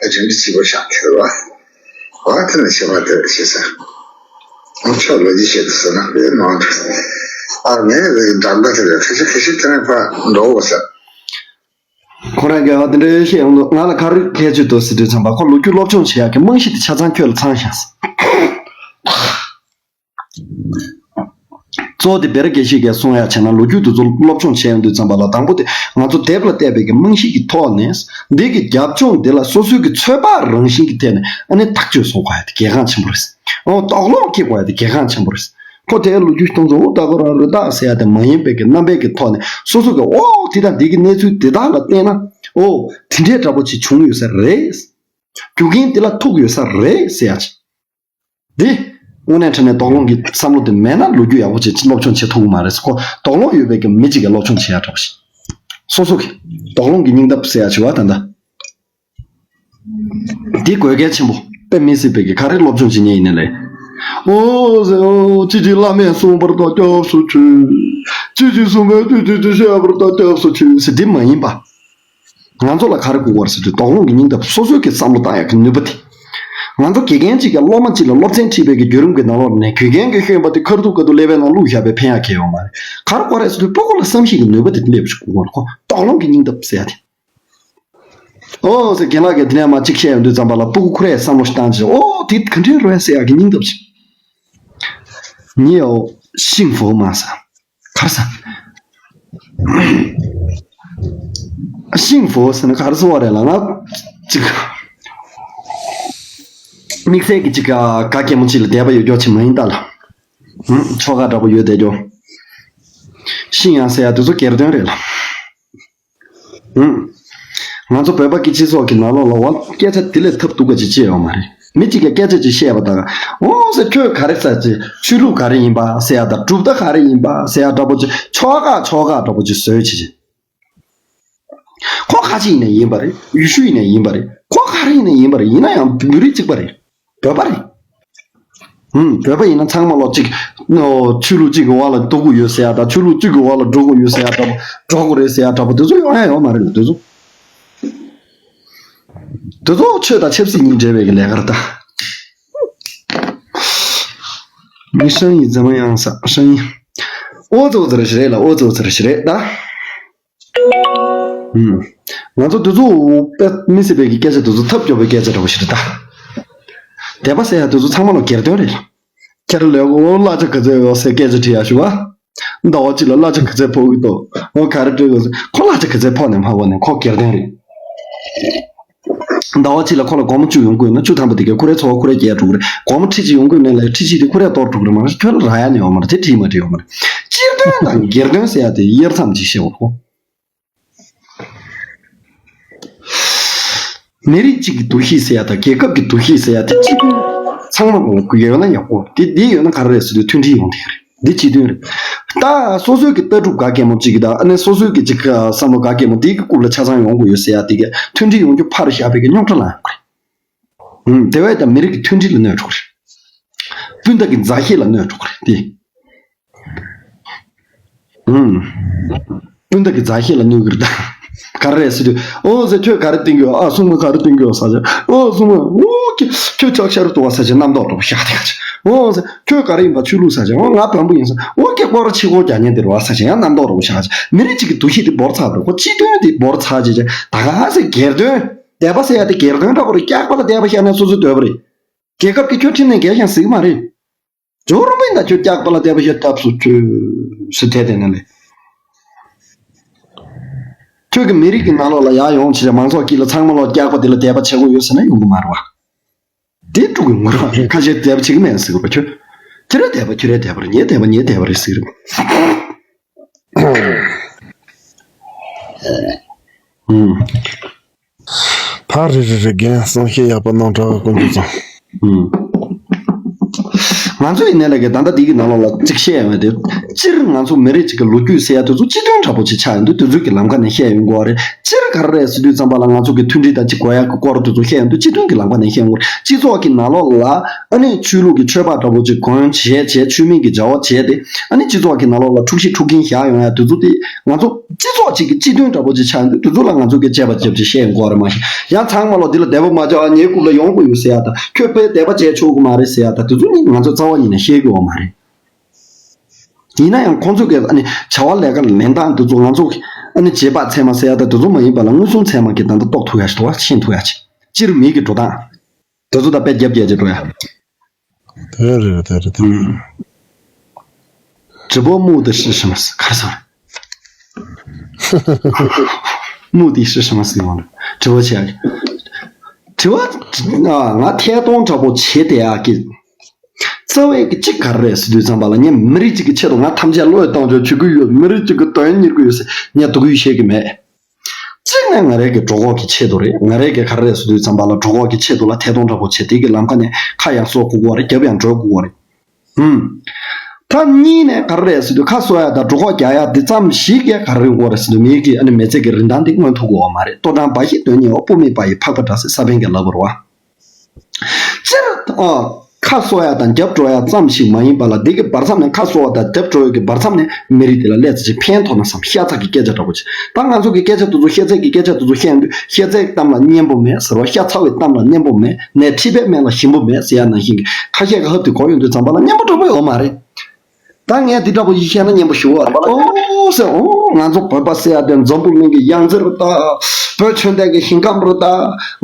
རྒྱུ་འབྲས་གཅིག་པ་བཞག་ཐལ་བ། བ་དེ་ནི་ཤེས་པ་དེ་ཤེས་ས། ཁྱོད་ལོ་རྒྱུས་བཤད་དུ་ཟེར་ན་དཔེ་ནང་དུ། ཨ་ངས་འདྲ་འདྲ་དེ་རེད། ཁ་ཤས་ཁ་ཤས་དེ་ནས་ཕར་འགྲོ་འོ་ཟེར། ཁོ་རང་གིས་ཨ་དེ་འདྲའི་བཤད་ཡོང་དུས་ང་ལ་ག་རེ་ཁྱད་ཆོས་འདུག་ཟེར་དུས་ཙམ་པ་ཁོ་ལོ་རྒྱུས་སློབ་སྦྱོང་བྱེད་ཡག་གི་རྨང་གཞི་དེ་ཆ་ཚང་ཁྱོད་ལ་ཚང་ཤག་ཟེར། གཙོ་བོ་དེ་བེ་ར་དགེ་བཤེས་ཀྱིས་གསུང་ཡ་བྱས་ན་ལོ་རྒྱུས་དེ་ཚོ་སློབ་སྦྱོང་བྱས་ཡོང་དུས་ཙམ་པ་ལ་དང་པོ་དེ་ང་ཚོ་དེབ་ལ་བལྟས་པའི་གི་རྨང་གཞི་གི་ཐོག་ནས་འདི་གི་རྒྱབ་ལྗོངས་འདི་ལ་སོ་སོའི་གི་ཚོད་དཔག་རང་བཞིན་གྱི་ཐད་ནས་ཨ་ནི་ཐག་གཅོད་བཟོ་དགོས་ཡ་དེ་གལ་འགངས་ཆེན་པོ་རེད། ཨོ་དོགས་སློང་སྐྱེ་དགོས་ཡ་དེ་གལ་འགངས་ཆེན་པོ་རེད། ཁོ་དེའི་ལོ་རྒྱུས་གཏོང་ཚོ་འོ་ད་གོ་རང་རེ་ད་ཟེར་ཡ་དེ་མ་ཡིན་པའི་གི་རྣམ་པའི་གི་ཐོག་ནས་སོ་སོ་གི་ཨོ་དེ་དང་འདི་གི་གནས་ཚུལ་དེ་དག་ལ་བལྟས་ན་ཨོ་དེ་འདྲའི་འདྲ་པོ་ཅིག་བྱུང་ཡོད་ས་རེད། རྒྱུ་རྐྱེན་དེ་ལ་ཐུག་ཡོད་ས་རེད་ཟེར་ཡ་ཅིག་འདི། དངོས་གནས་དྲང་གནས་དོགས་སློང་གི་བསམ་བློ་དེ་མེད་ན་ལོ་རྒྱུས་ཡག་པོ་བྱས་སློབ་སྦྱོང་བྱེད་ཐུབ་ཀྱི་མ་རེད། ཁོ་དོགས་སློང་ཡོད་པའི་གི་མི་གཅིག་གིས་སློབ་སྦྱོང་བྱེད་ཡག་འདྲ་པོ་ཞིག་སོ་སོ་གི་དོགས་སློང་གི་སྙིང་སྟོབས་ཟེར་ཡག་བྱེད་པ་ད་ལྟ། འདི་དགོས་གལ་ཆེན་པོ་དཔེ་མི་སྲིད་པའི་གི་ག་རེ་སློབ་སྦྱོང་བྱེད་ཉེན་ཡིན་ནའི་ལས། ཨོ་ཟེར་ཨོ་ཅི་ཅི་བླ་མས་གསུངས་པར་ད་སྐྱབས་སུ་མཆི། ཅི་ཅི་གསུངས་པས་ཅི་ཅི་ཅི་བཤད་པར་ད་སྐྱབས་སུ་མཆི་ཟེར་འདི་མ་ཡིན་པ། ང་ཚོ་ལ་ག་རེ་དགོས་པ་རེད་ཟེར་དུས་དོགས་སློང་གི་སྙིང་སྟོབས། སོ་སོའི་གི་བསམ་བློ་བཏང་ཡག་གི་ནུས་པ་དེ། ང་ཚོ་དགེ་རྒན་གཅིག་གིས་སློབ་མ་གཅིག་ལ་སློབ་ཚན་ཁྲིད་པའི་གི་བརྒྱུད་རིམ་གི་ནང་ལོགས་ནས་དགེ་རྒན་གྱིས་བསྐྱོན་པ་དེ་ཁ་ཐུག་ཁ་ཐུག་ཀླད་པའི་ནང་བླུགས་བཞག་པས་ཕན་ཡག་གང་ཡང་ཡོད་མ་རེད། ག་རེ་དགོས་རེད་ཟེར་དུས་སྤུ་གུ་ལ་བསམ་ཤེས་ཀྱི་ནུས་པ་དེ་སླེབས་ཤིག་དགོས་རེད། ཁོ་དོགས་སློང་གི་སྙིང་སྟོབས་ཟེར་ཡ་དེ། ཨོ་ཟེར་རྒན་ལགས་ཀྱིས་དེ་ནས་མར་གཅིག་བཤད་ཡོང་དུས་ཙམ་པ་ལ་སྤུ་གུ་ཁོ་རས་བསམ་བློ་ཞིག་བཏང་བྱས་ཨོ་དེ་ག་འདྲའི་རེད་ཟེར་ཡག་གི་སྙིང་སྟོབས་ཤིག 你有幸福吗ཟེར། ག་རེ་ཟེར། 幸福ཟེར་ན་ག་རེ་ཟེར་བ་རེད་ལབ་ན། ཅིག་དམིགས་བསལ་གྱི་ཅིག་ག་གེ་མོ་ཅིག་ལ་དད་པ་ཡོད་ཀྱོག་ཅིག་མ་ཡིན་ད་ལ། ཆོ་ག་འདྲ་པོ་ཡོད་བསྡད་ཀྱོག 信仰ཟེར་ཡ་དེ་ཚོ་སྒེར་དོན་རེད་ལ། ང་ཚོ་བོད་པ་གི་སྤྱི་ཚོགས་ཀྱི་ནང་ལོགས་ལ་བ་སྐད་ཆ་དེ་ལས་ཐབས་སྡུག་པ་ཅིག་ཅི་ཡོད་མ་རེད། མི་གཅིག་གིས་སྐད་ཆ་ཅིག་བཤད་པ་དང་། འོ་ཟེར། ཁྱོད་ག་རེ་ཟེར་ཅིག་ཆོས་ལུགས་ག་རེ་ཡིན་པ་ཟེར་ཡ་དང་། གྲུབ་མཐའ་ག་རེ་ཡིན་པ་ཟེར་ཡ་འདྲ་པོ་ཅིག་ཕྱོགས་ཁག་ཕྱོགས་ཁག་འདྲ་པོ་ཅིག་བཟོས་བྱས་ཅིག་ཁོ་ཁ་ཆེ་ཡིན་ན་ཡིན་པ་རེད། ཡུལ་ཤུལ་ཡིན་ན་ཡིན་པ་རེད། ཁོ་ག་རེ་ཡིན་ན་ཡིན་པ་རེད། ཡིན་ན་ཡང་མི་རིགས་གཅིག་པ་རེད། བོད་པ་རེད། ཧུམ། བོད་པ་ཡིན་ན་ཚང་མ་ལོ་གཅིག་ཨོ། ཆོས་ལུགས་གཅིག་གི་འོག་ལ་གཏོགས་ཀྱི་ཡོད་ཟེར་ཡ་དང་། ཆོས་ལུགས་གཅིག་གི་འོག་ལ་འགྲོ་དགོས་ཡོད་ཟེར་ཡ་འདྲ་པོ། འགྲོ་དགོས་རེད་ཟེར་ཡ་འདྲ་པོ་དེ་ཚོ་ཡོང་ཡ་ཡོད་མ་རེད་ལ། དེ་ཚོ། དེ་ཚོ་ཆོས་དང་ཆབ་སྲིད་གཉིས་འབྲེལ་བའི་གི་ལས་ཀ་རེད་ད།你声音怎么样？声音。ཨོ་ཙི་ཨོ་ཙི་རེད་ཤི་རེད་ལ། ཨོ་ཙི་ཨོ་ཙི་རེད་ཤི་རེད་ད། ཨུམ། ང་ཚོ་དེ་ཚོ་དཔེ་མི་སྲིད་པའི་གི་སྐད་ཆ་དེ་ཚོ་ཐབས་སྐྱོ་བའི་སྐད་ཆ་འདྲ་པོ་ཞིག་རེད་ད། དད་པ་ཟེར་ཡ་དེ་ཚོ་ཚང་མ་ལ་སྒེར་དོན་རེད། ཁྱེད་རང་ལས་འོ་གླ་ཆ་ག་ཚོད་ཡོད་ཟེར་སྐད་ཆ་དྲིས་ཡ་ཞུ་བ། ཟླ་བ་གཅིག་ལ་གླ་ཆ་ག་ཚོད་ཕོག་གི་འདུག་འོ་ག་རེ་སྤྲད་ཡོད་ཟེར། ཁོ་གླ་ཆ་ག་ཚོད་ཕོག་ནས་མ་ཕོག་ནས་ཁོ་སྒེར་དོན་རེད། ཟླ་བ་གཅིག་ལ་ཁོ་ལ་སྒོར་མོ་བཅུ་ཡོང་གི་ཡོད་ན། བཅུ་ཐམ་པ་དེ་གའི་ཁོ་རའི་འཚོ་བ་ཁོ་རའི་སྐྱེལ་འགྲོ་གི་རེད། སྒོར་མོ་ཁྲི་གཅིག་ཡོང་གི་ཡོད་ན་ལས་ཁྲི་གཅིག་དེ་ཁོ་རའི་གཏོར་འགྲོ་གི་རེད་མ་གཏོགས་ཁྱོད་ལ་རག་ཡ་ནི་ཡོད་མ་རེད། དེ་བྲིས་མ་བྲིས་ཡོད་མ་རེད། སྤྱིར་བཏང་དང་སྒེར་དོན་ཟེར་ཡ་དེ་དབྱེར་མཚམས་ཅིག་ཤེས་དགོས། མི་རིགས་གཅིག་གི་འདུ་ཤེས་ཟེར་ཡ་དང་རྒྱལ་ཁབ་ཀྱི་འདུ་ཤེས་ཟེར་ཡ་དེ་སྤྱི་མཐུན་ཚང་མ་ཡོད་ན་ཡག་པོ། དེ་འདི་ཡོད་ན་ག་རེ་རེད་ཟེར་དུས་མཐུན་སྒྲིལ་ཡོང་བསྡད་ཀྱི་རེད། འདི་སྤྱི་མཐུན་རེད། ད་སོ་སོའི་གི་ལྟ་གྲུབ་ག་གེ་མོ་གཅིག་གི་དང་། ཨ་ནི་སོ་སོའི་གི་གཅིག་བསམ་བློ་ག་གེ་མོ་དེའི་གི་རྐུབ་ལ་ཆ་ཚང་ཡོང་དགོས་ཡོད་ཟེར་ཡ་དེ་གི་མཐུན་སྒྲིལ་ཡོང་རྒྱུ་ཕར་བཞག་པའི་གི་རྙོག་དྲ་ལངས་ཡོང་གི་རེད། ཨུམ། དེ་བས་ཀྱང་མི་རིགས་ཀྱི་མཐུན་སྒྲིལ་ལ་གནོད་འགྲོ་གི་རེད། སྤུན་ཟླ་གི་མཛའ་བཤེས་ལ་གནོད་འགྲོ་གི་རེད་དེ། ཨུམ། སྤུན་ཟླ་གི་མཛའ་བཤེས་ལ་གནོད་གི་རེད་ད། ག་རེ་རེད་ཟེར་དུས། ཨོ་ཟེར། ཁྱོད་ག་རེ་བསྟེན་གི་ཡོད། ཨ་སྲུང་མ་ག་རེ་བསྟེན་གི་ཡོད་ཟེར་བྱས། ཨོ་སྲུང་མ། ཨོ་ཁྱོད་ཁྱོད་ལྕགས་ཤར་དུ་བ་ཟེར་བྱས་རྣམ་རྟོག་འདྲ་པོ་བཞག་དེ་ག་ཅིག་ཨོ་ཟེར། ཁྱོད་ག་རེ་ཡིན་པ། ཆོས་ལུགས་ཟེར་བྱས། ཨོ་ང་བོན་པོ་ཡིན་ཟེར། ཨོ་ཁྱོད་སྐོར་ར་ཕྱི་སྐོར་རྒྱག་མཁན་དེ་རེད་བ་ཟེར་བྱས་ཡང་རྣམ་རྟོག་འདྲ་པོ་བཞག་ཅིག་མི་རིགས་གཅིག་གི་འདུ་ཤེས་དེ་བོར་ཚར་བ་རེད། ཁོ་སྤྱི་དོན་དེ་བོར་ཚར་བྱས་བྱས་ད་ག་ཟེར། སྒེར་དོན། དད་པ་ཟེར་ཡ་དེ་སྒེར་དོན་འདྲ་པོ་རེད། སྐྱག་པ་ལ་དད་པ་བཤད་ན་སོ་སོའི་འདོད་པ་རེད། རྒྱལ་ཁབ་ཀྱིས་ཁྱོད་ཁྲིམས་ནང་འགེལ་ཀྱང་ཟེར་གི་མ་རེད། ཇོ་རུ་པིན་དང་ཁྱོད་སྐྱག་པ་ལ་དད་པ་བཤད་ཐབས་སུ་ཆུད་ཟེར་དེ་དེ་ནས་ལས། ཁྱོད་ཀྱི་མི་རིགས་ཀྱི་ནང་ལོགས་ལ་ཡར་ཡོང་བྱས་མང་ཚོགས་དཀྱིལ་ལ་ཚང་མ་ལོག་སྐྱག་པ་དེ་ལ་དད་པ་བྱེད་དགོས་ཡོད་ཟེར་ན་ཡོང་གི་མ་རེད་བ། དེ་དཀྲུག་གི་ངུ་ར། ཁ་ཤས་དད་པ་བྱེད་ཀྱི་མེད་ཟེར་གི་རེད་བ། ཁྱོད་ཁྱེད་རའི་དད་པ་ཁྱོད་རའི་དད་པ་རེད། ངའི་དད་པ་ངའི་དད་པ་རེད་ཟེར་གི་རེད། ཨུམ། ཕར་རེ་རེ་རེ་རྒན་གསུང་བཤད་ཡག་པོ་གནང་དྲ་བ་དཀོན་མཆོག་ཚང་། ཨུམ། ང་ཚོ་ཡིན་ནའི་ལ་གི་ད་ལྟ་འདི་གི་ནང་ལོགས་ལ་གཅིག་བཤད་ཡོང་བ་དེ། སྤྱིར་ང་ཚོ་མི་རིགས་གཅིག་གི་ལོ་རྒྱུས་ཟེར་ཡ་དེ་ཚོ་སྤྱི་དོན་འདྲ་པོ་ཅིག་ཆགས་ཡོང་དུས་དེ་ཚོ་གི་ལམ་ཁ་ནས་བཤད་ཡོང་དགོས་པ་རེད། སྤྱིར་ག་རེ་རེད་ཟེར་དུས་ཙམ་པ་ལ་ང་ཚོ་གི་མཐུན་སྒྲིལ་དང་གཅིག་དགོས་ཡ་གི་སྐོར་དེ་ཚོ་བཤད་ཡོང་དུས་སྤྱི་དོན་གི་ལམ་ཁ་ནས་བཤད་ཡོང་དགོས་རེད། སྤྱི་ཚོགས་ཀྱི་ནང་ལོགས་ལ་ཨ་ནི་ཆོས་ལུགས་ཀྱི་ཆོས་པ་འདྲ་པོ་ཅིག་གོན་བྱས་བྱས་ཆོས་མིན་གྱི་བྱ་བ་བྱས་ཏེ། ཨ་ནི་སྤྱི་ཚོགས་ཀྱི་ནང་ལོགས་ལ་འཁྲུག་གཞི་འཁྲུག་གིན་བཞག་ཡོང་ཡ་དེ་ཚོ་དེ། ང་ཚོ་སྤྱི་ཚོགས་གཅིག་གི་སྤྱི་དོན་འདྲ་པོ་ཅིག་ཆགས་ཡོང་དུས་དེ་ཚོ་ལ་ང་ཚོ་གི་དཔྱད་པ་རྒྱབ་བྱས་བཤད་ཡོང་དགོས་རེད། མ་གཞི་ཡང་ཚང་མ་ལོ་འདི་ལ་དད་པ་མ་བྱ་བ་ངའི་རྐུབ་ལ་ཡོང་དགོས་ཡོད་ཟེར་ཡ་དང་། ཁྱོད་དཔེ་དད་པ་བྱས་ཆོག་གི་མ་རེད་ཟེར་ཡ་དང་། དེ་ཚོ་ནི་ང་ཚོ་རྩ་བ་ཉིད་ནས་བཤད་དགོས་པ་མ་རེད། ཡིན་ན་ཡང་ཁོང་ཚོ་གི་ཨ་ནི་བྱ་བ་ལས་ཀ་ལེན་སྟངས་དེ་ཚོ་ང་ཚོ་ཨ་ནི་རྗེས་དཔག་ཚད་མ་ཟེར་ཡ་དང་དེ་ཚོ་མ་ཡིན་པ་ལ་མངོན་སུམ་ཚད་མ་གི་ད་ལྟ་རྟོགས་ཐུབ་ཡ་ཞིག་འདུག་བ། ཤེས་ཐུབ་ཡ་ཞིག་སྤྱིར་མི་གི་འགྲོ་སྟངས་དེ་ཚོ་དང་དཔེ་རྒྱབ་རྒྱག་ཅིག་འགྲོ་ཡ། དེ་རེད་དེ་རེད་དེ་རེད།直播目的是什么？看啥？目的是什么？是吗？直播间。དྲི་བ། ང་ཐད་གཏོང་འདྲ་པོ་བྱེད་བསྡད་ཡག་གི་རྩ་བའི་གི་གཅིག་ག་རེ་རེད་ཟེར་དུས་ཙམ་པ་ལ། ངས་མི་རིགས་གཅིག་གི་ཆེད་དུ་ང་ཐམས་ཅད་བློས་གཏོང་ཆོག་བྱེད་ཀྱི་ཡོད། མི་རིགས་གཅིག་གི་དོན་གཉེར་གྱི་ཡོད་ཟེར་ངས་སྡུག་ཡུས་བཤད་ཀྱི་མེད། གཅིག་ནས་ང་རའི་གི་གྲོད་ཁོག་གི་ཆེད་དུ་རེད། ང་རའི་གི་ག་རེ་རེད་ཟེར་དུས་ཙམ་པ་ལ་གྲོད་ཁོག་གི་ཆེད་དུ་ལ་ཐད་གཏོང་འདྲ་པོ་བྱས། དེ་གི་ལམ་ཁ་ནས་ཁ་ཡང་གསོ་དགོས་ཀྱི་རེད། རྒྱབ་ཡང་འགྲོ་དགོས་ཀྱི་རེད། ཧུམ། ད་གཉིས་ནས་ག་རེ་རེད་ཟེར་དུས་ཁ་གསོ་ཡ་དང་གྲོད་ཁོག་རྒྱག་ཡ་འདི་ཙམ་ཞིག་གིས་ག་རེ་ཡོང་གི་རེད་ཟེར་དུས་མིའི་གི་ཨ་ནི་མི་ཚེ་གི་རིན་ཐང་འདི་མངོན་ཐུབ་ཀྱི་ཡོད་མ་རེད། ལྟོ་འགྲངས་འབའ་ཞིག་དོན་གཉེར་བ་སྤུ་མེད་པ་ཡི་འཕགས་པ་འདྲ་ཟེར་ས་པཎ་གྱིས་ལབ་པ་རེད་བ། སྤྱིར་ཨ། ཁ་གསོ་ཡ་དང་རྒྱབ་འགྲོ་ཡ་ཙམ་ཞིག་མ་ཡིན་པ་ལ། འདི་གི་བར་མཚམས་ནས་ཁ་གསོ་བ་དང་རྒྱབ་འགྲོ་ཡ་གི་བར་མཚམས་ནས་མི་རིགས་འདི་ལ་ལས་ཙམ་ཞིག་ཕན་ཐོགས་ན་བསམ། ཤ་ཚ་གི་སྐད་ཆ་འདྲ་པོ་ཅིག་ད་ང་ཚོ་གི་སྐད་ཆ་དེ་ཚོ་ཤ་ཚའི་གི་སྐད་ཆ་དེ་ཚོ་བཤད་དུས། ཤ་ཚའི་གཏམ་ལ་སྙན་པོ་མེད་ཟེར་བ། ཤ་ཚ་བའི་གཏམ་ལ་སྙན་པོ་མེད། ནས་མཁྲིས་པའི་སྨན་ལ་ཞིམ་པོ་མེད་ཟེར་ཡ་ནང་བཞིན་གྱི། ཁ་ཤས་ཀྱི་ཧབ་དེ་གོ་ཡོང་དུས་ཙམ་པ་ལ་སྙན་པོ་འདྲ་པོ་ཡོད་མ་རེད། ད་ངས་འདི་འདྲ་པོ་ཞིག་བཤད་ན་སྙན་པོ་ཞུ་བ་རེད། ཨོ་ཟེར། ཨོ། ང་ཚོ་བོད་པ་ཟེར་ཡ་དེ་འཛམ་བུ་གླིང་གི་ཡང་རྩེ་རེད་ད། བོད་ཆོས་ལྡན་གྱི་ཞིང་ཁམས་རེད་ད།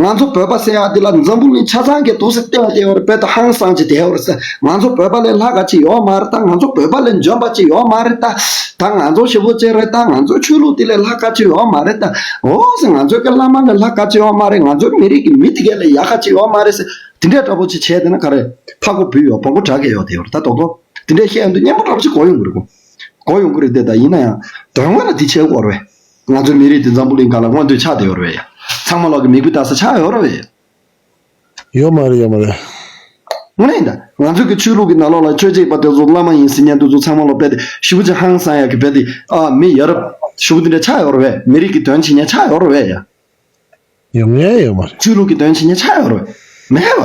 ང་ཚོ་བོད་པ་ཟེར་ཡ་དེ་ལ་འཛམ་བུ་གླིང་ཆ་ཚང་གི་འདུག་སེ་བལྟས་བསྡད་ཡོད་རེད། བོད་དུ་ཧང་སངས་ཀྱི་བསྡད་ཡོད་རེད་ཟེར། ང་ཚོ་བོད་པ་ལས་ལྷག་ག་ཅིག་ཡོད་མ་རེད་ད། ང་ཚོ་བོད་པ་ལས་འཇོན་པ་ཅིག་ཡོད་མ་རེད་ད། ད་ང་ཚོ་ཞེ་པོ་ཅིག་རེད་ད། ང་ཚོ་ཆོས་ལུགས་དེ་ལས་ལྷག་ག་ཅིག་ཡོད་མ་རེད་ད། ཨོ་ཟེར། ང་ཚོའི་གི་བླ་མ་ལས་ལྷག་ག་ཅིག་ཡོད་མ་རེད། ང་ཚོའི་མི་རིགས་ཀྱི་མི་དེ་ག་ལས་ཡག་ག་ཅིག་ཡོད་མ་རེད་ཟེར། དེ་འདྲའི་འདྲ་པོ་ཅིག་བྱས་བསྡད་ན་ག་རེ། ཕག་པ་བུ་ཡོད། བོང་བུ་བྲག་གི་ཡོད་དེ་ཡོད་རེད་ད། རྡོག་རྡོག་དེ་འདྲའི་བཤད་ཡོང་དུས་སྙན་པོ་འདྲ་པོ་ཅིག་གོ་ཡོང་གི་རེད། གོ་ཡོང་གི་རེད་དེ། ད་ཡིན་ན་ཡང་དོན་དངོས་ལ་དེ་བྱེད་དགོས་རེད་པས། ང་ཚོའི་མི་རིགས་དེ་འཛམ་བུ་གླིང་སྒང་ལ་མངོན་འདོད་ཆགས་བསྡད་ཡོད་རེད་པས་ཡ། ཚང་མ་ལོག་གི་མིག་དཔེ་ལྟ་ས་ཆགས་ཡོད་རེད་པས་ཡ། ཡོད་མ་རེད། ཡོད་མ་རེད། དངོས་གནས་ཡིན་ད། ང་ཚོ་གི་ཆོས་ལུགས་ཀྱི་ནང་ལོགས་ལ་ཆོས་བྱེད་པ་དེ་ཚོ་བླ་མ་ཡིན་ཟེར་མཁན་དེ་ཚོ་ཚང་མ་ལ་དཔེ་དེ་ཞེ་པོ་ཅིག་ཧང་སང་ཡག་གི་དཔེ་དེ། ཨ། མི་ཡ་རབས་ཞེ་པོ་དེ་འདྲ་ཆགས་ཡོད་རེད་པས། མི་རིགས་ཀྱི་དོན་བྱེད་མཁན་ཆགས་ཡོད་རེད་པས་ཡ། ཡོང་ཡ་ཡོད་མ་རེད། ཆོས་ལུགས་ཀྱི་དོན་བྱེད་མཁན་ཆགས་ཡོད་རེད་པས། མེད་པ།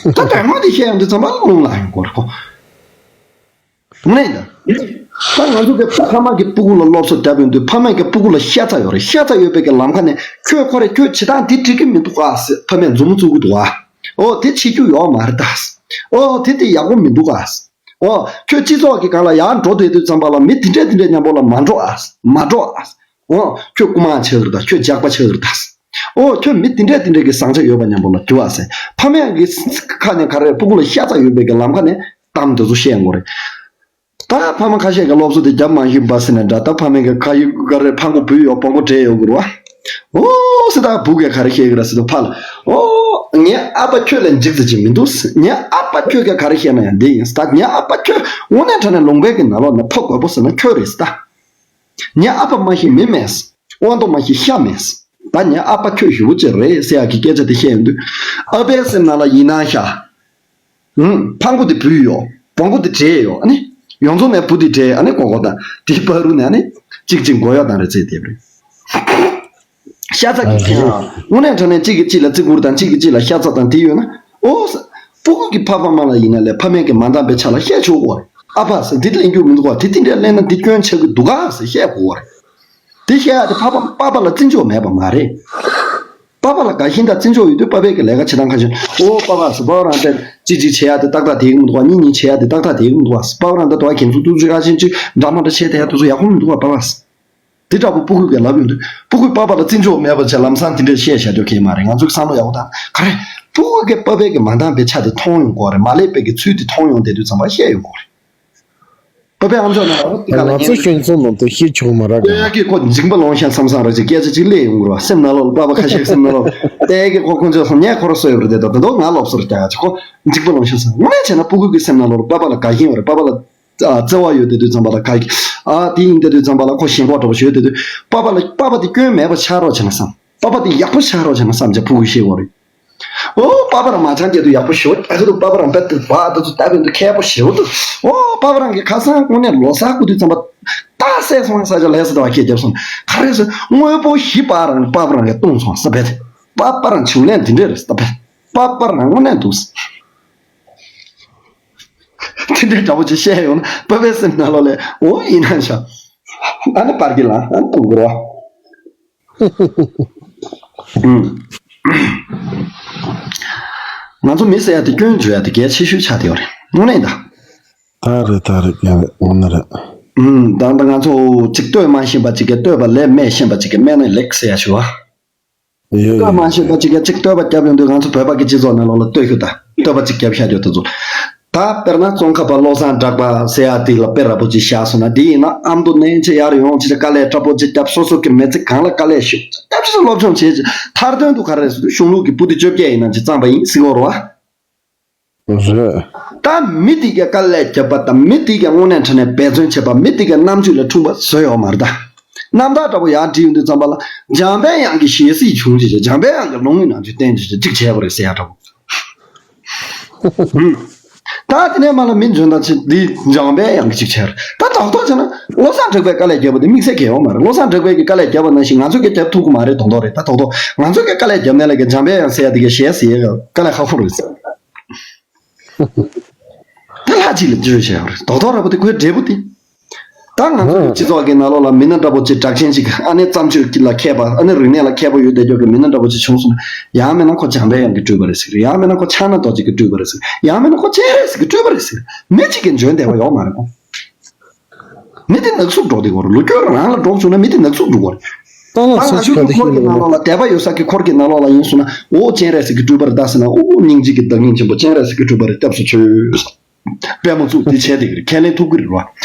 ད་དོན་དངོས་དེ་བཤད་ཡོང་དུས་ཙམ་པ་རླུང་ལངས་ཡོང་གི་རེད་ཁོ། དངོས་གནས་ཡིན་ད། ད་ང་ཚོ་གི་ཕ་མ་གི་སྤུ་གུ་ལ་སློབ་གསོ་བརྒྱབ་ཡོང་དུས་ཕ་མ་གི་སྤུ་གུ་ལ་ཤ་ཚ་ཡོད་རེད། ཤ་ཚ་ཡོད་པའི་གི་ལམ་ཁ་ནས་ཁྱོད་ཁོ་རེ་ཁྱོད་བྱེད་སྟངས་འདི་འགྲིག་གི་མི་འདུག་ཨ་ཟེར་ཕ་མས་མཛུབ་མོ་བཙུགས་གི་འདུག་ཨ། ཨོ་དེ་བྱེད་རྒྱུ་ཡོད་མ་རེད་ད། ཨོ་དེ་དེ་ཡག་པོ་མི་འདུག་ཨ། ཨོ་ཁྱོད་སྤྱི་ཚོགས་ཀྱི་སྒང་ལ་ཡར་འགྲོ་བསྡད་དུས་ཙམ་པ་ལ་མི་དེ་འདྲས་དེ་འདྲས་མཉམ་པོ་ལ་མ་འགྲོ་ཨ། མ་འགྲོ་ཨ། ཨོ་ཁྱོད་རྐུ་མ་ཆགས་གི་རེད་ད། ཁྱོད་ཇག་པ་ཆགས་གི་རེད་ད། ཨོ་ཁྱོད་མི་དེ་འདྲས་དེ་འདྲས་ཀྱི་བཟང་ཆ་ཡོད་པ་མཉམ་པོ་ལ་འགྱུར་ཨ་ཟེར་ཕ་མས་གི་ཁ་ནས་ག་རེ་སྤུ་གུ་ལ་ཤ་ཚ་ཡོད་པའི་གི་ལམ་ཁ་ནས་གཏམ་དེ་ཚོ་བཤད་ཡོང་གི་རེད། ད་ཕ་མ་ཁ་ཤས་ཀྱིས་སློབ་གསོ་དེ་བརྒྱབ་མ་ཤེས་པ་ཟེར་ནས་འདྲ། ད་ཕ་མས་ཀྱི་ཁ་ཡིག་ག་རེ་ཕ་མགོ་བུད་ཡོད་པང་གོ་བྲེས་ཡོད་དགོས་རེད་བ། ཨོ་སི་ད་བུ་གས་ག་རེ་བཤད་ཀྱི་རེད་ཟེར་དུས་ཕ་ལ། ཨོ་ངའི་ཨ་ཕ་ཁྱོད་ལས་འཇིགས་ཚད་ཅིག་མི་འདུག་ངའི་ཨ་ཕ་ཁྱོད་ཀྱིས་ག་རེ་བཤད་ན་ཡང་འདི་ཡིན་ཟེར། ད་ངའི་ཨ་ཕ་ཁྱོད་དངོས་གནས་དྲང་གནས་ལུང་པའི་གི་ནང་ལོགས་ནས་ཕོ་རྒོད་པོ་ཟེར་ན་ཁྱོད་རེད་ཟེར། ད་ངའི་ཨ་ཕ་མ་ཤེས་མི་མེད་ཟེར། དབང་ཐོག་མ་ཞིག་ཤ་མེད། ད་ངའི་ཨ་ཕ་ཁྱོད་ཞེ་པོ་ཅིག་རེད་ཟེར་ཡག་གི་སྐད་ཆ་དེ་བཤད་ཡོང་དུས། ཨ་ཕའི་སེམས་ནང་ལ་ཡིན་ན་ཤ། ཧུམ། ཕ་མགོ་དེ་བུད་ཡོད། བོང་གུ་དེ་བྲེས་ཡོད། ཨ་ནི། ཡོངས་རྫོགས་ནས་བུ་དེ་བྲེས། ཨ་ནི་ཀོ་ཀོ་དང་དེའི་བར་རུ་ནས་ཨ་ནི། གཅིག་གཅིག་མགོ་གཡོག་དང་རེ་རྩེད་དེ་རེད། ཤ་ཚ་གི་ཁྱེད་ཡང་དངོས་གནས་དྲང་གནས་གཅིག་གིས་གཅིག་ལ་བརྩི་བཀུར་དང་གཅིག་གིས་གཅིག་ལ་ཤ་ཚ་དང་དེ་ཡོད་ན། ཨོ་ས། སྤུ་གུ་གི་ཕ་ཕ་མ་ལ་ཡིན་ན་ལས་ཕ་མས་ཀྱི་མ་འདང་པའི་ཆ་ལ་བཤད་ཆོག་གོ་རེད། ཨ་ཕ་ཟེར་འདི་གླེང་རྒྱུ་མི་འདུག་ག་དེ་དེ་འདྲས་གླེང་ན་འདི་སྐྱོན་ཆགས་ཀྱི་འདུག་ག་ཟེར་བཤད་དགོས་རེད། དེ་བཤད་ཡག་དེ་ཕ་ཕ་པ་ཕ་ལ་བརྩི་འཇོག་མེད་པ་མ་རེད། པ་ཕ་ལ་དགའ་ཞེན་དང་བརྩི་འཇོག་ཡོད་དུས་པ་ཕས་ཀྱི་ལས་ཀ་བྱེད་སྟངས་ཁ་ཤས། ཨོ་པ་ཕ་ཟེར་པ་ཕ་རང་དེ་གཅིག་གཅིག་བྱེད་ཡག་དེ་ཏག་ཏག་བསྡད་ཀྱི་མི་འདུག་ག་གཉིས་གཉིས་བྱེད་ཡག་དེ་ཏག་ཏག་བསྡད་ཀྱི་མི་འདུག་ག་པ་ཕ་རང་དེ་དོ་བ་ཁྱེད་ཚོ་ཏུ་ཅི་ཁ་ཤས་ཅིག་འདྲ་མ་འདྲ་བྱས་དེ་ཡག་དེ་ཚོ་ཡག་པོ་མི་འདུག་ག་པ་ཕ། དེ་འདྲ་པོ་སྤུ་གུ་གིས་ལབ་ཡོང་དུས་སྤུ་གུས་པ་ཕ་ལ་བརྩི་འཇོག་མེད་པ་བྱས་ལམ་སང་དེ་འདྲས་བཤད་བཞག་རྒྱུ་གལ་མ་རེད། ང་ཚོ་གི་བསམ་བློ་ཡག་པོ་བཏང་ག་རེ། སྤུ་གུ་གིས་པ་ཕས་ཀྱི་མ་འདང་པའི་ཆ་དེ་མཐོང་ཡོང་དགོས་རེད། མ་ལེགས་པའི་གི་ཚུལ་དེ་མཐོང་ཡོང་བསྡད་དུས་ཙམ་པ་བཤད་ཡོང་དགོས་རེད། པ་ཕས་ཨམ་ཅོག་ནང་ལ་དེ་ག་ལ་ང་ཉན་ཚོ་ཤོད་ཚོ་ནང་དུ་ཤེས་ཆོག་མ་རག་ག་ལྟོས་ཡག་གི་ཁོ་འཇིགས་པ་ལོང་ཤག་བསམ་བསམ་ར་ཅིག་སྐད་ཆ་ཅིག་སླེབས་ཡོང་གི་རེད་བ། སེམས་ནང་ལོགས་ལ་པ་ཕ་ཁ་ཤས་སེམས་ནང་ལོགས་ལ་ལྟོས་ཡག་གི་ཁོ་ཁོ་ཚོས་སོང་ངས་ཁོ་ར་གསོ་ཡོད་རེད་དེ་ད་ད་དོ་ང་ལོབས་སོ་རེད་ཀྱག་ཅིག་ཁོ་འཇིགས་པ་ལོང་ཤག་བསམ། དངོས་གནས་བྱས་ན་སྤུ་གུ་གི་སེམས་ནང་ལོགས་ལ་པ་ཕ་ལ་དགའ་ཞེན་ཡོད་རེད། པ་ཕ་ལ། ཨ། བརྩེ་བ་ཡོད་བསྡད་དུས་ཙམ་པ་ལ་ག་གི། ཨ། དེ་ཡིན་བསྡད་དུས་ཙམ་པ་ལ་ཁོ་ཞེན་ཁོག་འདྲ་པོ་ཞིག་ཡོད་བསྡད་དུས། པ་ཕ་ལ་པ་ཕ་དེ་སྐྱོན་མེད་པ་ཆགས་རོགས་བྱས་ན་བསམ། པ་ཕ་དེ་ཡག་པོ་ཆགས་རོགས་བྱས་ན་བསམ་བྱས་སྤུ་གུས་ཤེས་དགོས་རེད། ཨོ་པ་ཕ་རང་མ་ཆང་བརྒྱབ་དུས་ཡག་པོ་ཞེ་པོ་ཨ་ཁ་དུ་པ་ཕ་རང་བེད་དུ་བ་དུ་ཚོ་ལྟ་བུན་དུ་མཁས་པོ་ཞེ་པོ་འདུག་ཨོ་པ་ཕ་རང་གི་ཁ་སང་དངོས་གནས་ལོ་གསར་སྐུ་དུས་ཙམ་པ་རྟགས་གསལ་སོང་ས་ཆ་ལས་ས་དུ་བ་ཁྱེད་བརྒྱབ་སོང་ག་རེ་ཟེར་དངོས་པོ་ཞིག་པ་རང་པ་ཕ་རང་གི་བཏུང་སོང་ས་བེད་པ་ཕ་རང་བྱུང་ལས་འདི་འདྲས་རེད་ས་བེད་པ་ཕ་རང་དངོས་གནས་འདུག་དེ་འདྲའི་འདྲ་པོ་ཅིག་བཤད་ཡོང་ན་པ་ཕའི་སེམས་ནང་ལོགས་ལ་ཨོ་ཡིན་ན་ཤ། ཨ་ནི་པར་གྱི་ལ་ཨ་ནི་གཏོང་དགོས་རོ། ཨུམ། ང་ཚོ་མི་ཟེར་ཡ་དེ་སྐྱོན་བརྗོད་ཡ་དེ་གལ་ཆེ་ཤོས་ཆགས་བསྡད་ཡོད་རེད། དངོས་གནས་ད། ད་རེད་ད་རེད་ཡ་རེད་དངོས་གནས་རེད། ཨུམ། ད་ལྟ་ང་ཚོ་ཅིག་ལྟོས་མ་ཤེས་པ་ཅིག་གིས་ལྟོས་པ་ལས་སྨྲས་ཤེས་པ་ཅིག་གིས་སྨྲས་ན་ལེགས་ཟེར་ཡ་ཞུ་བ། ཡོད་ལྟོས་མ་ཤེས་པ་ཅིག་གིས་ཅིག་ལྟོས་པ་བརྒྱབ་ཡོང་དུས་ང་ཚོ་བོད་པ་གི་སྤྱི་ཚོགས་ནང་ལོགས་ལ་ལྟོས་ཤོག་ད་ལྟོས་པ་ཅིག་བརྒྱབ་བཞག་རྒྱུ་དེ་ཚོ། ད་དཔེར་ན་ཙོང་ཁ་པ་བློ་བཟང་གྲགས་པ་ཟེར་ཡ་དེ་ལ་དཔེ་ར་པོ་ཅིག་བཞག་སོང་ན་དེ་ཡིན་ན་ཨ་མདོ་ནས་ཅིག་ཡར་ཡོང་ཅིག་དཀའ་ལས་དྲག་པོ་ཅིག་བརྒྱབ་སོ་སོ་གི་མི་ཚེ་གང་ལ་དཀའ་ལས་ཞིག་བརྒྱབ་ཅིག་སློབ་སྦྱོང་བྱས་ཅིག་མཐར་དོན་དུ་ག་རེ་ཟེར་དུས་གཞུང་ལུགས་ཀྱི་པོ་ཏི་བཅོ་བརྒྱད་ཡིན་ན་ཅིག་བརྩམས་པ་ཡིན་ཟེར་གོ་རེད་བ། རེད། ད་མི་དེ་གའི་དཀའ་ལས་བརྒྱབ་པ་དང་མི་དེ་གའི་དངོས་གནས་དྲང་གནས་འབད་བརྩོན་བྱས་པ་མི་དེ་གའི་རྣམ་དཔྱོད་ལ་འཁྲུངས་པ་བཟོས་ཡོད་མ་རེད་ད། རྣམ་ཐར་འདྲ་པོ་ཡར་བྲིས་ཡོང་དུས་ཙམ་པ་ལ་འཇམ་དཔལ་དབྱངས་ཀྱི་ཞལ་གཟིགས་བྱུང་ཅིག་འཇམ་དཔལ་དབྱངས་ཀྱི་ལུང་གི་ནང་དུ་བསྟན་ཅིག་ཅིག་བྱས་པ་རེད་ཟེར་ཡ་འདྲ་པོ། ད་དེ་ནས་མ་ལ་མི་འཇོན་ཐང་ཆེ་འདི་འཇམ་དཔལ་དབྱངས་ཀྱི་ཅིག་བྱས་རེད། ད་རྡོག་རྡོག་བྱས་ན་བློ་བཟང་གྲགས་པའི་དཀའ་ལས་བརྒྱབ་པ་དེ་དམིགས་བསལ་གལ་ཡོད་མ་རེད། བློ་བཟང་གྲགས་པའི་གི་དཀའ་ལས་བརྒྱབ་པ་ནང་བཞིན་ང་ཚོས་ཀྱི་བརྒྱབ་ཐུབ་ཀྱི་མ་རེད་རྡོག་རྡོག་རེད། ད་རྡོག་རྡོག་ང་ཚོས་ཀྱི་དཀའ་ལས་བརྒྱབ་ནས་ལ་གི་འཇམ་དཔལ་དབྱངས་ཟེར་ཡ་དེ་གའི་ཞལ་གཟིགས་ཡ་དཀའ་ལས་ཁག་པོ་རེད། དེ་ལྷ་གཅིག་ལ་བརྗོད་བྱས་ཡོད་རེད། རྡོག་རྡོག་ར་པོ་དེ་ཁོའི་འབྲས་བུ་དེ། ད་ང་ཚོ་གི་སྤྱི་ཚོགས་ཀྱི་ནང་ལོགས་ལ་མི་སྣ་འདྲ་པོ་ཅིག་གྲགས་ཅན་ཅིག་ཨ་ནི་བརྩམས་ཆོས་ཀྱི་ལ་མཁས་པ་ཨ་ནི་རིག་གནས་ལ་མཁས་པོ་ཡོད་བསྡད་རྒྱུ་གི་མི་སྣ་འདྲ་པོ་ཅིག་བྱུང་སོང་ན་ཡང་མིན་ན་ཁོ་འཇམ་དཔལ་དབྱངས་ཀྱི་སྤྲུལ་པ་རེད་ཟེར་གི་རེད། ཡང་མིན་ན་ཁོ་ཕྱག་ན་རྡོ་རྗེ་གི་སྤྲུལ་པ་རེད་ཟེར་གི་རེད། ཡང་མིན་ན་ཁོ་སྤྱན་རས་གཟིགས་ཀྱི་སྤྲུལ་པ་རེད་ཟེར་གི་རེད། མི་གཅིག་གིས་འཇོན་བསྡད་པ་ཡོད་མ་རེད་ཁོ། མི་དེ་ནག་སུབ་འགྲོ་བསྡད་ཀྱི་ཡོད་རེད། ལོ་རྒྱུས་རང་ལ་འགྲོ་བྱུང་ན་མི་དེ་ནག་སུབ་འགྲོ་གི་ཡོད་རེད། ད་ང་ཚོ་གི་འཁོར་གྱི་ནང་ལོགས་ལ་དད་པ་ཡོད་ས་གི་འཁོར་གྱི་ནང་ལོགས་ལ་ཡིན་སོང་ན་ཨོ་སྤྱན་རས་གཟིགས་ཀྱི་སྤྲུལ་པ་རེད་ད་ཟེར་ན་ཨོ་སྙིང་རྗེ་གི་བདག་ཉིད་ཆེན་པོ་སྤྱན་རས་གཟིགས་ཀྱི་སྤྲུལ་པ་རེད་སྐྱབས་སུ་མཆི། དཔེ་མ་ཚུགས་དེ་བྱས་བསྡད་ཀྱི་རེད། ཁས་ལེན་ཐུབ་ཀྱི་རེད་བ།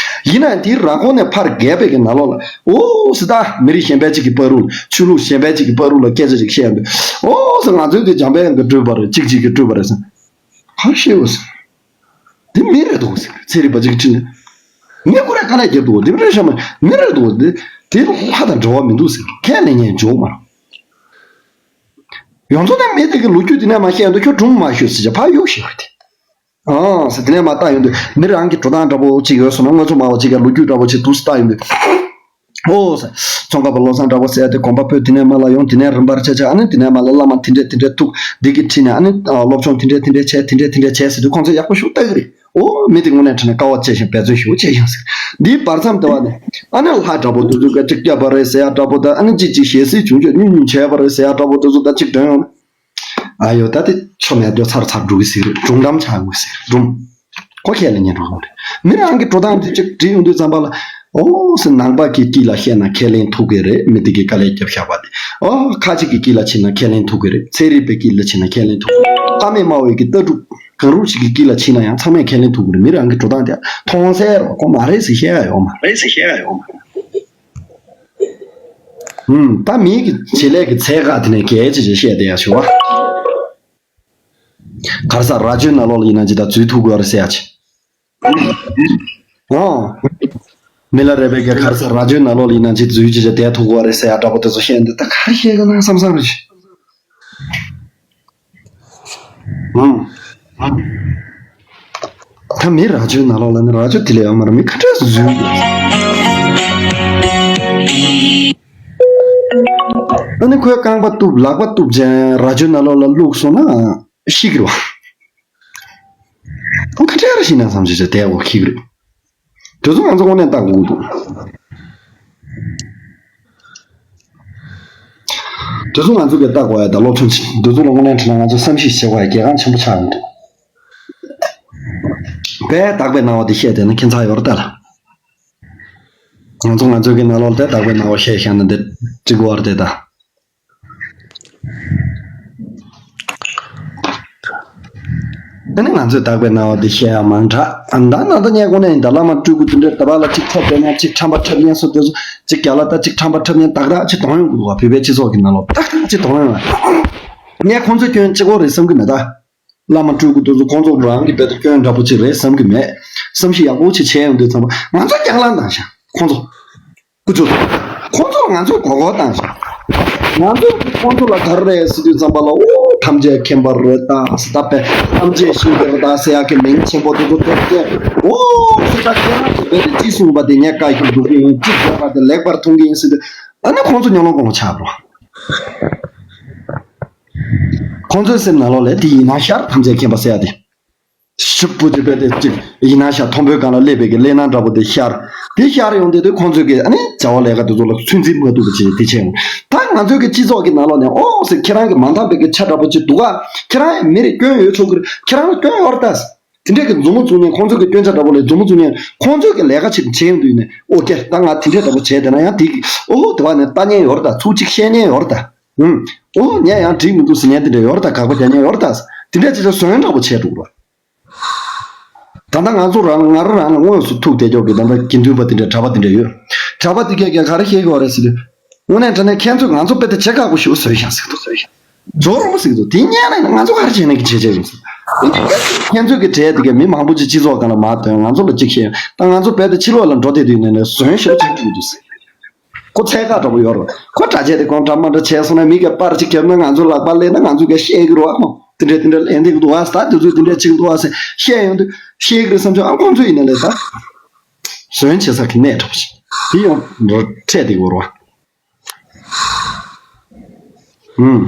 ཡིན་ན་ཡང་དེའི་ར་ཁོག་ནས་ཕར་བརྒལ་བའི་གི་ནང་ལོགས་ལ་ཨོ་ཟེར་ད་མི་རིགས་གཞན་པ་གཅིག་གི་བར་དུ་ལ་ཆོས་ལུགས་གཞན་པ་གཅིག་གི་བར་དུ་ལ་སྐད་ཆ་ཅིག་བཤད་ཡོང་དུས་ཨོ་ཟེར་ང་ཚོའི་དེ་འཇམ་དཔལ་དབྱངས་ཀྱི་སྤྲུལ་པ་རེད་གཅིག་གཅིག་གི་སྤྲུལ་པ་རེད་ཟེར། ག་རེ་བཤད་འོ་ཟེར། འདི་མི་རེད་འདུག་ཟེར། ཚན་རིག་པ་ཅིག་ཁྲིད་ནས། མི་ཁོ་རང་དཀའ་ལས་བརྒྱབ་འདུག་འདི་མི་རེད་ཤ་མ་མི་རེད་འདུག་འདི་དེ་ལྷ་དང་འབྲེལ་བ་མི་འདུག་ཟེར། ཁས་ལེན་མཁན་འཇོག་མ་རེད། ཡོངས་རྫོགས་ད་མི་དེ་གི་ལོ་རྒྱུས་དེ་ནས་མ་བཤད་ཡོང་དུས་ཁྱོད་སྒྲུང་མ་ཤོད་ཟེར་བྱས་ཕར་གཡུག་ཤེས་པ་དེ། ཨང་ཟེར། དེ་ནས་མ་བལྟ་ཡོང་དུས་མི་རང་གི་འགྲོ་སྟངས་འདྲ་པོ་གཅིག་ཡོད་སོང་ན། དངོས་གཙོ་མ་བ་གཅིག་གི་ལོ་རྒྱུས་འདྲ་པོ་ཅིག་འདུག་སེ་བལྟ་ཡོང་དུས། ཨོ་ཟེར། ཙོང་ཁ་པ་བློ་བཟང་གྲགས་པ་ཟེར་ཡ་དེ་དགོན་པ་པོ་དེ་ནས་མར་ལ་ཡོང་། དེ་ནས་རིམ་པར་བྱས་བྱས། ཨ་ནི་དེ་ནས་མར་ལ་བླ་མ་དེ་འདྲས་དེ་འདྲས་ཐུག་འདི་གི་ཁྲིད་ནས། ཨ་ནི་སློབ་སྦྱོང་དེ་འདྲས་དེ་འདྲས་བྱས། དེ་འདྲས་དེ་འདྲས་བྱས་ཟེར་དུས་ཁོང་ཚོས་ཡག་པོ་ཞིག་ལྟ་གི་རེད། ཨོ་མི་དེ་དངོས་གནས་དྲང་གནས་དཀའ་བ་སྤྱད་ཤིང་འབད་བརྩོན་ཞེ་པོ་བྱས་ཤིང་ཟེར། འདིའི་བར་མཚམས་དེ་བ་ནས་ཨ་ནི་ལྷ་འདྲ་པོ་དེ་ཚོ་ག་ཅིག་བསྐྱབས་པ་རེད་ཟེར་ཡ་འདྲ་པོ་དང་། ཨ་ནི་ཅིག་ཅིག་ཞལ་གཟིགས་བྱུང་ཆོག་སྙུང་སྙུང་བྱས་པ་རེད་ཟེར་ཡ་འདྲ་པོ་དེ་ཚོ་ད་ཅིག་འདོན་ཡོང་ན། ཨ་ཡོ། ད་དེ་ཆོ་མེད་དུ་ཚར་ཚར་འགྲོ་གི་ཟེར། སྒྲུང་གཏམ་ཆགས་དགོས་ཟེར། སྒྲུང་ཁོ་ཁས་ལེན་ཉན་འགྲོ་གི་རེད། མི་རང་གི་འགྲོ་སྟངས་དེ་ཅིག་བྲིས་ཡོང་དུས་ཙམ་པ་ལ། ཨོ་ཟེར། ནང་པ་གི་དཀྱིལ་ལ་བཤད་ན་ཁས་ལེན་ཐུབ་ཀྱི་རེད། མི་དེ་གི་དཀའ་ལས་བརྒྱབ་བཞག་པ་དེ། ཨོ་ཁ་ཅིག་གི་དཀྱིལ་ལ་ཕྱིན་ན་ཁས་ལེན་ཐུབ་ཀྱི་རེད། ཚན་རིག་པའི་དཀྱིལ་ལ་ཕྱིན་ན་ཁས་ལེན་ཐུབ་ཀྱི་རེད། ཕ་མེས་སྨྲ་བའི་གི་ལྟ་གྲུབ་གང་རུང་ཞིག་གི་དཀྱིལ་ལ་ཕྱིན་ན་ཡང་ཚང་མས་ཁས་ལེན་ཐུབ་ཀྱི་རེད། མི་རང་གི་འགྲོ་སྟངས་དེ་མཐོང་གསལ་རོ། ཁོ་མ་རེད་ཟེར་བཤད་ཡ་ཡོད་མ་རེད། ཨུམ། ད་མི་གི་བྱེད་ལས་ཀྱི་ཚད་བཀག་དེ་ནས་གལ་ཆེ་ཆེ་བཤད་བསྡད་ཡ་ཞུ་བ། ག་རེ་ཟེར། རྭ་ཅོའི་ནང་ལོགས་ལ་ཡིན་ན་ཇི་ལྟར་འཛུལ་ཐུབ་ཀྱི་ཡོད་རེད་ཟེར་ཡ་ཅིག་ཨོ། མི་ལ་རས་པའི་གི་ག་རེ་ཟེར། རྭ་ཅོའི་ནང་ལོགས་ལ་ཡིན་ན་ཇི་འཛུལ་ཅི་བྱས་བསྡད་ཐུབ་ཀྱི་ཡོད་རེད་ཟེར་ཡ་འདྲ་པོ་དེ་ཚོ་བཤད་འདི་ད་ག་རེ་བཤད་ཀྱི་ན་བསམ་བསམ་རེད། ཨང་། ད་མི་རྭ་ཅོའི་ནང་ལོགས་ལ་ནི་རྭ་ཅོ་དེ་ལས་ཡོད་མ་རེད། མི་ག་འདྲས་འཛུལ་ཡོད། ཨ་ནི་ཁོའི་རྐང་པ་གཏུབ། ལག་པ་གཏུབ་བྱས་རྭ་ཅོའི་ནང་ལོགས་ལ་བླུགས་སོང་ན་ཤི་གི་རེད་བ། ཁོ་ག་འདྲས་རེད་ཤི་ན་བསམ་བྱས་བྱས་བསྡད་འོ་ཤི་གི་རེད། དེ་ཚོ་ང་ཚོ་དངོས་གནས་ལྟ་དགོས་ཀྱི་འདུག་དེ་ཚོ་ང་ཚོ་གིས་ལྟ་དགོས་ཡ་དང་སློབ་སྦྱོང་བྱེད། དེ་ཚོ་ལ་དངོས་གནས་དྲིས་ན་ང་ཚོ་བསམ་གཞིག་བྱེད་དགོས་ཡ་གལ་འགངས་ཆེན་པོ་ཆགས་ཡོང་འདུག་དཔེ་དག་པའི་སྣང་བ་དེ་བཤད་བསྡད་ན་ཁྱད་མཚར་ཡོད་རེད་ད་ལ། ང་ཚོ་ང་ཚོའི་གི་ནང་ལོགས་ལ་དེ་དག་པའི་སྣང་བ་བཤད་བཞག་ན་འདི་འགྲིག་གི་རེད་དེ་ད། ཨ་ནི་ང་ཚོས་དག་པའི་སྣང་བ་འདི་བཤད་ཡ་མང་དྲགས། ཨ་ད་ན་ད་ངས་དངོས་གནས་ཡིན་ད། བླ་མ་སྤྲུལ་སྐུ་དེ་འདྲ་ད་བར་ལ་གཅིག་ཐོབ་བསྡད་ན་གཅིག་ཁྲམ་པ་འཁྲབ་མཁན་སུ་དེ་ཚོ་གཅིག་རྒྱ་ལ་ད་གཅིག་ཁྲམ་པ་འཁྲབ་མཁན་ཏག་ཏག་གཅིག་གཏོང་ཡོང་གི་འདུག་བ། བོད་པའི་སྤྱི་ཚོགས་ཀྱི་ནང་ལོགས་ཏག་ཏག་གཅིག་གཏོང་ཡོང་བ། ངས་ཁོང་ཚོའི་སྐྱོན་གཅིག་པོ་རེད་བསམ་གྱི་མེད་ད། བླ་མ་སྤྲུལ་སྐུ་དེ་ཚོ་ཁོང་ཚོ་རང་གི་རྦད་དེ་སྐྱོན་འདྲ་པོ་ཅིག་རེད་བསམ་གྱི་མེད། བསམ་གཞིག་ཡག་པོ་ཅིག་བྱས་ཡོང་དུས་ཙམ་པ་ང་ཚོ་རྒྱང་ལངས་བཏང་ཤག་ཁོང་ཚོ། ཀུ་ཅོ། ཁོང་ཚོ་ལ་ང་ཚོས་མགོ་སྐོར་བཏང་ཤག་ང་ཚོས་ཁོང་ཚོ་ལ་ག་རེ་རེད་ཟེར་དུས་ཙམ་པ་ལ། ཨོ་ཐམས་ཅད་མཁྱེན་པ་རེད་ད་ཟེར། ད་དཔེ་ཐམས་ཅད་ཤེས་པ་རེད་ད་ཟེར་ཡག་གི་མིང་ཆེན་པོ་དེ་ཚོ་བཏགས་ཏེ། ཨོ་ཁྱེད་ཅག་ཁྱེད་རང་གིས་རྦད་དེ་གཅིག་གསུངས་པ་དེ་ངས་བཀའ་བཞིན་སྒྲུབ་ཀྱི་ཡིན། གཅིག་བརྗོད་པ་དེ་ལེགས་པར་མཐོང་གི་ཡིན་ཟེར་དུས། ཨ་ནི་ཁོང་ཚོ་ཉོན་མོངས་པ་ཆགས་འགྲོ། ཁོང་ཚོའི་སེམས་ནང་ལོགས་ལ་དེ་ཡིན་ན་ཤར་ཐམས་ཅད་མཁྱེན་པ་ཟེར་ཡ་དེ། ཞིབ་པོ་ཅིག་རྦད་དེ་གཅིག་ཡིན་ན་ཤར། མཐོན་པོའི་སྒང་ལ་སླེབས་པའི་གི་གླེང་སྟངས་འདྲ་པོ་དེ་ཤར། དེ་ཤར་ཡོང་དུས་དེ་ཁོང་ཚོའི་གི་ཨ་ནི་བྱ་བ་ལས་ཀ་དེ་ཚོ་ལ་ཚོད་འཛིན་མ་ཐུབ་པ་ཅིག་དེ་བྱས་ཡོང་། ད་ང་ཚོའི་གི་སྤྱི་ཚོགས་ཀྱི་ནང་ལོགས་ནས་ཨོ་ཟེར། ཁྱེད་རང་གི་མ་འདང་པའི་གི་ཆ་འདྲ་པོ་ཅིག་འདུག་ག་ཁྱེད་རང་ཡང་མི་རེད། སྐྱོན་ཡོད་ཆོག་གི་རེད། ཁྱེད་རང་ལ་སྐྱོན་ཡོད་རེད་ད། དེ་འདྲས་ཀྱི་མཛུབ་མོ་བཙུགས་ནས་ཁོང་ཚོ་གི་སྐྱོན་ཆ་འདྲ་པོ་ལ་མཛུབ་མོ་བཙུགས་ནས་ཁོང་ཚོས་ཀྱི་ལས་ཀ་ཅིག་བྱས་ཡོང་དུས་ནས། ཨོ་ཀེ། ད་ང་དེ་འདྲས་འདྲ་པོ་བྱས་བསྡད་ན་ཡང་དེ་གི་ཨོ་དེ་བ་ནས་ལྟ་མཁན་ཡོད་རེད་ད། ཚུར་ཅིག་བཤད་མཁན་ཡོད་རེད་ད། ཨུམ། ཨོ་ངས་ཡང་འགྲིག་མི་འདུག་ཟེར་མཁན་དེ་འདྲས་ཡོད་རེད་ད། དགག་པ་རྒྱག་མཁན་ཡོད་རེད་ད། དེ་འདྲས་ཅིག་ལ་ཟོན་འདྲ་པོ་བྱས་འགྲོ་གི་རེད། ད་ལྟ་ང་ཚོ་རང་ང་རང་རང་ལ་དངོས་སུ་ཐུག་བསྡད་ཀྱོག་གི་ད་ལྟ་དགེ་འདུན་པ་དེ་འདྲས་གྲྭ་པ་དེ་འདྲས་ཡོད། གྲྭ་པ་དེ་གས་ཀྱང་ག་རེ་བཤད་ཀྱི་ཡོད་རེད་ཟེར་དུས། དངོས་གནས་དྲང་གནས་ཁྱེད་ཚོས་ང་ཚོ་དཔེ་དེ་ཇེ་དཀར་པོ་ཞིག་བཟོས་ཤག་ཟེར་གི་འདུག་རྫོགས་རོང་པོ་ཟེར་གི་འདུག་དེ་ཉན་ན་ང་ཚོ་ག་རེ་བྱས་ན་གི་བྱས་བྱས་ཡོད་ཟེར། ཁྱེད་ཚོས་གི་གྲས་དེ་གས་མི་མང་པོ་ཅིག་སྤྱི་ཚོགས་སྒང་ལ་མར་ཐོན། ང་ཚོ་ལ་གཅིག་བཤད་ཡོང་། ད་ང་ཚོ་རྦད་དེ་ཕྱི་ལོགས་ལ་འགྲོ་བསྡད་དུས་ནས་ནས་ཟོན་ཞེ་པོ་ཅིག་འགྲོ་གི་འདུག་ཟེར། ཁོ་ཚད་བཀག་འདྲ་པོ་ཡོད་རེད། ཁོ་འདྲ་བྱས་ཏེ་ཁོང་འདྲ་མ་འདྲ་བྱས་སོང་ན། མི་གས་པར་ཅིག་བརྒྱབ་ན་ང་ཚོ་ལག་པ་སླེབས་ན་ང་ཚོ་གས་བཤད་གི་རེད་བ། ཁོང་དེ་འདྲས་དེ་འདྲས་ལེན་བསྡད་གི་འདུག་བ་ཟེར། ད་དེ་ཚོས་དེ་འདྲས་བྱེད་གི་འདུག་བ་ཟེར་བཤད་ཡོང་དུས། བཤད་གི་རེད་བསམ་བྱུང་། ཨ་ཁོང་ཚོ་ཡིན་ན་ལས་ད་ཟོན་བྱེད་ས་གི་གནས་འདྲ་པོ་ཞིག་དེ་ཡང་འཕྲད་བསྡད་གི་རེད་བ། ཨུམ།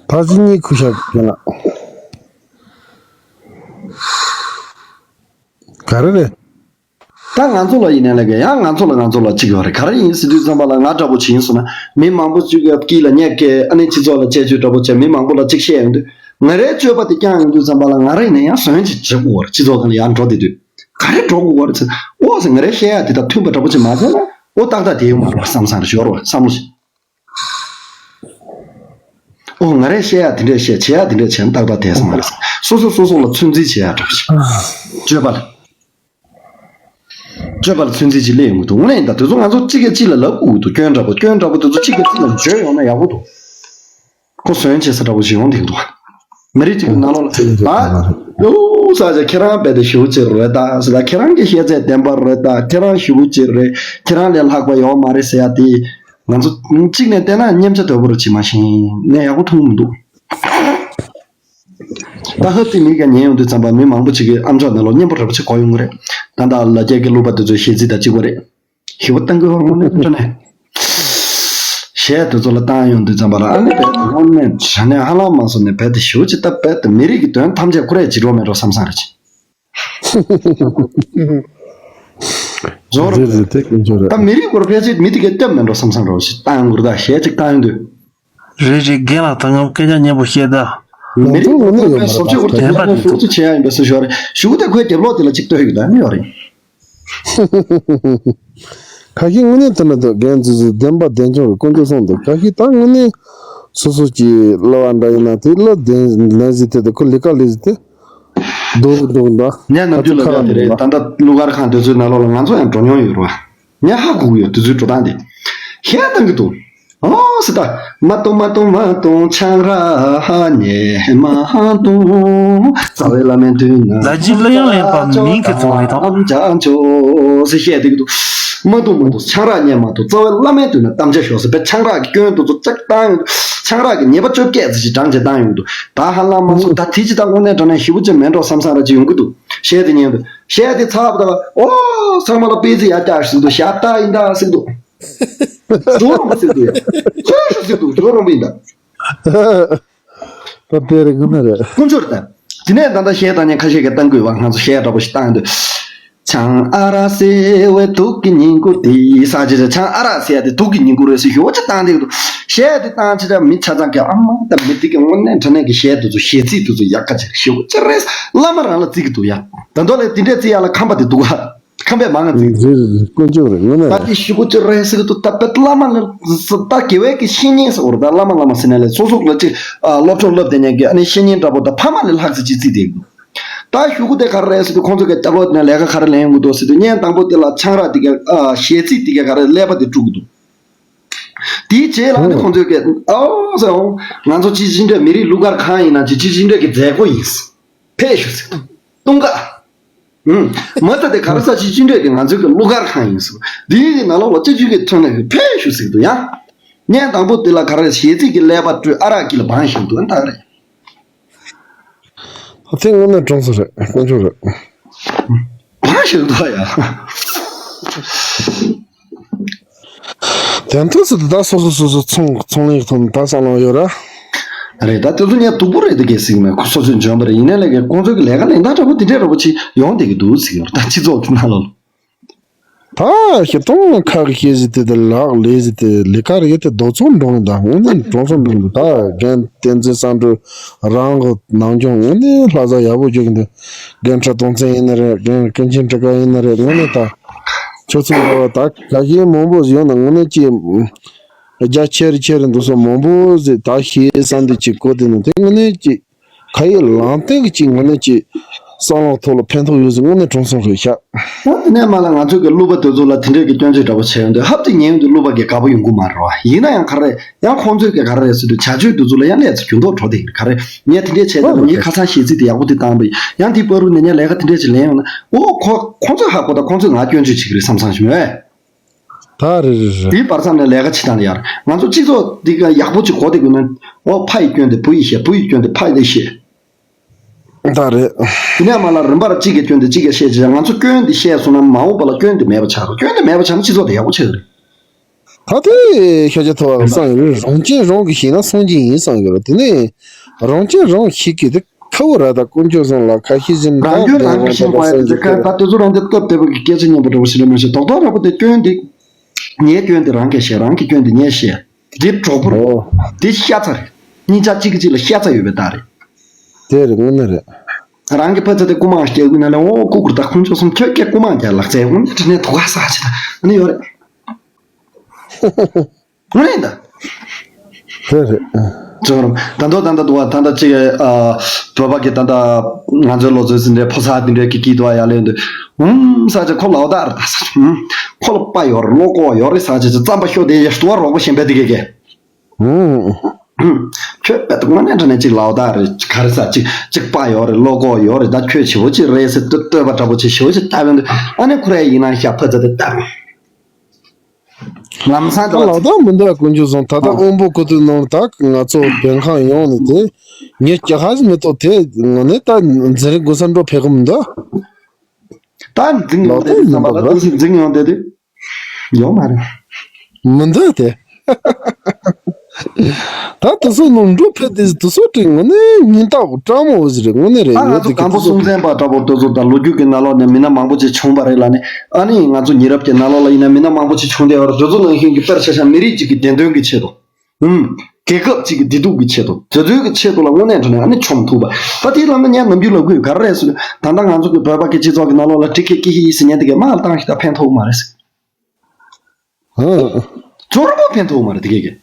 ཕར་ཚུར་གཉིད་ཁུག་ཤག་ཡིན་ལ། ག་རེ་རེད། ད་ང་ཚོ་ལ་ཡིན་ནའི་ལ་གས་ཡང་ང་ཚོ་ལ་ང་ཚོ་ལ་གཅིག་ཡོད་རེད། ག་རེ་ཡིན་ཟེར་དུས་ཙམ་པ་ལ་ང་འདྲ་པོ་ཅིག་ཡིན་སོང་ན། མི་མང་པོ་ཅིག་གི་དཀྱིལ་ལ་ཉལ་གི། ཨ་ནི་སྤྱི་ཚོགས་ལ་དཔྱད་བརྗོད་འདྲ་པོ་བྱས། མི་མང་པོ་ལ་གཅིག་བཤད་ཡོང་དུས། ང་རའི་སྤྱོད་པ་དེ་བསྐྱངས་ཡོང་དུས་ཙམ་པ་ལ་ང་ར་ཡིན་ན་ཡང་ཟོན་ཅིག་བྱེད་དགོས་པ་རེད། སྤྱི་ཚོགས་སྒང་ལ་ཡར་འགྲོ་བསྡད་དུས། ག་རེ་འགྲོ་དགོས་པ་རེད་ཟེར། ཨོ་ཟེར། ང་རའི་བཤད་ཡ་དེ་དང་མཐུན་པ་འདྲ་པོ་ཅིག་མ་བྱུང་ན་ཨོ་ཏག་ཏག་དེ་ཡོང་མ་རེད་བསམ་བསམ་རེད། ཞོར་བ་བསམ་བློ་ཞིག་ཨོ་ང་རས་བཤད་ཡ་དེ་འདྲས་བཤད། བྱེད་ཡ་དེ་འདྲས་བྱས་ན་ཏག་ཏག་དེ་སོང་བ་རེད། སོ་སོ་སོ་སོ་ལ་ཚོད་འཛིན་བྱེད་ཡ་འདྲ་པོ་ཞིག་སྤྱོད་པ་ལ། སྤྱོད་པ་ལ་ཚོད་འཛིན་ཅིག་སླེབས་ཡོང་གི་འདུག་དངོས་གནས་ཡིན་ད། དེ་ཚོ་ང་ཚོ་གཅིག་གིས་གཅིག་ལ་ལབ་དགོས་ཀྱི་འདུག་སྐྱོན་འདྲ་པོ། སྐྱོན་འདྲ་པོ་དེ་ཚོ་གཅིག་གིས་གཅིག་ལ་བརྗོད་ཡོང་ན་ཡག་པོ་འདུག་ཁོ་ཟོན་བྱེད་ས་འདྲ་པོ་ཞིག་ཡོང་བསྡད་ཀྱི་འདུག་མི་རིགས་གཅིག་གི་ནང་ལོགས་ལ་ད་ཡོ་ས་ཆ་ཁྱེད་རང་རྦད་དེ་ཞེ་པོ་ཅིག་རེད་ད་ཟེར། ད་ཁྱེད་རང་གི་ཤེས་ཚད་ལྡན་པ་རེད་ད། ཁྱེད་རང་ཞེ་པོ་ཅིག་རེད། ཁྱེད་རང་ལས་ལྷག་པ་ཡོད་མ་རེད་ཟེར་ཡ་དེ། ང་ཚོ་གཅིག་ནས་བལྟས་ན་མཉམ་བྱ་དོད་པོ་རུ་བྱེད་མ་ཤེས་ནས་ཡག་པོ་མཐོང་གི་མི་འདུག་ད་ཧབ་ཏི་མི་ག་ཉན་ཡོང་དུས་ཙམ་པ་མི་མང་པོ་ཅིག་གིས་ཨམ་ཅོག་ནང་ལོགས་སྙན་པོ་རེ་བ་ཅིག་གོ་ཡོང་གི་རེད། ད་ལྟ་ལ་རྒྱ་གི་གླུ་པ་དེ་ཚོའི་གཞས་ཚིག་དང་གཅིག་པ་རེད། ཞེ་པོ་བཏང་གི་ཡོད་རེད་དངོས་གནས་དྲང་གནས། གཞས་དེ་ཚོ་ལ་བཏང་ཡོང་དུས་ཙམ་པ་ལ་ཨ་ནི་བས་དངོས་གནས་དྲང་གནས་ཧ་ལམ་མ་སོང་ནས་བས་དེ་ཞེ་པོ་ཅིག་ད་བས་དེ་མི་རིགས་ཀྱི་དོན་ཐམས་ཅད་ཁོ་རས་བྱེད་རོགས་མེད་རོགས་བསམ་བསམ་རེད་ཅིག་བཟོ་རོགས། རེད་རེད་དེ་དཀོན་མཆོག་རེད། ད་མི་རིགས་སྐོར་ཕལ་ཆེར་མི་དེ་གས་སྟབས་མེད་འགྲོ་བསམ་བསམ་རོགས་ཞིག་བཏང་དགོས་ད་གཞས་ཅིག་བཏང་ཡོང་དུས། རེད་རེད་རྒན་ལགས་ད་ངམ་སྐད་ཆ་སྙན་པོ་བཤད་ད། མི་རིགས་སྐོར་ཕལ་ཆེར་བཟོ་བཅོས་སྐོར་དེ་བདེན་པ་ཚོ་རེད། ཤུགས་ཆེ་ཡ་ཡིན་པའི་སུ་ཞོར་རེད་ཞུ་གི་ད་ཁོའི་རྒྱབ་ལོགས་དེ་ལ་ཅིག་ལྟོས་ཡོད་ད་ནི་ཡོད་རེད། ཁ་ཤས་དངོས་གནས་དེ་འདྲ་འདུག་རྒན་ཚོས་བདེན་པ་བདེན་རྐྱང་རེད་དཀོན་མཆོག་གསུངས་འདུག་ཁ་ཤས་ད་དངོས་གནས་སོ་སོ་ཀྱི་གླུ་བ་འདྲ་ཡིན་ན་དེ་གླུ་བདེན་ལན་ཟིག་དེ་དང་ཁོ་ལས་ཀ་ལས་ཟིག་དེ་འདུག་འདུག་འདྲ། ངས་ནམ་རྒྱུན་ལ་ཁ་ལབ་ཀྱི་རེད། ད་ལྟ་གླུ་གར་ཁང་དེ་ཚོའི་ནང་ལོགས་ལ་ང་ཚོ་ཡང་འགྲོ་མྱོང་ཡོད་རེད་བ། ངས་ཧ་གོ་གི་ཡོད་དེ་ཚོའི་འགྲོ་སྟངས་དེ། ཤེས་བཏང་གི་འདུག་ཨོ་སི་ད། མ་གཏོང་མ་གཏོང་མ་གཏོང་ཆང་རག་ཉེས་མ་གཏོང་། རྩ་བའི་བླ་མའི་མདུན་ན། ཟླ་གཅིག་གླུ་དབྱངས་ལེན་པ་མིང་གི་རྫོང་རེད་དོ། ཨམ་ཅག་ཅོ་ཟེར་བཤད་བསྡད་ཀྱི་འདུག་མ་གཏོང་མ་གཏོང་ཆང་རག་ཉེས་མ་གཏོང་རྩ་བའི་བླ་མའི་མདུན་ན་དམ་བཅའ་ཞོག་ཟེར་བས་ཆང་རག་གི་སྐྱོན་དེ་ཚོ་ཅག་བཏང་ཡོང་དུས་ཆང་རག་གི་ཉེས་པ་བཅོ་བརྒྱད་ཙམ་ཞིག་བགྲངས་བྱས་བཏང་ཡོང་དུས་ད་ཧ་ལམ་མ་སོང་ད་དེ་ཅི་ད་དངོས་གནས་དྲང་གནས་ཞེ་པོ་ཅིག་མེད་འགྲོ་བསམ་བསམ་ར་ཅིག་ཡོང་གི་འདུག་གཞས་དེ་ཉན་དུས་གཞས་དེ་ཚར་བ་ད་ཨོ་ཚང་མ་ལ་དཔེ་ཚིག་ཡར་བཀྱག་ཟེར་འདུག་ཞབས་ཏག་ཡིན་ད་ཟེར་འདུག་ཇོ་རོང་པ་ཟེར་འདུག་ཡ། ཁྱོད་ཤོག་ཟེར་འདུག་ཇོ་རོང་པ་ཡིན་ད། ད་དེ་རེད་དངོས་གནས་རེད། དཀོན་མཆོག་རེད་ད། དེ་ནས་ད་ལྟ་གཞས་བཏང་མཁན་ཁ་ཤས་ཀྱིས་བཏང་དགོས་པ་ང་ཚོ་གཞས་འདྲ་པོ་ཞིག་བཏང་དུས། ཆང་ཨ་རག་ཟེར་བའི་དུག་གི་བསྙེན་བཀུར་དེ་ས་ཆ་རེད། ཆང་ཨ་རག་ཟེར་ཡ་དེ་དུག་གི་བསྙེན་བཀུར་རེད་ཟེར་ཞུ་བ་ཅིག་བཏང་དེ་འདུག་གཞས་དེ་བཏང་ཆ་ཆ་མི་ཆ་ཚང་གི་ཨ་མ་ད་མི་དེ་གི་དངོས་གནས་དྲང་གནས་ཀྱི་གཞས་དེ་ཚོ་གཞས་ཚིག་དེ་ཚོ་ཡག་ག་ཅིག་ཞུ་བ་ཅིག་རེད། བླ་མ་རང་ལ་བརྩི་གི་འདུག་ཡ། ད་མདོ་ལས་དེ་འདྲས་བརྩི་ཡ་ལ་ཁམས་པ་དེ་འདུག་ག་ཁམས་པའི་མང་ང་བརྩི་གི་འདུག་རེད་རེད་དཀོན་མཆོག་རེད་དངོས་གནས་ད་རེད། དེ་ཞུ་བ་ཅིག་རེད་ཟེར་གི་འདུག་ད་པད་བླ་མ་ལ་ད་དགེ་བའི་གི་བཤེས་གཉེན་ཟེར་བ་རེད། ད་བླ་མ་བླ་མ་ཟེར་ན་ལས་སོ་སོ་ལ་ཅིག་སློབ་སྦྱོང་བསླབ་བསྡད་མཁན་གི་ཨ་ནི་བཤེས་གཉེན་འདྲ་པོ་ད་ཕ་མ་ལས་ལྷག་ཙམ་ཅིག་བརྩི་བསྡད་གི་འདུག་ད་ཞུ་གི་དེ་ག་རེ་རེད་ཟེར་དུས་ཁོང་ཚོ་གི་སྐྱབས་ལོ་དེ་ནས་ལས་ཀ་ག་རེ་ལེན་གི་འདུག་ཟེར་དུས་བརྙན་དང་པོ་དེ་ལ་ཆང་རག་དེ་ག་ཨ་གཞས་ཚིག་དེ་ག་ག་རེ་ཀླད་པ་དེ་དཀྲུག་གི་འདུག་དེའི་རྗེས་ལ་ནི་ཁོང་ཚོས་ཀྱི་ཨོ་ཟེར་འོང་། ང་ཚོ་ཅི་ཅི་འདྲ་མི་རིགས་གླུ་གར་གང་ཡིན་ན་ཅི་ཅི་ཅི་འདྲ་གི་མཛད་སྒོ་ཡིན། ཕེབས་ཤོག་ཟེར་འདུག་ལྟུང་ཀ་ཨུམ། མ་ཚད་དེ་ག་རེ་ཟེར་ཅི་ཅི་འདྲ་གི་ང་ཚོའི་གི་གླུ་གར་གང་ཡིན་ཟེར། འདིའི་གི་ནང་ལོགས་ལ་ཅི་ཅི་གི་ཐོན་ནས་ཕེབས་ཤོག་ཟེར་འདུག་ཡ། བརྙན་དང་པོ་འདི་ལ་ག་རེ་གཞས་ཚིག་གི་ཀླད་པ་བཀྲུས་ཨ་རག་གི་ལ་བང་ཞིག་འདུག་ད་ག་རེ། ད་དེ་དངོས་གནས་གྲོང་ཚོ་རེད་དཀོན་མཆོག་རེད། བང་ཞིག་འདུག་ཡ། དོན་དུ་སུ་ད་སོ་སོ་སོ་སོ་ཚོང་ཚོང་ལས་ཐོན་ད་བསམ་བློ་ཡོད་ར། རེད་ད་དེ་ཚོ་ངས་སྡུག་པོ་རེད་དེ་གས་ཟིག་མེད་ཁོ་སོ་སོས་འཇོན་པ་རེད་ཡིན་ནའི་ལས་ཀའི་ཁོང་ཚོ་གི་ལས་ཀ་ལེན་སྟངས་འདྲ་པོ་དེ་འདྲས་ར་པོ་ཆེ་ཡོང་བསྡད་ཀྱི་འདུག་ཟིག་ཡོད་ད་སྤྱི་ཚོགས་ཀྱི་ནང་ལོགས་ལ། ད་ཞེ་ཐོང་ཁག་གི་ཤེས་ཟིག་དེ་དེ་ལག་ལས་ཟིག་དེ་ལས་ཀ་རེད་དེ་རྡོ་ཚོང་འགྲོ་ད་དངོས་གནས་རྡོ་ཚོང་འགྲོ་འདུག་ད་རྒན་བསྟན་འཛིན་བསམ་གྲུབ་རང་གི་ནང་སྦྱོང་དངོས་གནས་ལྷ་ས་ཡག་པོ་རྒྱུག་གི་འདུག་རྒན་ཁྲི་སྟོང་བཙན་ཡིན་ན་རེད། རྒན་ཀུན་མཁྱེན་ཁྲི་ཀ་ཡིན་ན་རེད། དངོས་གནས་ད་ཁྱོད་ཚོ་འདྲ་བ་ད་ག་གེ་མང་པོ་ཡོང་ན་དངོས་གནས་ཀྱི་རྒྱ་ཆེ་རུ་ཆེ་རུ་འདུག་སོ་མང་པོ་ཟིག་ད་ཤེས་བསམ་འདི་ཅིག་གོ་དེ་ནི་དེ་དངོས་གནས་ཀྱི་ཁ་ཡི་ལང་སྟེང་གི་ཅིག་དངོས་གནས་ཀྱི་བསམ་བློ་ཐོག་ལ་ཕན་ཐོགས་ཡོད་ཟིག་དངོས་གནས་གྲོང་སོང་རེད་ཤག་ད་དེ་ནས་མ་ལ་ང་ཚོ་གི་གླུ་པ་དེ་ཚོ་ལ་དེ་འདྲས་ཀྱི་སྐྱོན་བརྗོད་འདྲ་པོ་བྱས་ཡོང་དུས་ཧབ་ཏེ་ཉན་ཡོང་དུས་གླུ་པ་གི་དགའ་པོ་ཡོང་གི་མ་རེད་བ། ཡིན་ན་ཡང་ག་རེ་ཡང་ཁོང་ཚོས་ཀྱི་ག་རེ་རེད་ཟེར་དུས་བྱ་སྤྱོད་དེ་ཚོ་ལ་ཡང་ལས་ཚོ་འགྱུར་ལྡོག་འགྲོ་དེ་ག་རེ་ངས་དེ་འདྲས་བྱས་ཙང་ངས་ཁ་སང་གཞས་ཚིག་དེ་ཡག་པོ་དེ་བཏང་པ་ཡིན། ཡང་དེའི་བར་དུ་ནས་ངས་ལས་ཀ་དེ་འདྲས་ཅིག་ལེན་ཡོང་ན་ཨོ་ཁོ་ཁོང་ཚོས་ཧ་གོ་ད་ཁོང་ཚོས་ང་སྐྱོན་བརྗོད་བྱེད་ཀྱི་རེད་བསམ་བསམ་ཞིག་མོད། ད་རེད་རེད་རེད། དེའི་བར་མཚམས་ནས་ལས་ཀ་བྱེད་སྟངས་ལ་ཡར་ང་ཚོ་སྤྱི་ཚོགས་འདི་ག་ཡག་པོ་ཅིག་གོ་བསྡད་དགོས་ན་ཨོ་ཕ་ཡི་སྐྱོན་དེ་བུ་ཡིས་བཤད། བུ་ཡི་སྐྱོན་དེ་ཕ་ཡི་བཤད། ད་རེད། དེ་ནས་མ་ལ་རིམ་པར་གཅིག་གི་སྐྱོན་དེ་གཅིག་གིས་བཤད་ཅེས་ང་ཚོ་སྐྱོན་འདི་བཤད་སོང་ན་མ་འོངས་པ་ལ་སྐྱོན་འདི་མེད་པ་ཆགས་རེད། སྐྱོན་འདི་མེད་པ་ཆགས་ན་སྤྱི་ཚོགས་དེ་ཡག་པོ་ཆགས་ཀྱི་རེད། ད་དེ་ཤ་ཆ་ཐོ་བ་བསམ་ཡོད་རེད། རང་སྐྱོན་རང་གིས་ཤེས་ན་སངས་རྒྱས་ཡིན་བསམ་ཡོད་རེད། དེ་ནས་རང་སྐྱོན་རང་ཤེས་ཀྱི་དེ་ཁ་བོ་ར་ད་དཀོན་མཆོག་གསུམ་ལ་ཁ་ཤས་ཟིན་རང་སྐྱོན་རང་གིས་ཤེས་དགོས་ཡ་དེ་ཚོ་ད་དེ་ཚོ་རང་སྐྱོན་སྟབས་བདེ་པོ་གི་སྐད་ཆ་སྙན་པོ་འདྲ་པོ་ཞིག་ལ་མ་ཤེས་རྡོག་རྡོག་ར་པོ་དེ་སྐྱོན་དེ་ངའི་སྐྱོན་དེ་རང་གིས་ཤེས། རང་གི་སྐྱོན་དེ་ངས་ཤེས། དེ་གྲོགས་པོ་རེད། ཨོ། དེ་ཤ་ཚ་རེད། གཉིས་ཆ་གཅིག་གིས་གཅིག་ལ་ཤ་ཚ་ཡོད་པའི་རྟགས་རེད། དེ་རེད་དངོས་གནས་རེད། རང་གི་ཕ་ཚ་དེ་རྐུ་མ་རྒྱག་གི་ན་ལས་ཨོ་རྐུ་གུར་ད་ཁོང་ཚོ་གསུམ་ཁྱོད་སྐད་རྐུ་མ་རྒྱག་ལག་རྩལ་དངོས་གནས་དྲི་ནས་དུ་ག་ས་ཆེ་ད་ཨ་ནི་ཡོད་རེད། དངོས་གནས་ད། དེ་རེད། ཅོ་རང་ད་མདོ་ད་ལྟ་འདུག་བ་ད་ལྟ་གཅིག་ཨ། བོད་པ་གི་ད་ལྟ་ང་ཚོའི་ལོ་ཚོད་ཟིན་འདྲའི་ཕོ་གསར་འདི་འདྲའི་གི་སྐྱིད་འདུག་བ་ཡ་ལས་འདུག་ཧུམ་ས་ཆ་ཁོ་ལའོ་ད་རེད་ད་ས་ཆ་ཧུམ་ཁོ་ལ་པ་ཡོད་རེད་བློ་ཁོག་ཡོད་རེད་ས་ཆ་ཅི་རྩམ་པ་ཤོ་དེ་ཡ་ཤི་དུ་བ་རོགས་པ་གཞན་པའི་དེ་གེ་གེ་ཧུམ་ཁྱོད་པད་དུ་དངོས་གནས་དྲང་གནས་གཅིག་ལའོ་ད་རེད་ག་རེ་ས་གཅིག་གཅིག་པ་ཡོད་རེད་བློ་ཁོག་ཡོད་རེད་ད་ཁྱོད་ཞི་བོ་གཅིག་རེད་ཟེར་ཏུ་བསྟོད་པ་འདྲ་པོ་ཅིག་ཞི་བོ་ཅིག་བཏབ་ཡོང་དུས་ཨ་ནི་ཁོ་རའི་ཡིན་ན་ཤ་ཕ་ཚ་དེ་བཏབ། ལམ་སང་ད་ལག་དང་མི་འདུག་དཀོན་མཆོག་གསུམ། ད་ལྟ་ཨོ། དབོན་པོ་ཁུ་ཐུ་ནང་ད་ང་ཚོ་བོད་ཁང་ཡོང་ནས་དེ་ངས་སྐྱ་ཧ་ཞིག་མི་ཐོག་དེ་ངོ་ནས་ད་འཛིན་རིག་དགོས་ས་འགྲོ་ཕེབས་གི་མི་འདུག་ད་འཛིན་ཡོང་དེ་དེ་ལག་དང་མི་འདུག་ར། ད་འཛིན་ཡོང་དེ་དེ། ཡོད་མ་རེད། མི་འདུག་སྟེ། ད་དུ་སོ་ནང་འགྲོ་ཕེབས་ཏེ་དུ་སོ་དྲི་ངོ་ནས་ཉིན་རྟག་པ་སྤྲང་མོ་འོ་ཟི་རེད། དངོས་གནས་རེད། ད་ང་ཡོད་ཚོ་དེ་སྐམ་པོ་གི་སྲོང་བཙན་པ་འདྲ་པོ་དེ་ཚོ་ད་ལོ་རྒྱུས་ཀྱི་ནང་ལོགས་ནས་མི་སྣ་མང་པོ་ཅིག་བྱུང་བ་རེད་ལ་ནི། ཨ་ནི་ང་ཚོ་ཉེ་རབས་ཀྱི་ནང་ལོགས་ལ་ཡིན་ན་མི་སྣ་མང་པོ་ཅིག་བྱུང་བསྡད་ཡོད་རེད། དེ་ཚོ་ནང་བཞིན་གྱི་དཔེར་ཆ་བཞག་མི་རིགས་གཅིག་གི་བདེན་དོན་གྱི་ཆེད་དུ། ཨུམ། རྒྱལ་ཁབ་གཅིག་གི་བདེ་སྡུག་གི་ཆེད་དུ། དེ་ཚོའི་གི་ཆེད་དུ་ལ་དངོས་གནས་དྲང་གནས་ཨ་ནི་མཆོང་ཐུབ་པ། ད་དེའི་ལམ་ནས་ངས་ནམ་རྒྱུན་ལབ་གི་ཡོད། ག་རེ་རེད་ཟེར་ན། ད་ལྟ་ང་ཚོ་གི་བོད་པ་གི་སྤྱི་ཚོགས་གི་ནང་ལོགས་ལ་ཊི་ཀེ་ཀི་ཧི་ཧི་ཟེར་མཁན་དེ་གས་དམག་ལ་བཏང་ཞིག་ད་ཕན་ཐོགས་མ་རེད་ཟེར། ཨ། གཙོ་བོ་ཕན་ཐོགས་མ་རེད་དེ་གས་གས།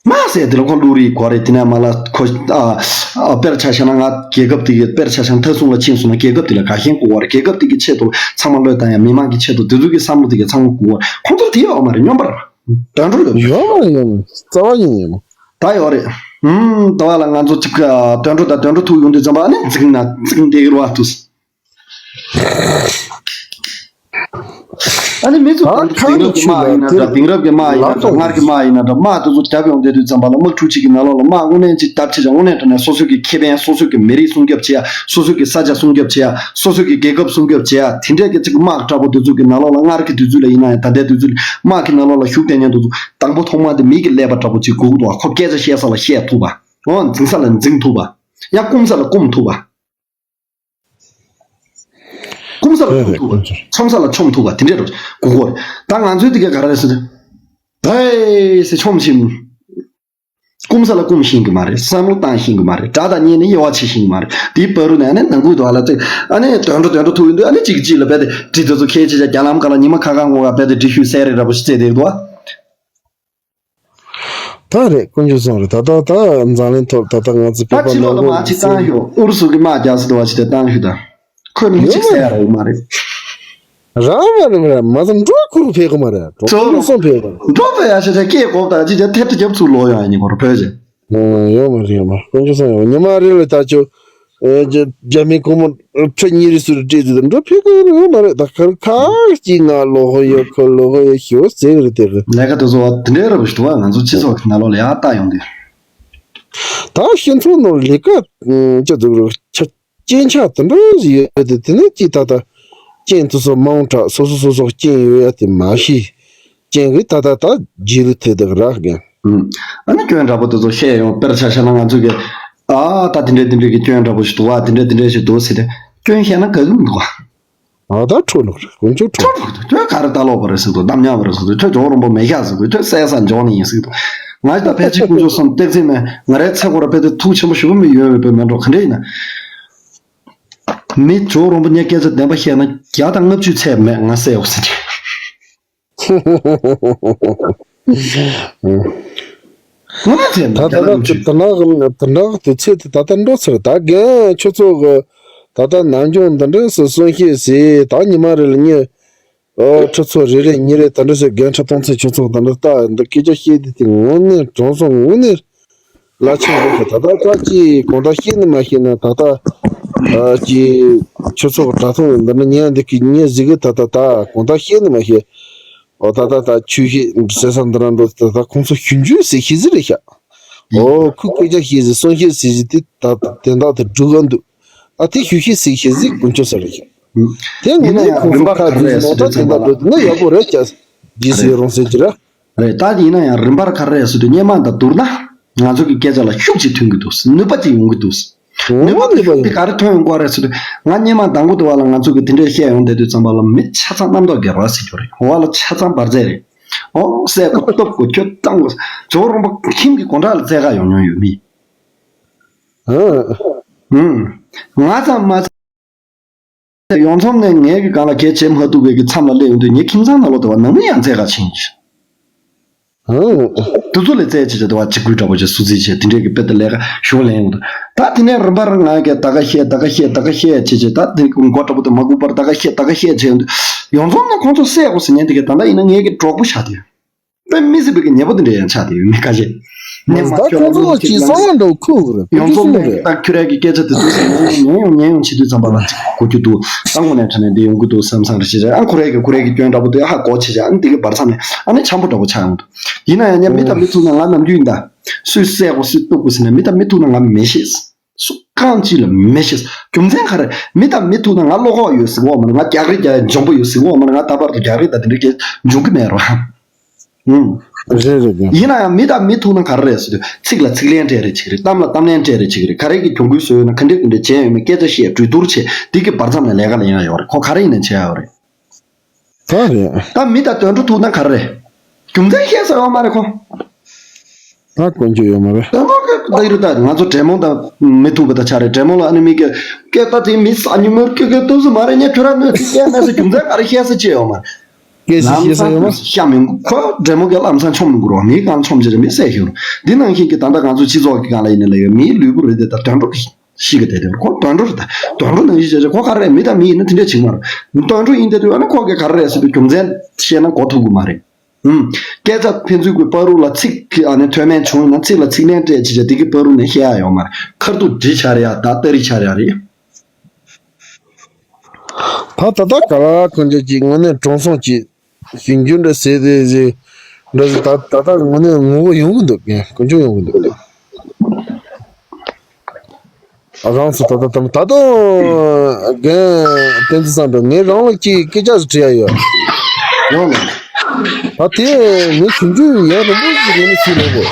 དམག་ཟེར་དེ་ལ་ཁོ་བླུག་རིགས་གོ་རེད། དེ་ནས་མ་ལ་ཁོ་ཨ་ཨ་དཔེར་ཆ་བཞག་ན་ང་རྒྱལ་ཁབ་དེ་གས་དཔེར་ཆ་བཞག་ན་མཐའ་སྲུང་ལ་ཕྱིན་སོང་ན་རྒྱལ་ཁབ་དེ་ལ་ག་ཤེད་དགོས་པ་རེད། རྒྱལ་ཁབ་དེ་གི་ཆེད་དུ་ཚང་མ་བློས་བཏང་ཡ། མི་མང་གི་ཆེད་དུ། དེ་ཚོ་གི་བསམ་བློ་དེ་གས་ཚང་མ་དགོས་པ་རེད། ཁོང་ཚོར་དེ་ཡོད་མ་རེད། སྨྱོན་པ་རེད། དོན་འགྲོ་ཡོད་མ་རེད། ཡོད་མ་རེད། ཡོད་མ་རེད། རྩ་བ་ཉིད་ཡིན་མོ། ད་ཡོད་རེད། ཨུམ། ད་བ་ལ་ང་ཚོ་གཅིག་ག་དོན་འགྲོ་དང་དོན་འགྲོ་ཐུག་ཡོང་དུས་ཙམ་པ་ཨ་ནི་འཛིང་ན་འཛིང་བསྡད་ཀྱི་རེད་བ་དུས། ཨ་ནི་མི་ཚོ་ད་དེང་རབས་ཀྱི་དམག་ཡིན་ན་འདྲ། དེང་རབས་ཀྱི་དམག་ཡིན་ན་འདྲ། སྔར་གྱི་དམག་ཡིན་ན་འདྲ། དམག་དེ་ཚོ་རྒྱབ་ཡོང་བསྡད་དུས་ཙམ་པ་ལ་དམག་འཁྲུག་ཅིག་གི་ནང་ལོགས་ལ་དམག་དངོས་གནས་ཅིག་སྟབས་ཆེ་ཅང་དངོས་གནས་དྲང་གནས་སོ་སོ་གི་ཁེ་ཕན། སོ་སོ་གི་མི་རིགས་སྲུང་སྐྱོབ་བྱེད་ཡ། སོ་སོ་གི་ས་ཆ་སྲུང་སྐྱོབ་བྱེད་ཡ། སོ་སོ་གི་རྒྱལ་ཁབ་སྲུང་སྐྱོབ་བྱེད་ཡ། དེ་འདྲས་ཀྱི་ཅིག་དམག་འདྲ་པོ་དེ་ཚོ་གི་ནང་ལོགས་ལ་སྔར་གྱི་དུས་ཚོད་ལ་ཡིན་ན་ཡང་ད་ལྟའི་དུས་ཚོད་ལ་དམག་གི་ནང་ལོགས་ལ་ཞུགས་བསྡད་མཁན་དེ་ཚོ་དང་པོ་ཐོག་མ་དེ་མི་གི་ཀླད་པ་འདྲ་པོ་ཅིག་དགོས་ཀྱི་འདུག་བ། ཁོ་སྐད་ཆ་བཤད་ས་ལ་བཤད་ཐུབ་པ། འོ་འཛིང་ས་ལ་འཛིང་ཐུབ་པ། ཡང་སྐུམ་ས་ལ་སྐུམ་ཐུབ་པ། སྐུམ་ས་ལ་སྐུམ་ཐུབ་པ། མཆོང་ས་ལ་མཆོང་ཐུབ་པ་དེ་འདྲས་རོ་གོ་གོ་རེད། ད་ང་ཚོའི་དེ་ག་ག་རེ་ཟེར་ན། ད་ཨེ་ཟེར་མཆོང་ཞིམ། སྐུམ་ས་ལ་སྐུམ་ཤེས་ཀྱི་མ་རེད། བསམ་བློ་བཏང་ཤེས་ཀྱི་མ་རེད། དགྲ་དང་གཉེན་ནི་དབྱེ་བ་ཕྱེ་ཤེས་ཀྱི་མ་རེད། དེའི་བར་དུ་ནས་ཨ་ནི་ནང་ཁུལ་དུ་ཨ་ལ་ཙིག་ཨ་ནི་དོན་འགྲོ་དོན་འགྲོ་ཐུག་ཡོང་དུས་ཨ་ནི་གཅིག་གཅིག་ལ་རྦད་དེ་དྲི། དེ་ཚོ་ཁྱེད་ཅི་བྱ། རྒྱ་ལམ་ཁ་ལ་ཉི་མ་ཁ་ཁ་ངོ་ག་རྦད་དེ་དྲི་ཤུལ་གསལ་རེ་འདྲ་པོ་ཞིག་བཙལ་བསྡད་འདུག་ཨ། ད་རེད། དཀོན་མཆོག་གསུམ་རེད། ད་ལྟ་ད་འཛམ་གླིང་ཐོག་ད་ལྟ་ང་ཚོ་ད་བོད་པ་ཕྱི་ལོགས་ནང་ལ་ཁུལ་མ་ཅིག་བཏང་ཤོག་ཨུ་རུ་སུ་གི་དམག་རྒྱག་སྲིད་དུ་བ་ཅིག་དེ་བཏང་ཤོག་ད་ཁོས་མི་གཅིག་ཟེར་ཡ་རག་མ་རེད། རང་མ་རེད་མ་རེད། མ་ཚང་འགྲོ་ཁུར་ཕེབས་གི་མ་རེད། གྲོགས་ཚོ་ཚོ་ཕེབས་གི་མ་རེད། འགྲོ་ཕེབས་ཡ་ཤ་ཤ་སྐད་གོག་ད་ཅི་བྱ་ཐེབས་ཏུ་རྒྱབ་ཚུར་ལོག་ཡོང་ཡ་ཉིན་གོ་ར་ཕེབས་ཅེ། ཡོད་མ་རེད། ཡོད་མ་དཀོན་མཆོག་གསུམ་ཡོད་མ། ཉི་མ་རེ་ལ་ད་ཅོ། རྒྱ་མི་སྒོར་མོ་ཁྲི་གཉིས་རེ་ཟུར་སྤྲད་དེ་འགྲོ་ཕེབས་གི་ཡོད་མ་རེད། ད་ཁར་ཁག་ཅིག་ང་ལོ་ཧོ་ཡོད་ཁོ་ལོ་ཧོ་ཡོད་ཞོ་ཟེར་གི་རེད་དེ་གི། ལས་ཀ་དེ་ཚོ་དེ་འདྲའི་རབ་ཞིག་འདུག་བ། ང་ཚོ་སྤྱི་ཚོགས་ཀྱི་ནང་ལོགས་ལ་ཡག་ལྟ་ཡོང་དུས། ད་སྤྱི་ཚོགས་ནང་ལས་ཀ་ཅི་འདུག་རོགས་ཆ། རྐྱེན་ཆག་དེ་འདྲ་ཞིག་ཡོད་དེ། དེ་ནས་ཅི་ད་ལྟ་རྐྱེན་དེ་ཚོ་མང་དྲགས། སོ་སོ་སོ་སོ་རྐྱེན་ཡོད་ཡ་དེ་མ་ཤེས། རྐྱེན་གི་ད་ལྟ་ད་རྗེས་ལུས་ཐེབས་དེ་གི་རག་གན། ཨ་ནི་སྐྱོན་འདྲ་པོ་དེ་ཚོ་བཤད་ཡོང་། དཔེར་ཆ་བཞག་ན་ང་ཚོ་གི་ཨ་ད་དེ་འདྲའི་དེ་འདྲའི་གི་སྐྱོན་འདྲ་པོ་ཞིག་འདུག་བ། དེ་འདྲའི་དེ་འདྲའི་ཞིག་འདུག་ཟེར་ཏེ་སྐྱོན་བཤད་ན་དགའ་གི་མི་འདུག་བ། ཨ་ད་ཁྲོ་ནུག་རེད། དཀོན་མཆོག་ཁྲོ། ཁྲོ་ཁྲོ་ཁྲོ་ག་རེ་ལྟ་ལོག་པ་རེད་ཟེར་འདུག་གཏམ་ཉག་པ་རེད་ཟེར་འདུག་ཁྲོ་ཇོ་རོང་པོ་མེ་ཤ་ཟེར་འདུག་ཁྲོ་སད་ས་འཇོག་ནི་ཡིན་ཟེར་འདུག་ང་ད་ཕལ་ཆེར་དཀོན་མཆོག་གསུམ་སྟེགས་ཚེ་མེད། ང་རའི་ཚེ་སྐོར་ར་ཕལ་དེ་ཐུགས་ཆེན་པོ་ཞུ་གི་མི་ཡོད་པའི་མེད་འགྲོ་ག་འདྲ་ཡིན་ན། མི་ཇོ་རོང་པོ་ངས་སྐད་ཆ་བདེན་པ་བཤད་ན་བརྒྱ་དང་ལྔ་བཅུ་ཚད་མེད། ང་སད་འོ་ཟེར་གྱི། ང་ཚད་མེད། ད་ད་བརྒྱ་དང་ལྔ་བཅུ། ད་ད་ད་ད་དུས་ཚོད་དེ་ད་ལྟ་འགྲོ་ཚར། ད་རྒན་ཁྱོད་ཚོ་གི་ད་ལྟ་ནམ་རྒྱུན་འདི་འདྲས་སུ་གསུང་བཤད་ཟེར། ད་ཉི་མ་རེ་ལ་ངས་ཨོ་ཁྲི་ཚོ་རེ་རེ་གཉིས་རེ་ད་འདྲས་སུ་རྒན་ཁྲི་སྟོང་ཚན་ཁྱོད་ཚོ་ད་འདྲས་ལྟ་འདི་སྐད་ཆ་བཤད་དེ་དེ་དངོས་གནས་དྲང་སོང་། དངོས་གནས་བླ་ཆེན་འདུག་གི། ད་ལྟ་ད་ཅི་གང་ལྟར་ཤེས་ནི་མ་ཤེས་ན། ད་ལྟ་ཨ་ཅི་ཁྱོད་ཚོ་གི་དྲ་ཐོག་འདི་ནི་ཉན་འདི་གི་ཉན་ཟིག་གི་ད་ལྟ་ད་གང་ལྟར་ཤེས་ནི་མ་ཤེས། ཨོ་ད་ལྟ་ད་ཆོས་ཤེས་ཟེར་ས་འདི་རང་འགྲོ། ད་ལྟ་ཁོང་ཚོ་ཞུ་རྒྱུ་ཟེར་ཤེས་ཟིག་རེད་ཤག་ཨོ་ཁུ་སྐད་ཆ་ཤེས་ཟིག་གསུང་ཤེས་ཟིག་ཟིག་དེ་ད་དེ་འདྲ་དེ་འགྲུག་ག་འདུག་ཨ་དེ་ཞུ་ཤེས་ཟིག་ཤེས་ཟིག་དཀོན་མཆོག་ས་རེད་ཤག་དེ་ངོ་ནས་ཁོང་ཚོ་ཁ་རྫུས་ནོ་ད་དེ་འདྲ་འགྲོ་དེ་ན་ཡག་པོ་རེད་ཤག་རྗེས་སུ་ཡི་རང་ཟེར་གྱི་ར། རེད། ད་ཡིན་ན་ཡང་རིམ་པར་ག་རེ་རེད་ཟེར་དུས་སྔོན་མ་དང་བསྡུར་ན་ང་ཚོ་གི་སྐད་ཆ་ལ་ཤུགས་ཅིག་ཐོན་གྱི་འདུག་ནུས་པ་ཅིག་ཡོང་གི་འདུག་ནུས་པ་དེ་ཤུགས་དེ་ག་རེ་ཐོན་ཡོང་གི་རེད་ཟེར་དུས། ང་སྔོན་མ་དང་པོ་དེ་བ་ལ་ང་ཚོ་གི་དེ་འདྲས་བཤད་ཡོང་བསྡད་དུས་ཙམ་པ་ལ་མི་ཆ་ཚང་རྣམ་རྟོག་གི་ར་ཟེར་རྒྱུ་རེད། འོ་བ་ལ་ཆ་ཚང་འབར་རྫས་རེད། ཨོ་སྲས་ཀོ་སྟོབས་ཀོ་ཁྱོད་བཏང་གོ། ཇོ་རོང་པོ་ཁྱིམ་གྱི་སྒོ་འགྲམ་ལ་རྫས་ཀ་ཡོང་མྱོང་ཡོད་མི། ཨ། ཨུམ། ང་ཙམ་མ་ཚད་ཡོང་མཚམས་ནས་ངའི་གི་སྒང་ལ་གས་བྱེད་མ་ཐུབ་པའི་གི་མཚམས་ལ་སླེབས་ཡོང་དུས་ངའི་ཁྱིམ་ཚང་ནང་ལོགས་དེ་བ་ནམ་ཡང་རྫས་ཀ་ཕྱིན་གྱི། ཨུམ། དེ་ཚོ་ལས་རྫས་བྱེད་བྱེད་དེ་བ་གཅིག་པུའི་འདྲ་པོ་བྱེད་སུ་རྩིས་བྱེད་དེ་འདྲས་གི་དཔེ་དེ་ལས་ཀ་ཞུ་ལེན་ཡོང་དུས། ད་དེ་ནས་རིམ་པར་ང་གས་ད་ག་བཤད་ད་ག་བཤད་ད་ག་བཤད་བྱེད་བྱེད་ད་དེ་མགོ་འདྲ་པོ་དེ་མ་སྒུག་པར་ད་ག་བཤད་ད་ག་བཤད་བྱེད་ཡོང་དུས། ཡོང་མཚམས་ནས་ཁོང་ཚོ་སྲས་ཀོ་ཟེར་མཁན་དེ་གས་ད་ལྟ་ཡིན་ན་ངའི་གི་གྲོགས་པོ་ཆགས་དེ། དཔེ་མི་སྲིད་པའི་གི་ཉེ་པོ་དེ་འདྲ་ཡང་ཆགས་དེ་ཡོད་མི་ཁ་ཤས། ནས་མ་ད་ཁྱོད་ལ་ཁོང་ཚོ་གི་བསམ་བློ་འདྲ་བོ་འཁོར་གི་རེད། ཡོངས་རྫོགས་ནས་ད་ཁྱོད་རའི་གི་སྐད་ཆ་དེ་ཚོ་ཟེར་ནས་ཉན་ཡོང་ཉན་ཡོང་བྱེད་དུས་ཙམ་པ་ལ་གོ་རྒྱུ་འདུག་ད་དངོས་གནས་དྲང་གནས་འདི་ཡོང་གི་འདུག་བསམ་བསམ་རེ་བྱེད་རེད། ཨ་ཁོ་རའི་གི་ཁོ་རའི་གི་སྐྱོན་འདྲ་པོ་དེ་ཧ་གོ་བྱེད་བྱ། ཨ་ནི་འདི་གི་བར་མཚམས་ནས་ཨ་ནི་འཆམ་པོ་འདྲ་པོ་ཆགས་ཡོང་འདུག་ཡིན་ན་ཡང་ཉན་མི་དང་མི་ཐུག་ན་ང་ནམ་རྒྱུན་ཡིན་ད། སུས་བསད་གོ་སུས་གཏུབ་གོ་ཟེར་ནས་མི་དང་མི་ཐུག་ན་ང་མི་ཤེས། སུ་གང་ཅི་ལ་མི་ཤེས། རྒྱུ་མཚན་ག་རེ། མི་དང་མི་ཐུག་ན་ང་བློ་ཁོག་ཡོད་ཟེར་གོ་མ་རེད། ང་རྒྱག་རེས་རྒྱག་ཡ་འཇོན་པོ་ཡོད་ཟེར་གོ་མ་རེད། ང་ད་བར་དུ་རྒྱག་རེས་དང་དེ་འདྲ་གི་འཇོན་གི་མེད་རོ། ཨུམ། རེད་རེད་རེད། ཡིན་ན་ཡང་མི་དང་མི་ཐུག་ན་ག་རེ་རེད་ཟེར་དུས་ཚིག་ལ་ཚིག་ལན་སྤྲད་རེས་བྱེད་ཀྱི་རེད། གཏམ་ལ་གཏམ་ལན་སྤྲད་རེས་བྱེད་ཀྱི་རེད། ག་རེ་གི་གྱོང་གུན་བཟོས་ཡོད་ན་ག་འདྲས་ག་འདྲས་བྱས་ཡོད་མེད་སྐད་ཆ་བཤད་གྲོས་བསྡུར་བྱས་འདི་གི་བར་མཚམས་ནས་ལས་ཀ་ལ་ཡང་ཡོད་རེད། ཁོ་ག་རེ་ཡིན་ན་བྱས་ཡོད་རེད། ད་རེད། ད་མི་དང་དུད་འགྲོ་ཐུག་ན་ག་རེ་རེད། རྒྱུ་མཚན་བཤད་ས་ཡོད་མ་རེད་ཁོ། ད་དཀོན་མཆོག་ཡོད་མ་རེད། དུད་འགྲོ་གི་ད་ཡིན་རེད། ད་ང་ཚོ་འབྲས་མོ་དང་མི་ཐུག་པ་ད་ཆ་རེད། འབྲས་མོ་ལ་ཨ་ནི་མི་གི་སྐད་ད་དེ་མི་ས་ཉི་མོར་སྐད་སྐད་སྟོབས་སུ་མ་རེད། ཉན་ཁྱོད་རང་ནོད་དེ་སྐད་མེད་ས་རྒྱུ་མཚན་ག་རེ་བཤད་ས་ཅི་ཡོད་མ་རེད། སྐད་ཆ་ལམ་བཤད་ས་ཡོད་མ། སང་ཤ་མི་འགུ་ཁོ་འབྲས་མོ་གི་ལམ་སང་ཆོམ་མི་འགུ་རོགས། མི་གང་ཆོམ་ཅི་རེད། མི་བསད་ཤོར། འདི་ནང་བཞིན་གྱི་ད་ལྟ་ང་ཚོ་སྤྱི་ཚོགས་ཀྱི་སྒང་ལ་ཡིན་ན་ལས་ཡོད་མིའི་ལུས་པོ་རེད་དེ་ད་དུད་འགྲོ་གི་ཤི་གི་དེ་དེ་ཁོ་དུད་འགྲོ་རེད། ད་དུད་འགྲོ་ནང་བཞིན་བྱས་བྱས་ཁོ་ག་རེ་རེད། མི་དང་མི་ཡིན་ན་དེ་འདྲས་བྱེད་མ་རེད། དུད་འགྲོ་ཡིན་དེ་དུས་ཨ་ནི་ཁོ་གི་ག་རེ་རེད་ཟེར་དུས་རྒྱུ་མཚན་བཤད་ན་གོ་ཐུབ་གི་མ་རེད། ཨུམ། སྐད་ཆ་ཕན་ཚུན་གྱི་བར་དུ་ལ་ཚིག་གི་ཨ་ནི་མཐོ་དམན་བྱུང་ཡོད་ན་ཚིག་ལ་ཚིག་ལན་སྤྲད་བྱས་བྱས་དེ་གི་བར་དུ་ནས་བཤད་ཡ་ཡོད་མ་རེད། ཁར་ཐུག་འདྲི་ཆ་རེ་ཡ་ད་ལྟ་རི་ཆ་རེ་ཡ་རེད། ད་ད་ལྟ་ག་ལ་དཀོན་མཆོག་གིས་དངོས་གནས་དྲང་སྲོང་གིས་ཞིང་རྒྱུ་འདྲ་ཟེར་དེ་ཟེར་འདྲ་ཟེར། ད་ད་ལྟ་དངོས་གནས་ངོ་བོ་ཡོང་གི་འདུག་ངས་དཀོན་མཆོག་ཡོང་གི་འདུག་རང་ཚོ་ད་ལྟ་ད་ད་དུང་རྒན་བསྟན་འཛིན་བསམ་འགྲུབ་ངས་རང་ལ་ཅིག་སྐད་ཆ་ཟིག་དྲི་ཡ་ཡོད། ཡོང་ལ། ད་དེ་ངས་ཞིང་རྒྱུ་ཡང་རིང་པོ་ཞིག་ངས་ནས་ཤེས་ལོ་གོ།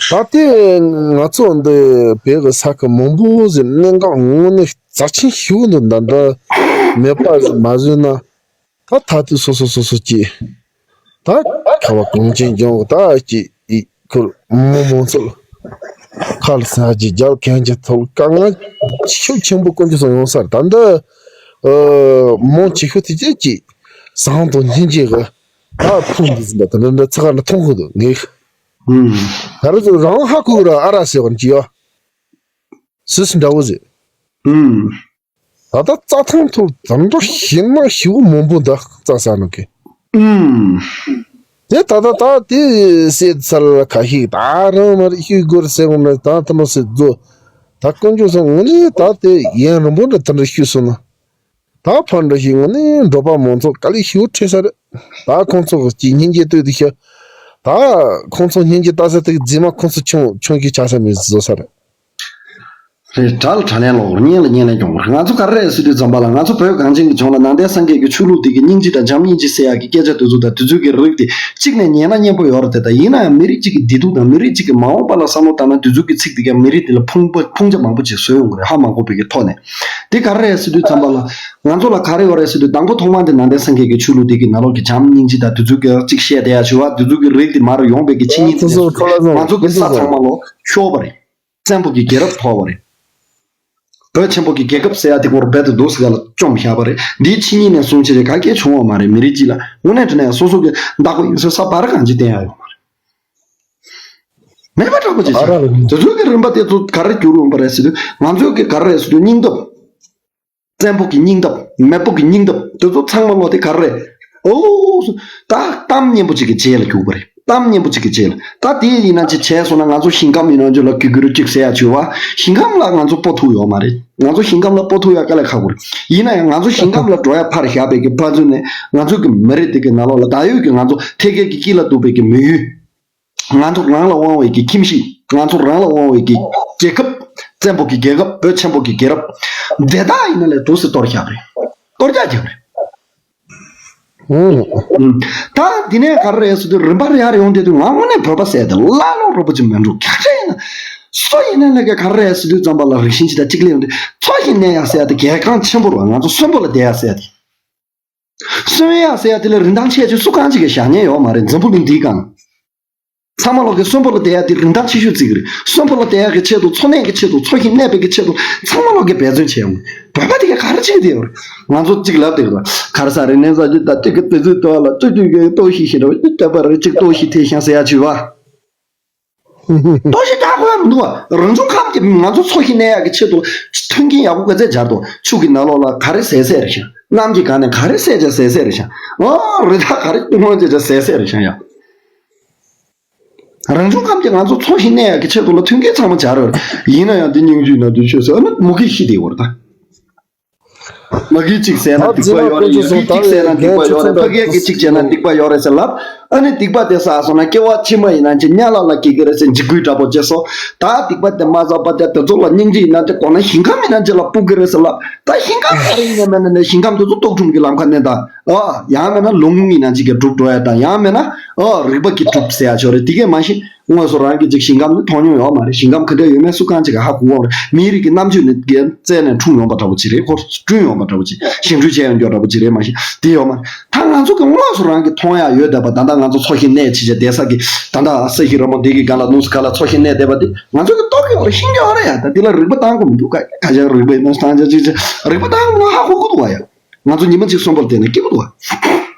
ད་ལྟའི་ང་ཚོ་འདི་བོད་ཀྱི་ས་ཁུལ་མང་པོ་ཟིག་གནད་འགག་དངོས་གནས་རྩ་ཆེན་ཞིག་འདུག་འདི་འདྲ་མེད་པ་ཟིག་མ་བཟོས་ན། ད་ད་དུས་སོ་སོ་སོ་སོ་གྱིས་ད་ཁ་བ་གངས་ཅན་ལྗོངས་ད་ཀྱི་ཁུར་མི་མང་ཚོགས་ཁ་ལ་ཟ་རྒྱུ་རྒྱལ་གན་གྱི་ཐོག་དཀའ་ངལ་ཤུགས་ཆེན་པོ་དཀོན་མཆོག་གསུམ་ཡོང་ས་རེད། ད་འདི་མང་ཆེ་ཤོས་དེ་ཅིག་གིས་བཟང་དང་སྙིང་རྗེ་གི་ད་ཕུང་འདི་ཟིན་པ་ད་འདི་འདྲ་ཚ་ག་ན་མཐོང་གི་འདུག་ངས། ད་རེས་ཚོ་རང་ཧ་གོ་གི་ར་ཨ་ར་ཟེར་བ་ཅི་ཡོད། སུས་འདྲ་བོ་ཟེར། ད་ལྟ་རྩྭ་ཐང་ཐོག་དམ་དྲག་ཞེ་མ་ཞེ་བོ་མང་པོ་འདུག་རྩྭ་ཟ་ནོ་གི། དེ་ད་ལྟ་ད་དེ་སེ་ཚར་ཁ་ཤས་ད་རང་མ་རེད་ཤུལ་སྒོར་སེ་འོང་ན་ད་ཐ་མ་སེ་རྫོ། ད་དཀོན་མཆོག་སོང་ངོ་ནི་ད་དེ་ཡན་རིང་པོ་འདྲ་ད་འདྲ་ཤུལ་སོང་ན། ད་ཕར་འགྲོ་ཞིག་ངོ་ནི་འགྲོ་པ་མང་ཚོགས་དཀའ་ལས་ཞེ་པོ་འཕྲད་ས་རེད། ད་ཁོང་ཚོ་གི་སྙིང་རྗེ་ལྟོས་དེ་ཤ། ད་ཁོང་ཚོ་སྙིང་རྗེ་ལྟ་ས་དེ་རྫི་མ་ཁོང་ཚོ་ཆུང་ཆུང་གི་ཆ་ས་མི་བཟོ་ས་རེད། རེད། དགྲ་ལ་དགྲ་ལན་སློག་གཉེན་ལ་གཉེན་ལན་སྐྱོང་དགོས། ང་ཚོ་ག་རེ་རེད་ཟེར་དུས་ཙམ་པ་ལ་ང་ཚོ་བོད་གངས་ཅན་གྱི་ལྗོངས་ལ་ནང་བསྟན་སངས་རྒྱས་ཀྱི་ཆོས་ལུགས་འདི་གི་སྙིང་རྗེ་དང་བྱམས་སྙིང་རྗེ་ཟེར་ཡག་གི་སྐད་ཆ་དེ་ཚོ་དང་དེ་ཚོའི་གི་རིགས་དེ་གཅིག་ནས་ཉན་ན་སྙན་པོ་ཡོད་རེད་དེ། ད་ཡིན་ན་ཡང་མི་རིགས་གཅིག་གི་བདེ་སྡུག་དང་མི་རིགས་གཅིག་གི་མ་འོངས་པ་ལ་བསམ་བློ་བཏང་ན་དེ་ཚོའི་གི་ཚིག་དེ་ག་མི་རིགས་དེ་ལ་ཕུང་པོ་ཕུང་ཆ་མང་པོ་ཅིག་བཟོས་ཡོང་གི་རེད། ཧ་མ་གོ་བའི་གི་ཐོག་ནས། དེ་ག་རེ་རེད་ཟེར་དུས་ཙམ་པ་ལ། ང་ཚོ་ལ་ག་རེ་ཡོད་རེད་ཟེར་དུས་དང་པོ་ཐོག་མ་དེ་ནང་བསྟན་སངས་རྒྱས་ཀྱི་ཆོས་ལུགས་དེ་གི་ནང་ལོགས་ཀྱི་བྱམས་སྙིང་རྗེ་དང་དེ་ཚོའི་གི་གཅིག་བཤད་བསྡད་ཡ་ཞུ་བ་དེ་ཚོའི་གི་རིགས་དེ་མར་ཡོང་བའི་གི་ཕྱི་ཉིན་དེ་ཚོ་ང་ཚོ་གི་ས་ཚང་མ་ལོ་ཤོར་བ་རེད། བཙན་པོ་གི་རྒྱལ་རབས་ཐོར་བ་རེད། བོད་ཆེན་པོ་གི་རྒྱལ་ཁབ་ཟེར་ཡ་དེ་སྐོར་རྦད་དེ་འདུག་སེ་ག་ལ་བཅོམ་བཞག་པ་རེད། འདིའི་ཕྱི་ཉིན་ནས་བཟུང་བྱས་རེད་ག་གེ་བྱུང་བ་མ་རེད། མི་རིགས་གཅིག་ལ་དངོས་གནས་དྲང་གནས་སོ་སོ་གི་བདག་པོ་ཡིན་ས་ས་བར་གང་ཅི་བསྟན་ཡ་ཡོད་མ་རེད། མེད་པ་འདྲ་པོ་ཅིག་ཨ་ར་རེད། དེ་ཚོའི་གི་རིམ་པ་དེ་ཚོ་ག་རེ་འགྱུར་ཡོང་པ་རེད་ཟེར་དུས་ང་ཚོའི་གི་ག་རེ་རེད་ཟེར་དུས་སྙིང་སྟོབས། བཙན་པོ་གི་སྙིང་སྟོབས་མེས་པོ་གི་སྙིང་སྟོབས་དེ་ཚོ་ཚང་མ་ལོ་དེ་ག་རེ་རེད། ཨོ། ད་གཏམ་སྙན་པོ་ཅིག་གི་རྗེས་ལ་རྒྱུག་པ་རེད། གཏམ་སྙན་པོ་ཅིག་གི་རྗེས་ལ་ད་དེ་ཡིན་ན་ཅིག་བྱས་སོང་ན་ང་ཚོ་ཞིང་ཁམས་ཡིན་ན་ཅིག་ལ་གུ་གུ་རུ་ཅིག་ཟེར་ཡ་ཅིག་ཡོད་བ། ཞིང་ཁམས་ལ་ང་ཚོ་སྤོ་ཐུབ་ཡོད་མ་རེད། ང་ཚོ་ཞིང་ཁམས་ལ་སྤོ་ཐུབ་ཡ་དཀའ་ལས་ཁག་པོ་རེད། ཡིན་ན་ཡང་ང་ཚོ་ཞིང་ཁམས་ལ་འགྲོ་ཡ་ཕར་བཞག་པའི་གི་ཕར་ཚུར་ནས་ང་ཚོ་གི་མི་རིགས་དེ་གི་ནང་ལོགས་ལ་ད་ཡོད་གི་ང་ཚོ་ཐད་ཀའི་གི་སྐྱིད་ལ་སྡུག་པའི་གི་མི་ཡུལ། ང་ཚོ་རང་ལ་དབང་བའི་གི་ཁྱིམ་གཞིས། ང་ཚོ་རང་ལ་དབང་བའི་གི་རྒྱལ་ཁབ། བཙན་པོ་གི་རྒྱལ་ཁབ། བོད་ཆེན་པོ་གི་རྒྱལ་རབས། དེ་དག་ཡིན་ན་ལས་འདུག་སེ་གཏོར་བཞག་རེད། གཏོར་རྒྱག་རྒྱབ་རེད། ཨུམ། ད་འདི་ནས་ག་རེ་རེད་ཟེར་དུས་རིམ་པ་རེ་ཡར་ཡོང་དེ་དུས་ང་དངོས་གནས་བོད་པ་ཟེར་དེ་བླ་ལོག་རོ་པོ་ཅིག་མིན་འགྲོ་ག་རེ་ཡིན་ན། སུ་ཡིན་ན་ལས་ཀ་ག་རེ་རེད་ཟེར་དུས་ཙམ་པ་ལ་རིགས་ཤིང་ཅི་ད་གཅིག་ལས་ཡོང་དུས་འཚོ་ཞིང་གནས་ཡག་ཟེར་ཡ་དེ་གལ་འགངས་ཆེན་པོ་རེད་བ། ང་ཚོ་གསོན་པོ་ལ་བསྡད་ཡག་ཟེར་ཡ་དེ། གསོན་ཡག་ཟེར་ཡ་དེ་ལ་རིན་ཐང་ཆེ་ཆེ་སུ་གང་ཅིག་གིས་བཞག་མཁན་ཡོད་མ་རེད། འཛམ་བུ་གླིང་འདིའི་སྒང་། ཚང་མ་ལོག་གི་གསོན་པོ་ལ་བསྡད་ཡ་དེ་རིན་ཐང་ཆེ་ཤོས་བརྩི་གི་རེད། གསོན་པོ་ལ་བསྡད་ཡ་གི་ཆེད་དུ་འཚོ་གནས་ཀྱི་ཆེད་དུ་འཚོ་ཞིང་གནས་པའི་གི་ཆེད་དུ་ཚང་མ་ལོག་གི་འབད་བརྩོན་བྱས་ཡོང་། བོད་པ་དེ་ག་ག་རེ་བྱེད་ཀྱི་བསྡད་ཡོད་རེད། ང་ཚོ་གཅིག་ལབ་བསྡད་ཀྱི་རེད། ག་རེ་ཟ་རེད་ནས་ཟ་རྒྱུ་ད་གཅིག་གི་དེ་ཚོའི་ཐོག་ལ་ཅོ་ཅོ་གི་ལྟོགས་ཤི་ཞིག་རེད་བ། ཅོ་ཅོ་པ་རེད་གཅིག་ལྟོགས་ཤི་ཐེབས་ཤག་ཟེར་ཡ་བྱེད་བ། ལྟོགས་ཤི་རྒྱག་དགོས་ཡ་མི་འདུག་བ། རང་བྱུང་ཁམས་ཀྱི་ང་ཚོ་འཚོ་ཞིང་གནས་ཡག་གི་ཆེད་དུ་མཐུན་རྐྱེན་ཡག་པོ་ག་ཚད་སྦྱར་དང་ཆུ་གི་ནང་ལོགས་ལ་ག་རེ་ཟས་ཟས་རེད་ཤག་གནམ་གྱི་སྒང་ནས་ག་རེ་བསད་བྱས་ཟས་ཟས་རེད་ཤག་ཨོ་རི་དྭགས་ག་རེ་བཏུང་བྱས་བྱས་ཟས་ཟས་རེད་ཤག་ཡ། རང་བྱུང་ཁམས་ཀྱིས་ང་ཚོ་འཚོ་ཞིང་གནས་ཡག་གི་ཆེད་དུ་ལ་མཐུན་རྐྱེན་ཚང་མ་སྦྱར་ཡོད་རེད། ཡིན་ན་ཡང་འདི་སྙིང་རྗེ་ན་འདི་ཆོས་ཟེར་ཨ་ནི་མུ་གེ་ཤི་དེ་ཡོད་རེད་ད། མ་གི་གཅིག་ཟས་ན་སྡིག་པ་ཡོད་རེད། ཡ་གི་གཅིག་ཟས་ན་སྡིག་པ་ཡོད་རེད། ཕ་གིའི་གི་གཅིག་བྱས་ན་སྡིག་པ་ཡོད་རེད་ཟེར་ལབ། ཨ་ནི་སྡིག་པ་དེ་བསགས་སོང་ན་སྐྱེ་བ་ཕྱི་མ་ཡིན་ན་ཅི་དམྱལ་བ་ལ་སྐྱེ་གི་རེད་ཟེར་འཇིགས་སྐུལ་འདྲ་པོ་བྱེད་སོང་། ད་སྡིག་པ་དེ་མ་བསགས་པ་དེ་དེ་ཚོ་ལ་སྙིང་རྗེ་ཡིན་ན་ཅི་དགོས་ན་ཞིང་ཁམས་ཡིན་ན་ཅི་ལ་སྤུངས་གི་རེད་ཟེར་ལབ། ད་ཞིང་ཁམས་ག་རེ་ཡིན་ན་མེད་ན་ནས་ཞིང་ཁམས་དེ་ཚོ་རྟོག་སྒྲུང་གི་ལམ་ཁ་ནས་ད་ཨ་ཡང་མེད་ན་ལུང་ཡིན་ན་ཅི་གི་གྲུབ་འགྲོ་ཡ་ད་ཡང་མེད་ན་ཨ་རིག་པ་གི་གྲུབ་ཟེར་ཡ་ཆོ་རེད། དེ་གས་མ་གཞི། དངོས་སུ་རང་གིས་ཅིག་ཞིང་ཁམས་ནི་མཐོང་མྱོང་ཡོད་མ་རེད། ཞིང་ཁམས་ག་འདྲ་ཡོད་མེད་སུ་གང་ཅིག་ག་ཧ་གོ་གི་རེད། མིའི་རིགས་ཀྱི་རྣམ་དཔྱོད་ནི་རྩལ་ནས་འཁྲུངས་ཡོང་པ་འདྲ་པོ་ཅིག་རེད། ཁོ་བསྐྲུན་ཡོང་པ་འདྲ་པོ་ཅིག་ཞིང་འཕྲུལ་བྱས་ཡོང་རྒྱུ་འདྲ་པོ་ཅིག་རེད། མ་གཞི་དེ་ཡོད་མ་རེད། ད་ང་ཚོ་གི་དངོས་སུ་རང་གིས་མཐོང་ཡ་ཡོད་བསྡད་པ་ད་ལྟ་ང་ཚོ་འཚོ་ཞིང་གནས་བྱེད་བྱ་བསྡད་ས་གི་ད་ལྟ་ས་གཞི་རི་མོ་འདི་གི་སྒང་ལ་ནུས་སུ་ག་ལ་འཚོ་ཞིང་གནས་བསྡད་པ་འདི་ང་ཚོ་གི་རྟོགས་ཀྱི་ཡོད་རེད། ཤེས་ཀྱི་ཡོད་རེད་ཡ། ད་འདི་ལ་རིག་པ་བཏང་དགོས་མི་འདུག་ཁ་ཁ་ཤས་རིག་པ་ཡིན་ན་སྟངས་ཆ་ཅིག་ཅིག་རིག་པ་བཏང་དགོས་མི་འདུག་ཧ་གོ་གི་འདུག་བ་ཡ། ང་ཚོ་ཉི་མ་གཅིག་གསོན་པོར་བསྡད་ན་སྐྱིད་པོ་འདུག་བ།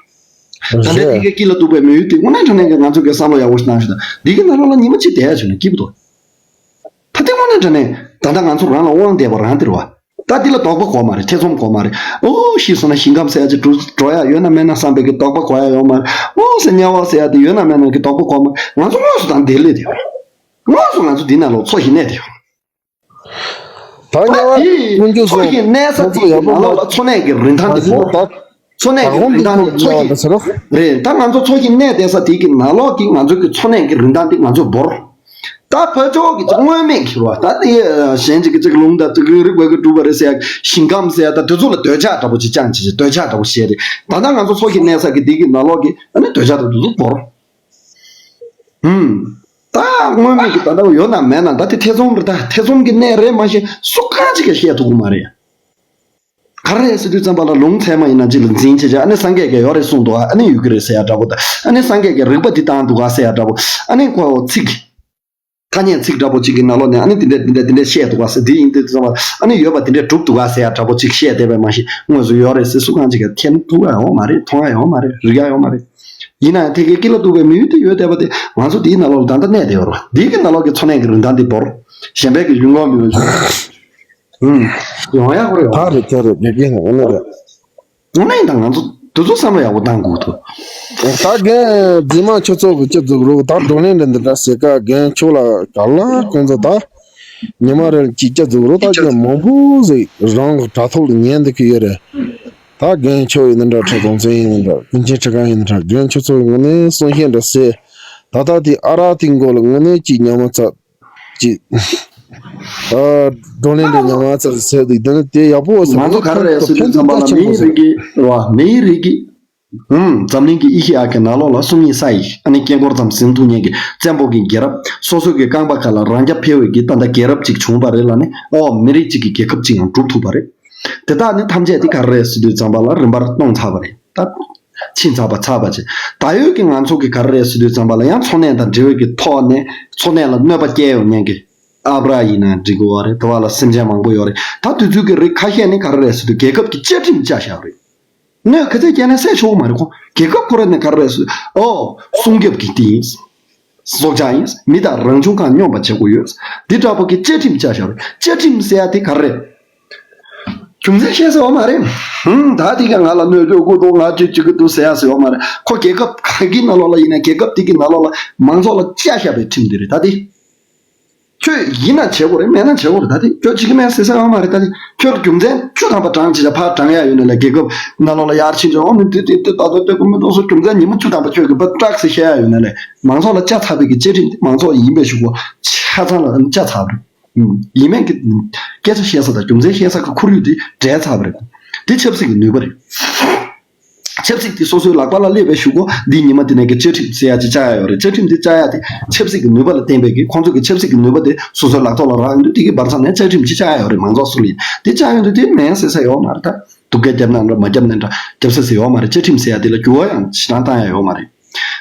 ད་ལྟ་འདི་གའི་སྐྱིད་ལ་སྡུག་པའི་མི་ཡུལ་དེ་དངོས་གནས་དྲང་གནས་ཀྱི་ང་ཚོ་གི་བསམ་བློ་ཡག་པོ་ཞིག་བཏང་ཞིག་དང་འདི་གི་ནང་ལོགས་ལ་ཉི་མ་གཅིག་བསྡད་ཡ་བྱུང་ན་སྐྱིད་པོ་འདུག་ད་ལྟ་དངོས་གནས་དྲང་གནས་ད་ལྟ་ང་ཚོ་རང་ལ་དབང་བསྡད་པ་རང་སྟེར་བ། ད་འདི་ལ་དོགས་པ་དགོས་མ་རེད། ཐེ་ཚོམ་དགོས་མ་རེད། ཨོ་ཤི་སོང་ན་ཞིང་ཁམས་ཟེར་ཡ་ཅིག་འགྲོ་འགྲོ་ཡ་ཡོད་ན་མེད་ན་བསམ་པའི་གི་དོགས་པ་དགོས་ཡ་ཡོད་མ་རེད། ཨོ་ཟེར་དམྱལ་བ་ཟེར་ཡ་དེ་ཡོད་ན་མེད་ན་གི་དོགས་པ་དགོས་མ་རེད། ང་ཚོ་དངོས་སུ་དང་བསྡད་ལས་དེ་ཡོད་རེད། དངོས་སུ་ང་ཚོ་འདི་ནང་ལོགས་འཚོ་ཞིང་གནས་དེ་ཡོད་རེད། ད་དམྱལ་བ་ཀུན་སྤྱོད་སོགས་ཁོང་ཚོ་ཡག་པོ་མ་ད་ད་ད་ད་ད་ད་ད་ད་འཚོ་ཞིང་གནས་བསྡད་ས་དེ་གི་ནང་ལོགས་ལ་འཚོ་ཞིང་གནས་བསྡད་ས་དེ་གི་ནང་ལོགས་ཀྱི་ང་ཚོ་གི་འཚོ་ཞིང་གནས་བསྡད་ས་དེ་གི་ནང་ལོགས་ཀྱི་ང་ཚོ་གི་འཚོ་ཞིང་གི་རིན་ཐང་དེ་ང་ཚོས་འབོར། ད་ཕར་ཕྱོགས་ཀྱི་ཅིག་མངོན་མེད་ཀྱི་རོ་ད་དེ་གཞན་ཅིག་གི་ཅིག་ལུང་དང་ཅིག་རིག་པ་གི་གྲུབ་པ་རེད་ཟེར་ཡ་ཞིང་ཁམས་ཟེར་ཡ་ད་དེ་ཚོ་ལ་འདོད་ཆགས་འདྲ་པོ་ཅིག་བཅངས་བྱས་འདོད་ཆགས་འདྲ་པོ་བྱས་ཏེ་ད་ལྟ་ང་ཚོ་འཚོ་ཞིང་གནས་ས་གི་དེ་གི་ནང་ལོགས་ཀྱི་ཨ་ནི་འདོད་ཆགས་དེ་ཚོ་འབོར། ཧུམ། ད་མངོན་མེད་ཀྱི་ད་ལྟ་ཡོད་ན་མེད་ན་ད་དེ་ཐེ་ཚོམ་རེད། ད་ཐེ་ཚོམ་གྱི་གནས་རེད། མ་གཞི་སུ་གང་ཅིག་གིས་བཤད་ཐུབ་ཀྱི་མ་རེད། ག་རེ་རེད་ཟེར་དུས་ཙམ་པ་ལ་ལུང་ཚད་མ་ཡིན་ན་ཅིག་ལ་འཛིན་བྱེད་བྱ་ཨ་ནི་སངས་རྒྱས་ཀྱིས་ཡོད་རེད་གསུངས་འདུག་ཨ་ནི་ཡོད་ཀྱི་རེད་ཟེར་ཡ་འདྲ་པོ་ད་ཨ་ནི་སངས་རྒྱས་ཀྱིས་རིགས་པ་འདི་བཏང་འདུག་ག་ཟེར་ཡ་འདྲ་པོ་ཨ་ནི་ཁོ་ཚིག་ཐ་སྙད་ཚིག་འདྲ་པོ་ཅིག་གི་ནང་ལོགས་ནས་ཨ་ནི་འདི་འདྲ་འདི་འདྲ་འདི་འདྲ་བཤད་འདུག་ག་ཟེར་འདི་ཡིན་དུས་ཙམ་པ་ཨ་ནི་ཡོད་པ་འདི་འདྲ་གྲུབ་འདུག་ག་ཟེར་ཡ་འདྲ་པོ་ཅིག་བཤད་བསྡད་པས་མ་གཞི་དངོས་སུ་ཡོད་རེད་ཟེར་སུ་གང་ཅིག་གིས་མཁྱེན་ཐུབ་ཀྱི་ཡོད་མ་རེད། མཐོང་ཡ་ཡོད་མ་རེད། རིག་ཡ་ཡོད་མ་རེད། ཡིན་ན་ཡང་དེ་གའི་སྐྱིད་ལ་སྡུག་པའི་མི་ཡུལ་དེ་ཡོད་བསྡད་པ་དེ་ང་ཚོ་འདིའི་ནང་ལོགས་ལ་ད་ལྟ་གནས་བསྡད་ཡོད་རེད། འདི་གི་ནང་ལོགས་ཀྱི་འཚོ་གནས་ཀྱི་རིན་ཐང་འདི་འབོར། གཞན་པའི་གི་ཡུལ་ངོ་མི་འོང་ཞིང་། ཨུམ། ཡོང་ཡག་པོ་རེད། ད་རེད་ད་རེད་དགེ་རྒན་ཨ་ནི་རེད། ཨ་ནི་ད་ང་ཚོ་དེ་ཚོ་བསམ་བློ་ཡག་པོ་བཏང་དགོས་འདུག་ད་རྒན་རྗེས་མ་ཁྱོད་ཚོ་གི་ཅི་འཛུགས་རོགས་ད་བགྲོ་གླེང་འདི་འདི་འདྲ་ཟེར་ཀ་རྒན་ཁྱོད་ལ་ག་ལ་ཁོང་ཚོ་ད་ཉི་མ་རེ་ཅིག་ཅི་འཛུགས་རོགས་ད་རྒན་མང་པོ་ཟིག་རང་གི་དྲ་ཐོག་ལ་ཉན་འདི་གི་ཡོད་རེད། ད་རྒན་ཁྱོད་ཡིན་འདི་འདྲ་ཁྲི་སྟོང་བཙན་ཡིན་འདི་འདྲ་ཀུན་མཁྱེན་ཁྲི་གང་ཡིན་འདི་འདྲ་རྒན་ཁྱོད་ཚོ་ངོ་ནས་གསུང་བཤད་འདྲ་ཟེར། ད་ལྟ་དེ་ཨ་རག་དེ་མགོ་ལ་ངོ་ནས་ཅིག་ཉམས་མ་ཚར། ཅིག་ཨ། བགྲོ་གླེང་འདི་ཉམས་མ་ཚར་ཟེར་འདུག་འདི་ནི་དེ་ཡག་པོ་ཟེར་ང་ཚོ་ག་རེ་རེད་ཟེར་དུས་ཙམ་པ་ལ་མིའི་རིགས་ཀྱི་རེད་བ། མིའི་རིགས་ཀྱི་ཧུམ། འཛམ་གླིང་གི་ཨེ་ཤེ་ཡ་གི་ནང་ལོགས་ལ་སུམ་གཉིས་ས་ཡི་ཨ་ནི་དཀྱིལ་འཁོར་ཙམ་ཟིན་ཐུབ་མཁན་གྱི་བཙན་པོ་གི་རྒྱལ་རབས་སོ་སོ་གི་རྐང་པ་ཁ་ལ་རང་རྐྱ་འཕེར་བའི་གི་ད་ལྟ་རྒྱལ་རབས་ཅིག་བྱུང་བ་རེད་ལ་ནི་ཨོ་མི་རིགས་གཅིག་གི་རྒྱལ་ཁབ་ཅིག་ཡང་གྲུབ་ཐུབ་པ་རེད། དེ་དག་ནི་ཐམས་ཅད་དེ་ག་རེ་རེད་ཟེར་དུས་ཙམ་པ་ལ་རིམ་པར་སྟོང་ཚར་བ་རེད་ད། ཕྱིན་ཚར་བ་ཚར་བ་ཅིག་ད་ཡོད་ཀྱི་ང་ཚོ་གི་ག་རེ་རེད་ཟེར་དུས་ཙམ་པ་ལ་ཡང་འཚོ་གནས་དང་འབྲེལ་བའི་གི་ཐོག་ནས་འཚོ་གནས་ལ་གནོད་པ་སྐྱེལ་ཡོང་མཁན་གྱི་ཨ་བྲ་ཡིན་ན་འགྲིག་གི་ཡོད་རེད། དེ་བ་ལ་སེམས་ཅན་མང་པོ་ཡོད་རེད། ད་དུས་ཚོད་ཀྱི་རིགས་ཁ་ཤས་ནི་ག་རེ་རེད་ཟེར་དུས་རྒྱལ་ཁབ་ཀྱི་བཅའ་ཁྲིམས་བཅའ་བཞག་རེད། གནོད་ག་ཚད་སྐྱེལ་ན་སེལ་ཆོག་གི་མ་རེད་ཁོ། རྒྱལ་ཁབ་ཁོ་ར་ནས་ག་རེ་རེད་ཟེར་ཨོ་སྲུང་སྐྱོབ་ཀྱི་དེ་ཡིན། སྲོག་ཆགས་ཡིན། མི་དང་རང་བྱུང་ཁམས་སྙོམས་པ་བྱེད་དགོས་ཡོད། འདི་འདྲ་པོ་གི་བཅའ་ཁྲིམས་བཅའ་བཞག་རེད། བཅའ་ཁྲིམས་ཟེར་ཡ་དེ་ག་རེ་རེད། རྒྱུ་མཚན་བཤད་ས་ཡོད་མ་རེད། ཧུམ། ད་དེ་ག་ང་ལ་གནོད་སྐྱོན་དགོས་འདུག་ང་ཅིག་བྱེད་ཀྱི་འདུག་ཟེར་ཡ་ཟེར་ཡོད་མ་རེད། ཁོ་རྒྱལ་ཁབ་ག་གི་ནང་ལོགས་ལ་ཡིན་ན་རྒྱལ་ཁབ་དེ་གི་ནང་ལོགས་ལ་མང་ཚོགས་ལ་བཅའ་བཞག་པའི་ཁྲིམས་དེ་རེད་ད་དེ། ཁྱོད་ཡིན་ན་བྱེད་དགོས་རེད་མེད་ན་བྱེད་དགོས་རེད་ད་དེ་ཁྱོད་བྱེད་ཀྱི་མེད་ཟེར་ས་ཡོད་མ་རེད་ད་དེ། ཁྱོད་ལ་རྒྱུ་མཚན་བཅུ་ཐམ་པ་བགྲང་བྱས་ཕར་བགྲང་ཡ་ཡོད་ན་ལས་རྒྱལ་ཁབ་ནང་ལོགས་ལ་ཡར་ཕྱིན་བྱས་ཨོ་ནི་དེ་དེ་དེ་ད་ད་དེ་ཀུ་མི་ཏོག་སོ་རྒྱུ་མཚན་ཉི་མ་བཅུ་ཐམ་པ་ཁྱོད་ཀྱི་ཕར་སྐྲག་ཟེར་བཤད་ཡ་ཡོད་ན་ལས་མང་ཚོགས་ལ་བཅའ་ཚར་བའི་གི་བཅའ་ཁྲིམས་དེ་མང་ཚོགས་ཡིན་པའི་གཞུག་གུ་ཆ་ཚང་ལ་བཅའ་ཚར་བ་རེད། ཡིན་མིན་གྱི་སྐད་ཆ་བཤད་ས་དང་རྒྱུ་མཚན་བཤད་ས་གི་ཁོར་ཡུག་དེ་འབྲེལ་ཚར་བ་རེད། དེ་ཆབ་སྲིད་ཀྱི་ནུས་པ་རེད། ཆབ་སྲིད་དེ་སོ་སོའི་ལག་པ་ལ་སླེབས་པའི་གཞུག་གུ་འདི་ཉི་མ་དེ་ནས་ཀྱི་བཅའ་ཁྲིམས་ཟེར་ཡ་ཅིག་བཅའ་ཡ་ཡོད་རེད། བཅའ་ཁྲིམས་དེ་བཅའ་ཡ་དེ་ཆབ་སྲིད་ཀྱི་ནུས་པ་ལ་བརྟེན་པའི་གི་ཁོང་ཚོ་གི་ཆབ་སྲིད་ཀྱི་ནུས་པ་དེ་སོ་སོའི་ལག་ཐོག་ལ་རག་ཡོང་དུས་དེ་གི་བར་མཚམས་ནས་བཅའ་ཁྲིམས་ཅིག་བཅའ་ཡ་ཡོད་རེད། མང་ཚོགས་སུ་ལ་ཡིན་དེ་བཅའ་ཡོང་དུས་དེ་མེད་ཟེར་ས་ཡོད་མ་རེད་ད། སྡུག་སྐད་རྒྱབ་ན་འདྲ་མ་རྒྱབ་ན་འདྲ་རྒྱབ་ས་ཟེར་ཡོད་མ་རེད། བཅའ་ཁྲིམས་ཟེར་ཡ་དེ་ལ་འགྱུར་བ་ཡང་ཞེ་དྲག་བཏང་ཡ་ཡོད་མ་རེད།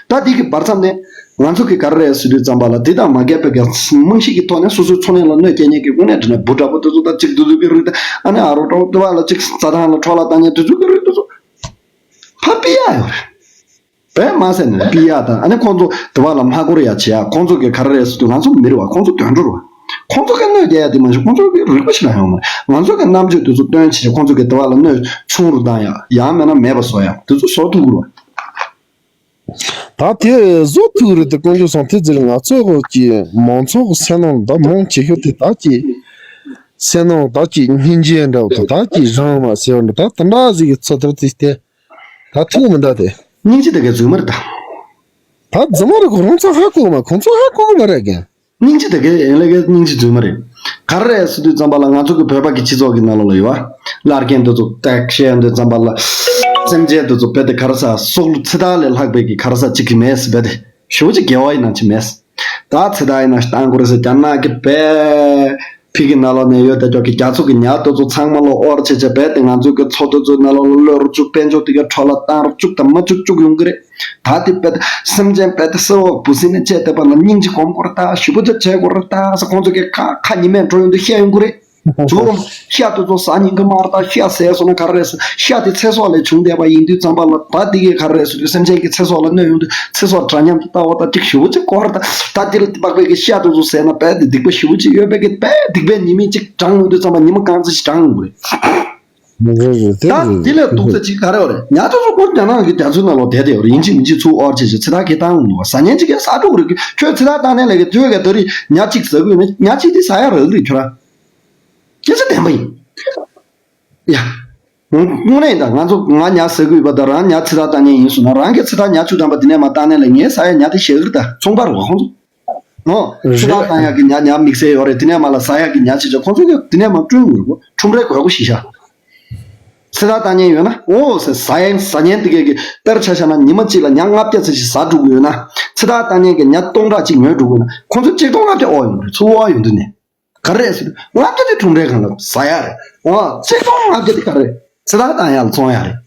ད་འདི་གི་བར་མཚམས་ནས་ང་ཚོ་གི་ག་རེ་རེད་ཟེར་དུས་ཙམ་པ་ལ་དེ་དང་མ་འགལ་བའི་གི་རྨང་གཞི་གི་ཐོག་ནས་སོ་སོའི་འཚོ་གནས་ལ་གནོད་སྐྱེལ་མཁན་གྱི་དངོས་གནས་དྲང་གནས་འབུ་འདྲ་པོ་དེ་ཚོ་དང་གཅིག་དེ་ཚོ་གི་རིགས་དང་ཨ་ནི་ཨ་རོ་འདྲ་པོ་དེ་བ་ལ་གཅིག་རྩྭ་ཐང་ལ་འཕྲོ་བརླག་བཏང་མཁན་དེ་ཚོ་གི་རིགས་དེ་ཚོ་ཕར་ཕུད་ཡ་ཡོད་རེད། བས་མ་ཟད་ནས་ཕུད་ཡ་དང་ཨ་ནི་ཁོང་ཚོ་དེ་བ་ལ་མ་འཁོར་ཡ་བྱེད་ཡ། ཁོང་ཚོ་གི་ག་རེ་རེད་ཟེར་དུས་ང་ཚོ་མི་རེད་བ། ཁོང་ཚོ་དོན་གྲུབ་རེད་བ། ཁོང་ཚོ་གི་གནོད་སྐྱེལ་ཡ་དེ་མ་གཞི་ཁོང་ཚོ་གི་རིག་པ་ཞིག་ལ་ཡོང་མ་རེད། ང་ཚོ་གི་རྣམ་དཔྱོད་དེ་ཚོ་བཏོན་བྱས་ཁོང་ཚོ་གི་དེ་བ་ལ་གནོད་ཆུང་རུ་བཏང་ཡ་ཡང་མེད་ན་མེད་པ་བཟོ་ཡ་དེ་ཚོ་བཟོ་ཐུབ་ཀྱི་རེད་བ། ད་དེ་བཟོ་ཐུབ་རེད་དེ། དཀོན་མཆོག་གསུམ་དེ་ཟེར། ང་ཚོ་གི་མང་ཚོགས་ཀྱི་སེམས་ནང་ད་མང་ཆེ་ཤོས་དེ་ད་ཀྱི་སེམས་ནང་ད་ཀྱི་སྙིང་རྗེ་འདྲ་བོ་དང་ད་ཀྱི་རང་མ་ཟེར་བ་འདྲ། ད་དེ་འདྲ་ཟིག་གི་ཚོད་ཐུབ་དེ་དེ་ད་ཐུག་མི་འདུག་དེ། སྙིང་རྗེ་དེ་གའི་རྫུན་མ་རེད་ད། ད་རྫུན་མ་རེད། ཁོ་རང་ཚོ་ཧ་གོ་གི་མ། ཁོང་ཚོ་ཧ་གོ་གི་མ་རེད་གན། སྙིང་རྗེ་དེ་གའི་ཡན་ལ་གའི་སྙིང་རྗེ་རྫུན་མ་རེད། ག་རེ་རེད་ཟེར་དུས་ཙམ་པ་ལ། ང་ཚོ་གི་བོད་པ་གི་སྤྱི་ཚོགས་ཀྱི་ནང་ལོགས་ལ་ཡོད་བ། བླ་རྒན་དེ་ཚོ་ཏག་བཤད་ཡོང་དུས་ཙམ་པ་ལ། སེམས་ཅན་དེ་ཚོ་རྦད་དེ་ག་རེ་ཟ། སྲོག་ལུས་ཚེ་ཐར་ལས་ལྷག་པའི་གི་ག་རེ་ཟ་གཅིག་གི་མེད་ཟེར། རྦད་དེ་ཞེ་པོ་ཅིག་དགེ་བ་ཡིན་ན་ཅི་མེད་ཟེར། ད་ཚེ་ཐར་ཡིན་ན་བཏང་དགོས་རེད་ཟེར། རྒྱ་ནག་གི་བལ་ཕི་གི་ནང་ལོགས་ནས་ཡོད་དེ་ཅོག་གི་རྒྱ་ཚོ་གི་ཉ་དེ་ཚོ་ཚང་མ་ལོ་ཨོར་བྱེད་བྱེད། རྦད་དེ་ང་ཚོ་གི་མཚོ་དེ་ཚོའི་ནང་ལོགས་ལ་གློད་རུ་བཅུག། དཔལ་འབྱོར་དེ་གའི་འཕྲོ་བརླག་བཏང་རུ་བཅུག་དང་མ་བཅུག་བཅུག་ཡོང་གི་རེད། ད་དེ་རྦད་དེ་སེམས་ཅན་རྦད་དེ་སེར་པོ་འབུ་སྲིན་ནས་བཅད་བསྡད་པ་ལ་སྙིང་རྗེ་སྒོམ་དགོས་རེད་ད། ཞེ་པོ་ཅིག་བྱེད་དགོས་རེད་ད་ཟེར། ཁོང་ཚོ་གི་ཁ་ཁ་ཉི་མས་འགྲོ་ཡོང་དུས་བཤད་ཡོང་གི་རེད། ཇོ་རུ་ཤ་དེ་ཚོ་ཟ་ཉན་གི་མ་རེད་ད། ཤ་ཟས་སོང་ན་ག་རེ་རེད་ཟེར། ཤ་དེ་ཚེ་སྲོག་ལས་བྱུང་བསྡད་པ་ཡིན་དུས་ཙམ་པ་ལ། ད་དེ་གས་ག་རེ་རེད་ཟེར་དུས། སེམས་ཅན་གྱི་ཚེ་སྲོག་ལ་གནོད་ཡོང་དུས་ཚེ་སྲོག་འདྲ་མཉམ་དུ་ལྟ་བ་ད་ཅིག་ཞེ་པོ་ཅིག་དཀོན་རེད་ད། ད་དེ་ལ་དཔག་པའི་གི་ཤ་དེ་ཚོ་ཟས་ན་རྦད་དེ་སྡིག་པ་ཞེ་པོ་ཅིག་ཡོད་པའི་གི། རྦད་སྡིག་པའི་ཉི་མ་ཅིག་གྲང་ཡོང་དུས་ཙམ་པ་ཉི་མ་གང་ཚེ་ཞིག་གྲང་ཡོང་གི་རེད། རེད་རེད། དེ་ད་རེད། དེ་ལས་སྡུག་ས་ཅིག་ག་རེ་ཡོད་རེད། ཉ་ཚོ་ཚོ་ཁོ་རྒྱ་ནག་གི་རྒྱ་མཚོའི་ནང་ལོགས་བསྡད་དེ་ཡོད་རེད། ཡིན་གཅིག་མིན་གཅིག་ཚུར་ཨོར་བྱེད་བྱེད་ཚེ་ཐར་གྱི་བཏང་ཡོང་དུས་ཟ་ཉན་ཅིག་གས་ཟ་འགྲོ་གི་རེད། ཁྱོད་ཚེ་ཐར་བཏང་ནས་ལས་ཀ་དུས་ག་ད་རེས་ཉ་གཅིག་ཟ་གི་ཡོད་ན། ཉ་གཅིག་དེ་ཟ་ཡ་རག་གི་རེད་ཁྱོད་རང་། སྐད་ཆ་བདེན་པ་ཡིན། ཡ། དངོས་གནས་ད་ང་ཚོ་ང་ཉ་ཟ་གི་ཡོད་པ་དང་རང་ཉ་ཚེ་ཐར་བཏང་མཁན་ཡིན་སོང་ན། རང་གི་ཚེ་ཐར་ཉ་བཅུ་ཐམ་པ་དེ་ནས་མར་བཏང་ནས་ལས་ངས་ཟ་ཡ་ཉ་དེ་བཞག་གི་རེད་ད། ཚོང་པ་རེད་བ་ཁོང་ཚོ། ཨོ། ཚེ་ཐར་བཏང་ཡག་གི་ཉ་ཉ་དམིགས་བསལ་ཡོད་རེད། དེ་ནས་མར་ལ་ཟ་ཡག་གི་ཉ་ཅིག་ཅིག་ཁོང་ཚོ་གི་དེ་ནས་མར་བསྐྲུན་དགོས་རེད་གོ། ཁྲོམ་རའི་དགོས་མཁོ་ཞིག་བཞག་ཚེ་ཐར་བཏང་མཁན་ཡོད་ན། ཨོ་ཟེར། ཟ་ཡ་ཟ་མཁན་དེ་གས་ཀྱི་གཏེར་ཆ་བཞག་ན་ཉི་མ་གཅིག་ལ་ཉ་ལྔ་བརྒྱ་ཙམ་ཞིག་ཟ་འགྲོ་གི་ཡོད་ན། ཚེ་ཐར་བཏང་མཁན་གྱི་ཉ་སྟོང་ཕྲག་གཅིག་ཉོས་འགྲོ་གི་ཡོད་ན། ཁོང་ཚོ་གཅིག་སྟོང་ལྔ་བརྒྱ་ཨོ་ཡོང་གི་རེད། ཚུར་ཨོ་ཡོང་དུས་ནས། ག་རེ་རེད་ཟེར་དུས། ལྔ་བརྒྱ་དེ་ཁྲོམ་རའི་སྒང་ལ་ཟ་ཡག་རེད། འོ། གཅིག་སྟོང་ལྔ་བརྒྱ་དེ་ག་རེ་རེད། ཚེ་ཐར་བཏང་ཡག་ལ་བཙོང་ཡག་རེད།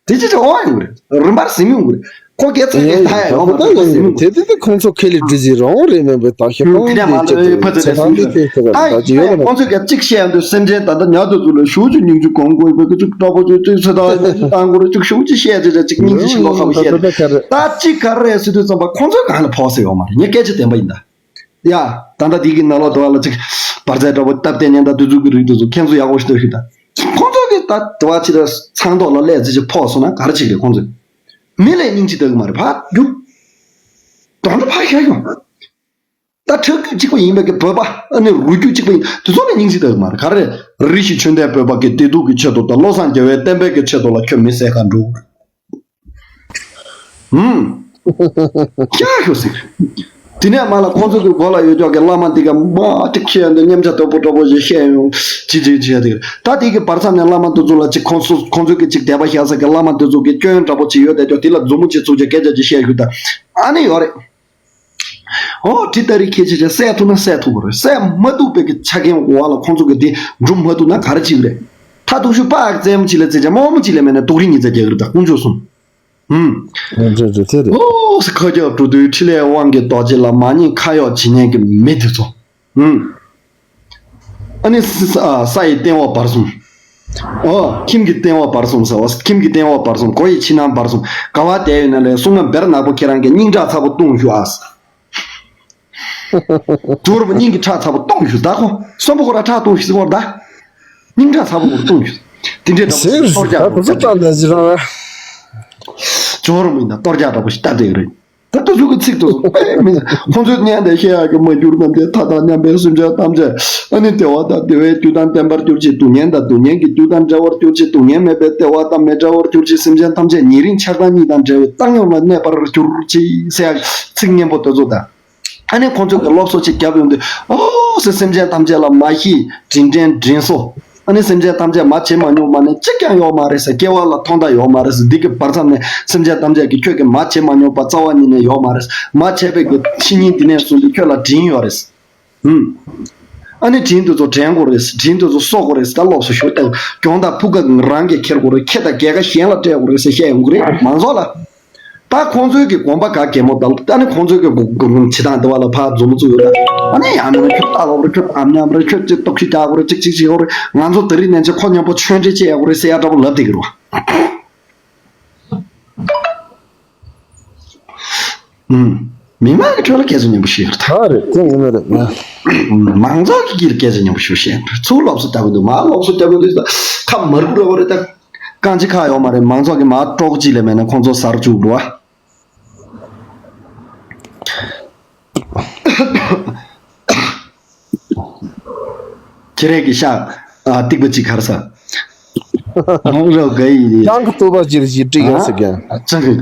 དེ་ཅི་ཅི་འོ་ཡོང་གི་རེད། རིམ་པར་ཟིན་ཡོང་གི་རེད། ཁོ་སྐད་ཚ་སྐད་ད་ཡག་ཡོང་གི་རེད། ཟིན་ཡོང་གི་རེད། དེ་དེ་དེ་ཁོང་ཚོ་ཁེ་ལས་འདྲི་ཟིན་རང་རེད་མིན་པས། ད་ཤེས་དེ་ནས་མ་ལ་ཕ་ཚོ་དེ་ཟིན་གི་རེད། ད་ཡག་ཁོང་ཚོས་ཀྱང་གཅིག་བཤད་ཡོང་དུས། སེམས་ཅན་ད་ལྟ་ཉ་དེ་ཚོ་ལ་ཞེ་པོ་ཅིག་སྙིང་རྗེ་སྒོམ་དགོས་པའི་གི་ཅིག་སྤྲོ་པོ་ཅིག་ཅིག་ཚེ་ཐར་ཅིག་བཏང་དགོས་རེད། ཅིག་ཞེ་པོ་ཅིག་བཤད་ཅིག་ཅིག་སྙིང་རྗེ་ཞིག་བློ་ཁ་བ་བཤད་རེད། ད་ཅིག་ག་རེ་རེད་ཟེར་དུས་ཙམ་པ་ཁོང་ཚོའི་སྒང་ལ་ཕོག་ས་ཡོད་མ་རེད། ངས་སྐད་ཆ་བདེན་པ་ཡིན་ད། ཡ། ད་ལྟ་འདི་གི་ནང་ལོགས་དུ་བ་ལ་ཅིག་འབར་རྫས་འདྲ་པོ་སྟབས་བདེ་ཉན་ད་དུས་ཚོད་ཀྱི་རིགས་དེ་ཚོ་ཁྱེད་ཚོ་ཡག་པོ་ཞིག་ལྟོས་ཤིག་ད། ཁོང་ཚོ་གི་ད་དུ་བ་ཕྱི་ལ་ཚང་ཐོག་ལ་ལས་ཙི་ཅིག་ཕོག་སོང་ན་ག་རེ་ཅིག་རེད་ཁོང་ཚོས། མི་ལས་སྙིང་རྗེ་ལྟ་གི་མ་རེད་ཕ་རྒྱུ། དོན་དུ་ཕ་ཤ་ཡོང་། ད་ཁྲག་རྒྱུད་གཅིག་པ་ཡིན་པའི་གི་བོད་པ་ཨ་ནི་རུས་རྒྱུད་གཅིག་པ་ཡིན་དེ་ཚོ་ལས་སྙིང་རྗེ་ལྟ་གི་མ་རེད། ག་རེ་རེད། རི་ཞིག་ཆོས་ལྡན་བོད་པ་གི་བདེ་སྡུག་གི་ཆེད་དུ་དང་བློ་བཟང་རྒྱལ་བའི་བསྟན་པའི་གི་ཆེད་དུ་ལ་ཁྱོད་མི་བསད་ག་འགྲོ། ཧུམ། ཀྱ་ཤོ་ཟིག་དེ་ནས་མ་ལ་ཁོང་ཚོ་གི་མགོ་ལ་ཡོད་ཀྱོག་གི་བླ་མ་འདི་ག་མ་ཏིག་ཁྱེད་འདི་མཉམ་ཆ་དོད་པོ་དོད་པོ་ཞིག་བཤད་ཡོང་ཅི་ཅི་ཅི་ཡ་དེ། ད་དེ་གི་བར་མཚམས་ནས་བླ་མ་འདི་ཚོ་ལ་ཅིག་ཁོང་ཚོ་ཁོང་ཚོ་གི་ཅིག་དད་པ་བཞག་ས་གི་བླ་མ་འདི་ཚོ་གི་སྐྱོན་འདྲ་པོ་ཅིག་ཡོད་དེ་ཀྱོག་དེ་ལ་མཛུབ་མོ་ཅིག་བཙུགས་ཀྱི་སྐད་ཆ་ཅིག་བཤད་རྒྱུ་ད་ཨ་ནི་ཡོད་རེད། ཨོ་དྲི་ལྟ་རི་ཁྱེད་ཅི་ཅི་བསད་ཐུབ་ན་བསད་ཐུབ་པ་རེད། བསད་མ་ཐུབ་པའི་གི་ཆ་རྐྱེན་འོག་ལ་ཁོང་ཚོ་གི་དེ་འགྲུབ་མ་ཐུབ་ན་ག་རེ་ཅིག་རེད། ད་ཐུག་ཤུ་པག་རྩེད་མོ་ཅིག་ལ་རྩེད་ཅ་མོག་མོ་ཅིག་ལ་མེད་ན་དུག་རིགས་ཉི་ཚེ་རྒྱག་གི་རེད་ད་དཀོན་མཆོག་གསུམ། ཧུམ། རེད་རེད་རེད་དེ་རེད། ཨོ་སི་ཁ་རྒྱབ་འགྲོ་དུས་ཕྲིན་ལས་དབང་གི་རྡོ་རྗེ་ལ་མ་ཉེས་ཁ་གཡོག་བྱེད་མཁན་གྱི་མི་དེ་ཚོ། ཧུམ། ཨ་ནི་ས་ས་ས་ཡི་སྟེང་འོག་བར་གསུམ། ཨོ་ཁྱིམ་གྱི་སྟེང་འོག་བར་གསུམ་ཟེར་བ། ཁྱིམ་གྱི་སྟེང་འོག་བར་གསུམ། སྒོ་ཡི་ཕྱི་ནང་བར་གསུམ། ག་བ་བསྡད་ཡོད་ན་ལས་སྲུང་མ་བེར་ནག་པོ་ཁྱེད་རང་གི་སྙིང་ཁྲག་ཚ་པོ་བཏུང་ཞུ་ཨ། ཇོ་རུ་པ་སྙིང་གི་ཁྲག་ཚ་པོ་གཏོང་ཞུ་ད་ཁོ། གསོན་པོ་ཁོ་ར་ཁྲག་གཏོང་ཞུ་ཟེར་བར་ད། སྙིང་ཁྲག་ཚ་པོ་ཁོ་ར་གཏོང་ཞུ། དེ་འདྲའི་འདྲ་པོ་ཟེར་ཞིག་གཏོར་རྒྱག་ད་འདྲ་པོ་ཞིག་ཞིག་ད་ད་ད་ཟེར་རང་ར། ཇོ་རུ་པ་ཡིན་ད་གཏོར་རྒྱག་འདྲ་པོ་ཞིག་ད་དེ་རེད། ད་ད་ཟུག་གི་ཚིག་ཏུ་དཔེ་མི་ཁོང་ཚོས་སྙན་དེ་ཤེས་ཡག་གི་མ་གྱུར་རྣམས་ཏེ་མཐའ་དང་མཉམ་པའི་སེམས་ཅན་ཐམས་ཅད་ཨ་ནི་བདེ་བ་དང་བདེ་བའི་རྒྱུ་དང་ལྡན་པར་གྱུར་ཅིག་སྡུག་བསྔལ་དང་སྡུག་བསྔལ་གྱི་རྒྱུ་དང་བྲལ་བར་གྱུར་ཅིག་སྡུག་བསྔལ་མེད་པའི་བདེ་བ་དང་མི་འབྲལ་བར་གྱུར་ཅིག་སེམས་ཅན་ཐམས་ཅད་ཉེ་རིང་ཆགས་སྡང་གཉིས་དང་བྲལ་བའི་བཏང་སྙོམས་ལ་གནས་པར་གྱུར་ཅིག་ཟེར་ཡག་ཚིག་སྙན་པོ་དེ་ཚོ་དང་། ཨ་ནི་ཁོང་ཚོས་ཀྱི་སློབ་གསོ་ཅིག་བརྒྱབ་ཡོང་དུས། ཨོ་ཟེར། སེམས་ཅན་ཐམས་ཅད་ལ་མ་ཤི་དྲིན་དྲན་དྲིན་གཟོ། ཨ་ནི་སེམས་ཅན་ཐམས་ཅད་མ་བྱེད་མ་མྱོང་མ་ནས་གཅིག་ཀྱང་ཡོད་མ་རེད་ཟེར། སྐྱེ་བ་ལ་ཐོག་མཐའ་ཡོད་མ་རེད་ཟེར། འདི་གི་བར་མཚམས་ནས་སེམས་ཅན་ཐམས་ཅད་ཀྱིས་ཁྱོད་ཀྱིས་མ་བྱེད་མ་མྱོང་པ་རྩ་བ་ཉིད་ནས་ཡོད་མ་རེད། མ་བྱས་པའི་གི་ཕྱི་ཉིན་འདི་ནས་བཟུང་སྟེ་ཁྱོད་ལ་དྲིན་ཡོད་རེད། ཧུམ། ཨ་ནི་དྲིན་དེ་ཚོ་དྲན་དགོས་རེད། དྲིན་དེ་ཚོ་གསོ་དགོས་རེད། ད་སློབ་གསོ་ཞུ་སྟེ་གྱོང་དང་ཕུ་ག་རང་གིས་འཁྱེར་དགོས་རེད། ཁེ་དང་རྒྱལ་ཁ་གཞན་ལ་སྤྲད་དགོས་རེད་ཟེར་བཤད་ཡོང་གི་རེད་མང་ཚོགས་ལ། ད་ཁོང་ཚོའི་གི་དགོངས་པ་ག་གེ་མོ་ད་ལ་ད་ནི་ཁོང་ཚོའི་གི་དགོངས་དགོངས་བྱེད་སྟངས་དེ་བ་ལ་ཕར་འཛོམས་ཚུལ་ཡོད་ད། ཨ་ནི་ཡང་མིན་ན་ཁྱོད་ལྟ་ལོག་རེད། ཁྱོད་ཨམ་ཉམས་རེད། ཁྱོད་ཅིག་ལྟོགས་ཤི་རྒྱག་དགོས་རེད། ཅིག་ཅིག་བྱེད་དགོས་རེད། ང་ཚོ་དེ་རིང་ནས་ཅིག་ཁོ་མཉམ་པོ་ཆོས་འབྲེལ་བྱེད་ཡག་དགོས་རེད་ཟེར་ཡ་འདྲ་པོ་ལབ་བསྡད་ཀྱི་རེད་བ། ཨུམ། མི་མང་གི་ཁྲོད་ལ་སྐད་ཆ་སྙན་པོ་ཞིག་ཡོད་རེད་ད། ཨ་རེད་དེ་ངོ་མ་རེད་ང་། ཨུམ། མང་ཚོགས་ཀྱི་དཀྱིལ་སྐད་ཆ་སྙན་པོ་ཞིག་བཤད་ཡོད་རེད། ཚུར་སློབ་གསོ་རྒྱག་གི་འདུག་མར་སློབ་གསོ་རྒྱག་གི་འདུག་ད་ཁ་མར་ཁུ་ར་བ་རེད་ད། རྐང་གཅིག་ཁ་ཡོད་མ་རེད། མང་ཚོགས་ཀྱི་མར་ཀྲོག་གཅིག་ལས་མེད་ན་ཁོང་ཚོ་ཟ་རུ་བཅུག་འགྲོ་བ། ཁྱེད་རང་གི་ཤག་ཨ་སྡིག་པ་ཅིག་གར་ས། ང་རོ་ག་ཡི་རེད། ཡང་གི་ལྟོ་བ་ཅིར་ཞིབ་ཀྲིག་ཡང་ཟེར་གྱང་། ཅང་གི་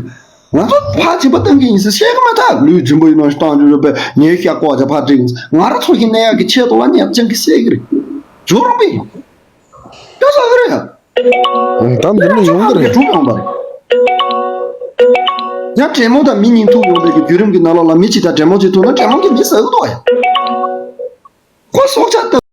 ང་ཚོ་ཕ་ཆེན་པོ་བཏང་གི་ཡིན་ཟེར་བཤད་གི་མ་ཐག་ལུས་རྫུན་པོ་ཡིན་ནོ་ཞིག་བཏང་རྒྱུ་རེད་པས། ངའི་ཤག་ཀོ་ཅ་ཕ་ཀྲིག་ང་ར་ཚོ་ཞིག་གནས་ཡག་གི་ཆེད་དུ་ལ་ཉག་ཅང་གི་བཤད་གི་རེད། ཇོ་རོ་པི་ཡོད་ས་གི་རེད། ད་འདི་ནས་ཡོང་གི་རེད། གྲུབ་ཡོང་པ་རེད། ཡང་དྲེད་མོང་དང་མི་གཉིས་ཐུག་ཡོང་པའི་གི་བརྒྱུད་རིམ་གྱི་ནང་ལོགས་ལ་མི་གཅིག་དང་དྲེད་མོང་གཅིག་ཐུག་ན་དྲེད་མོང་གི་མི་ཟ་གི་འདུག་ཡ། ཁོ་སྲོག་ཆགས་ལྟ།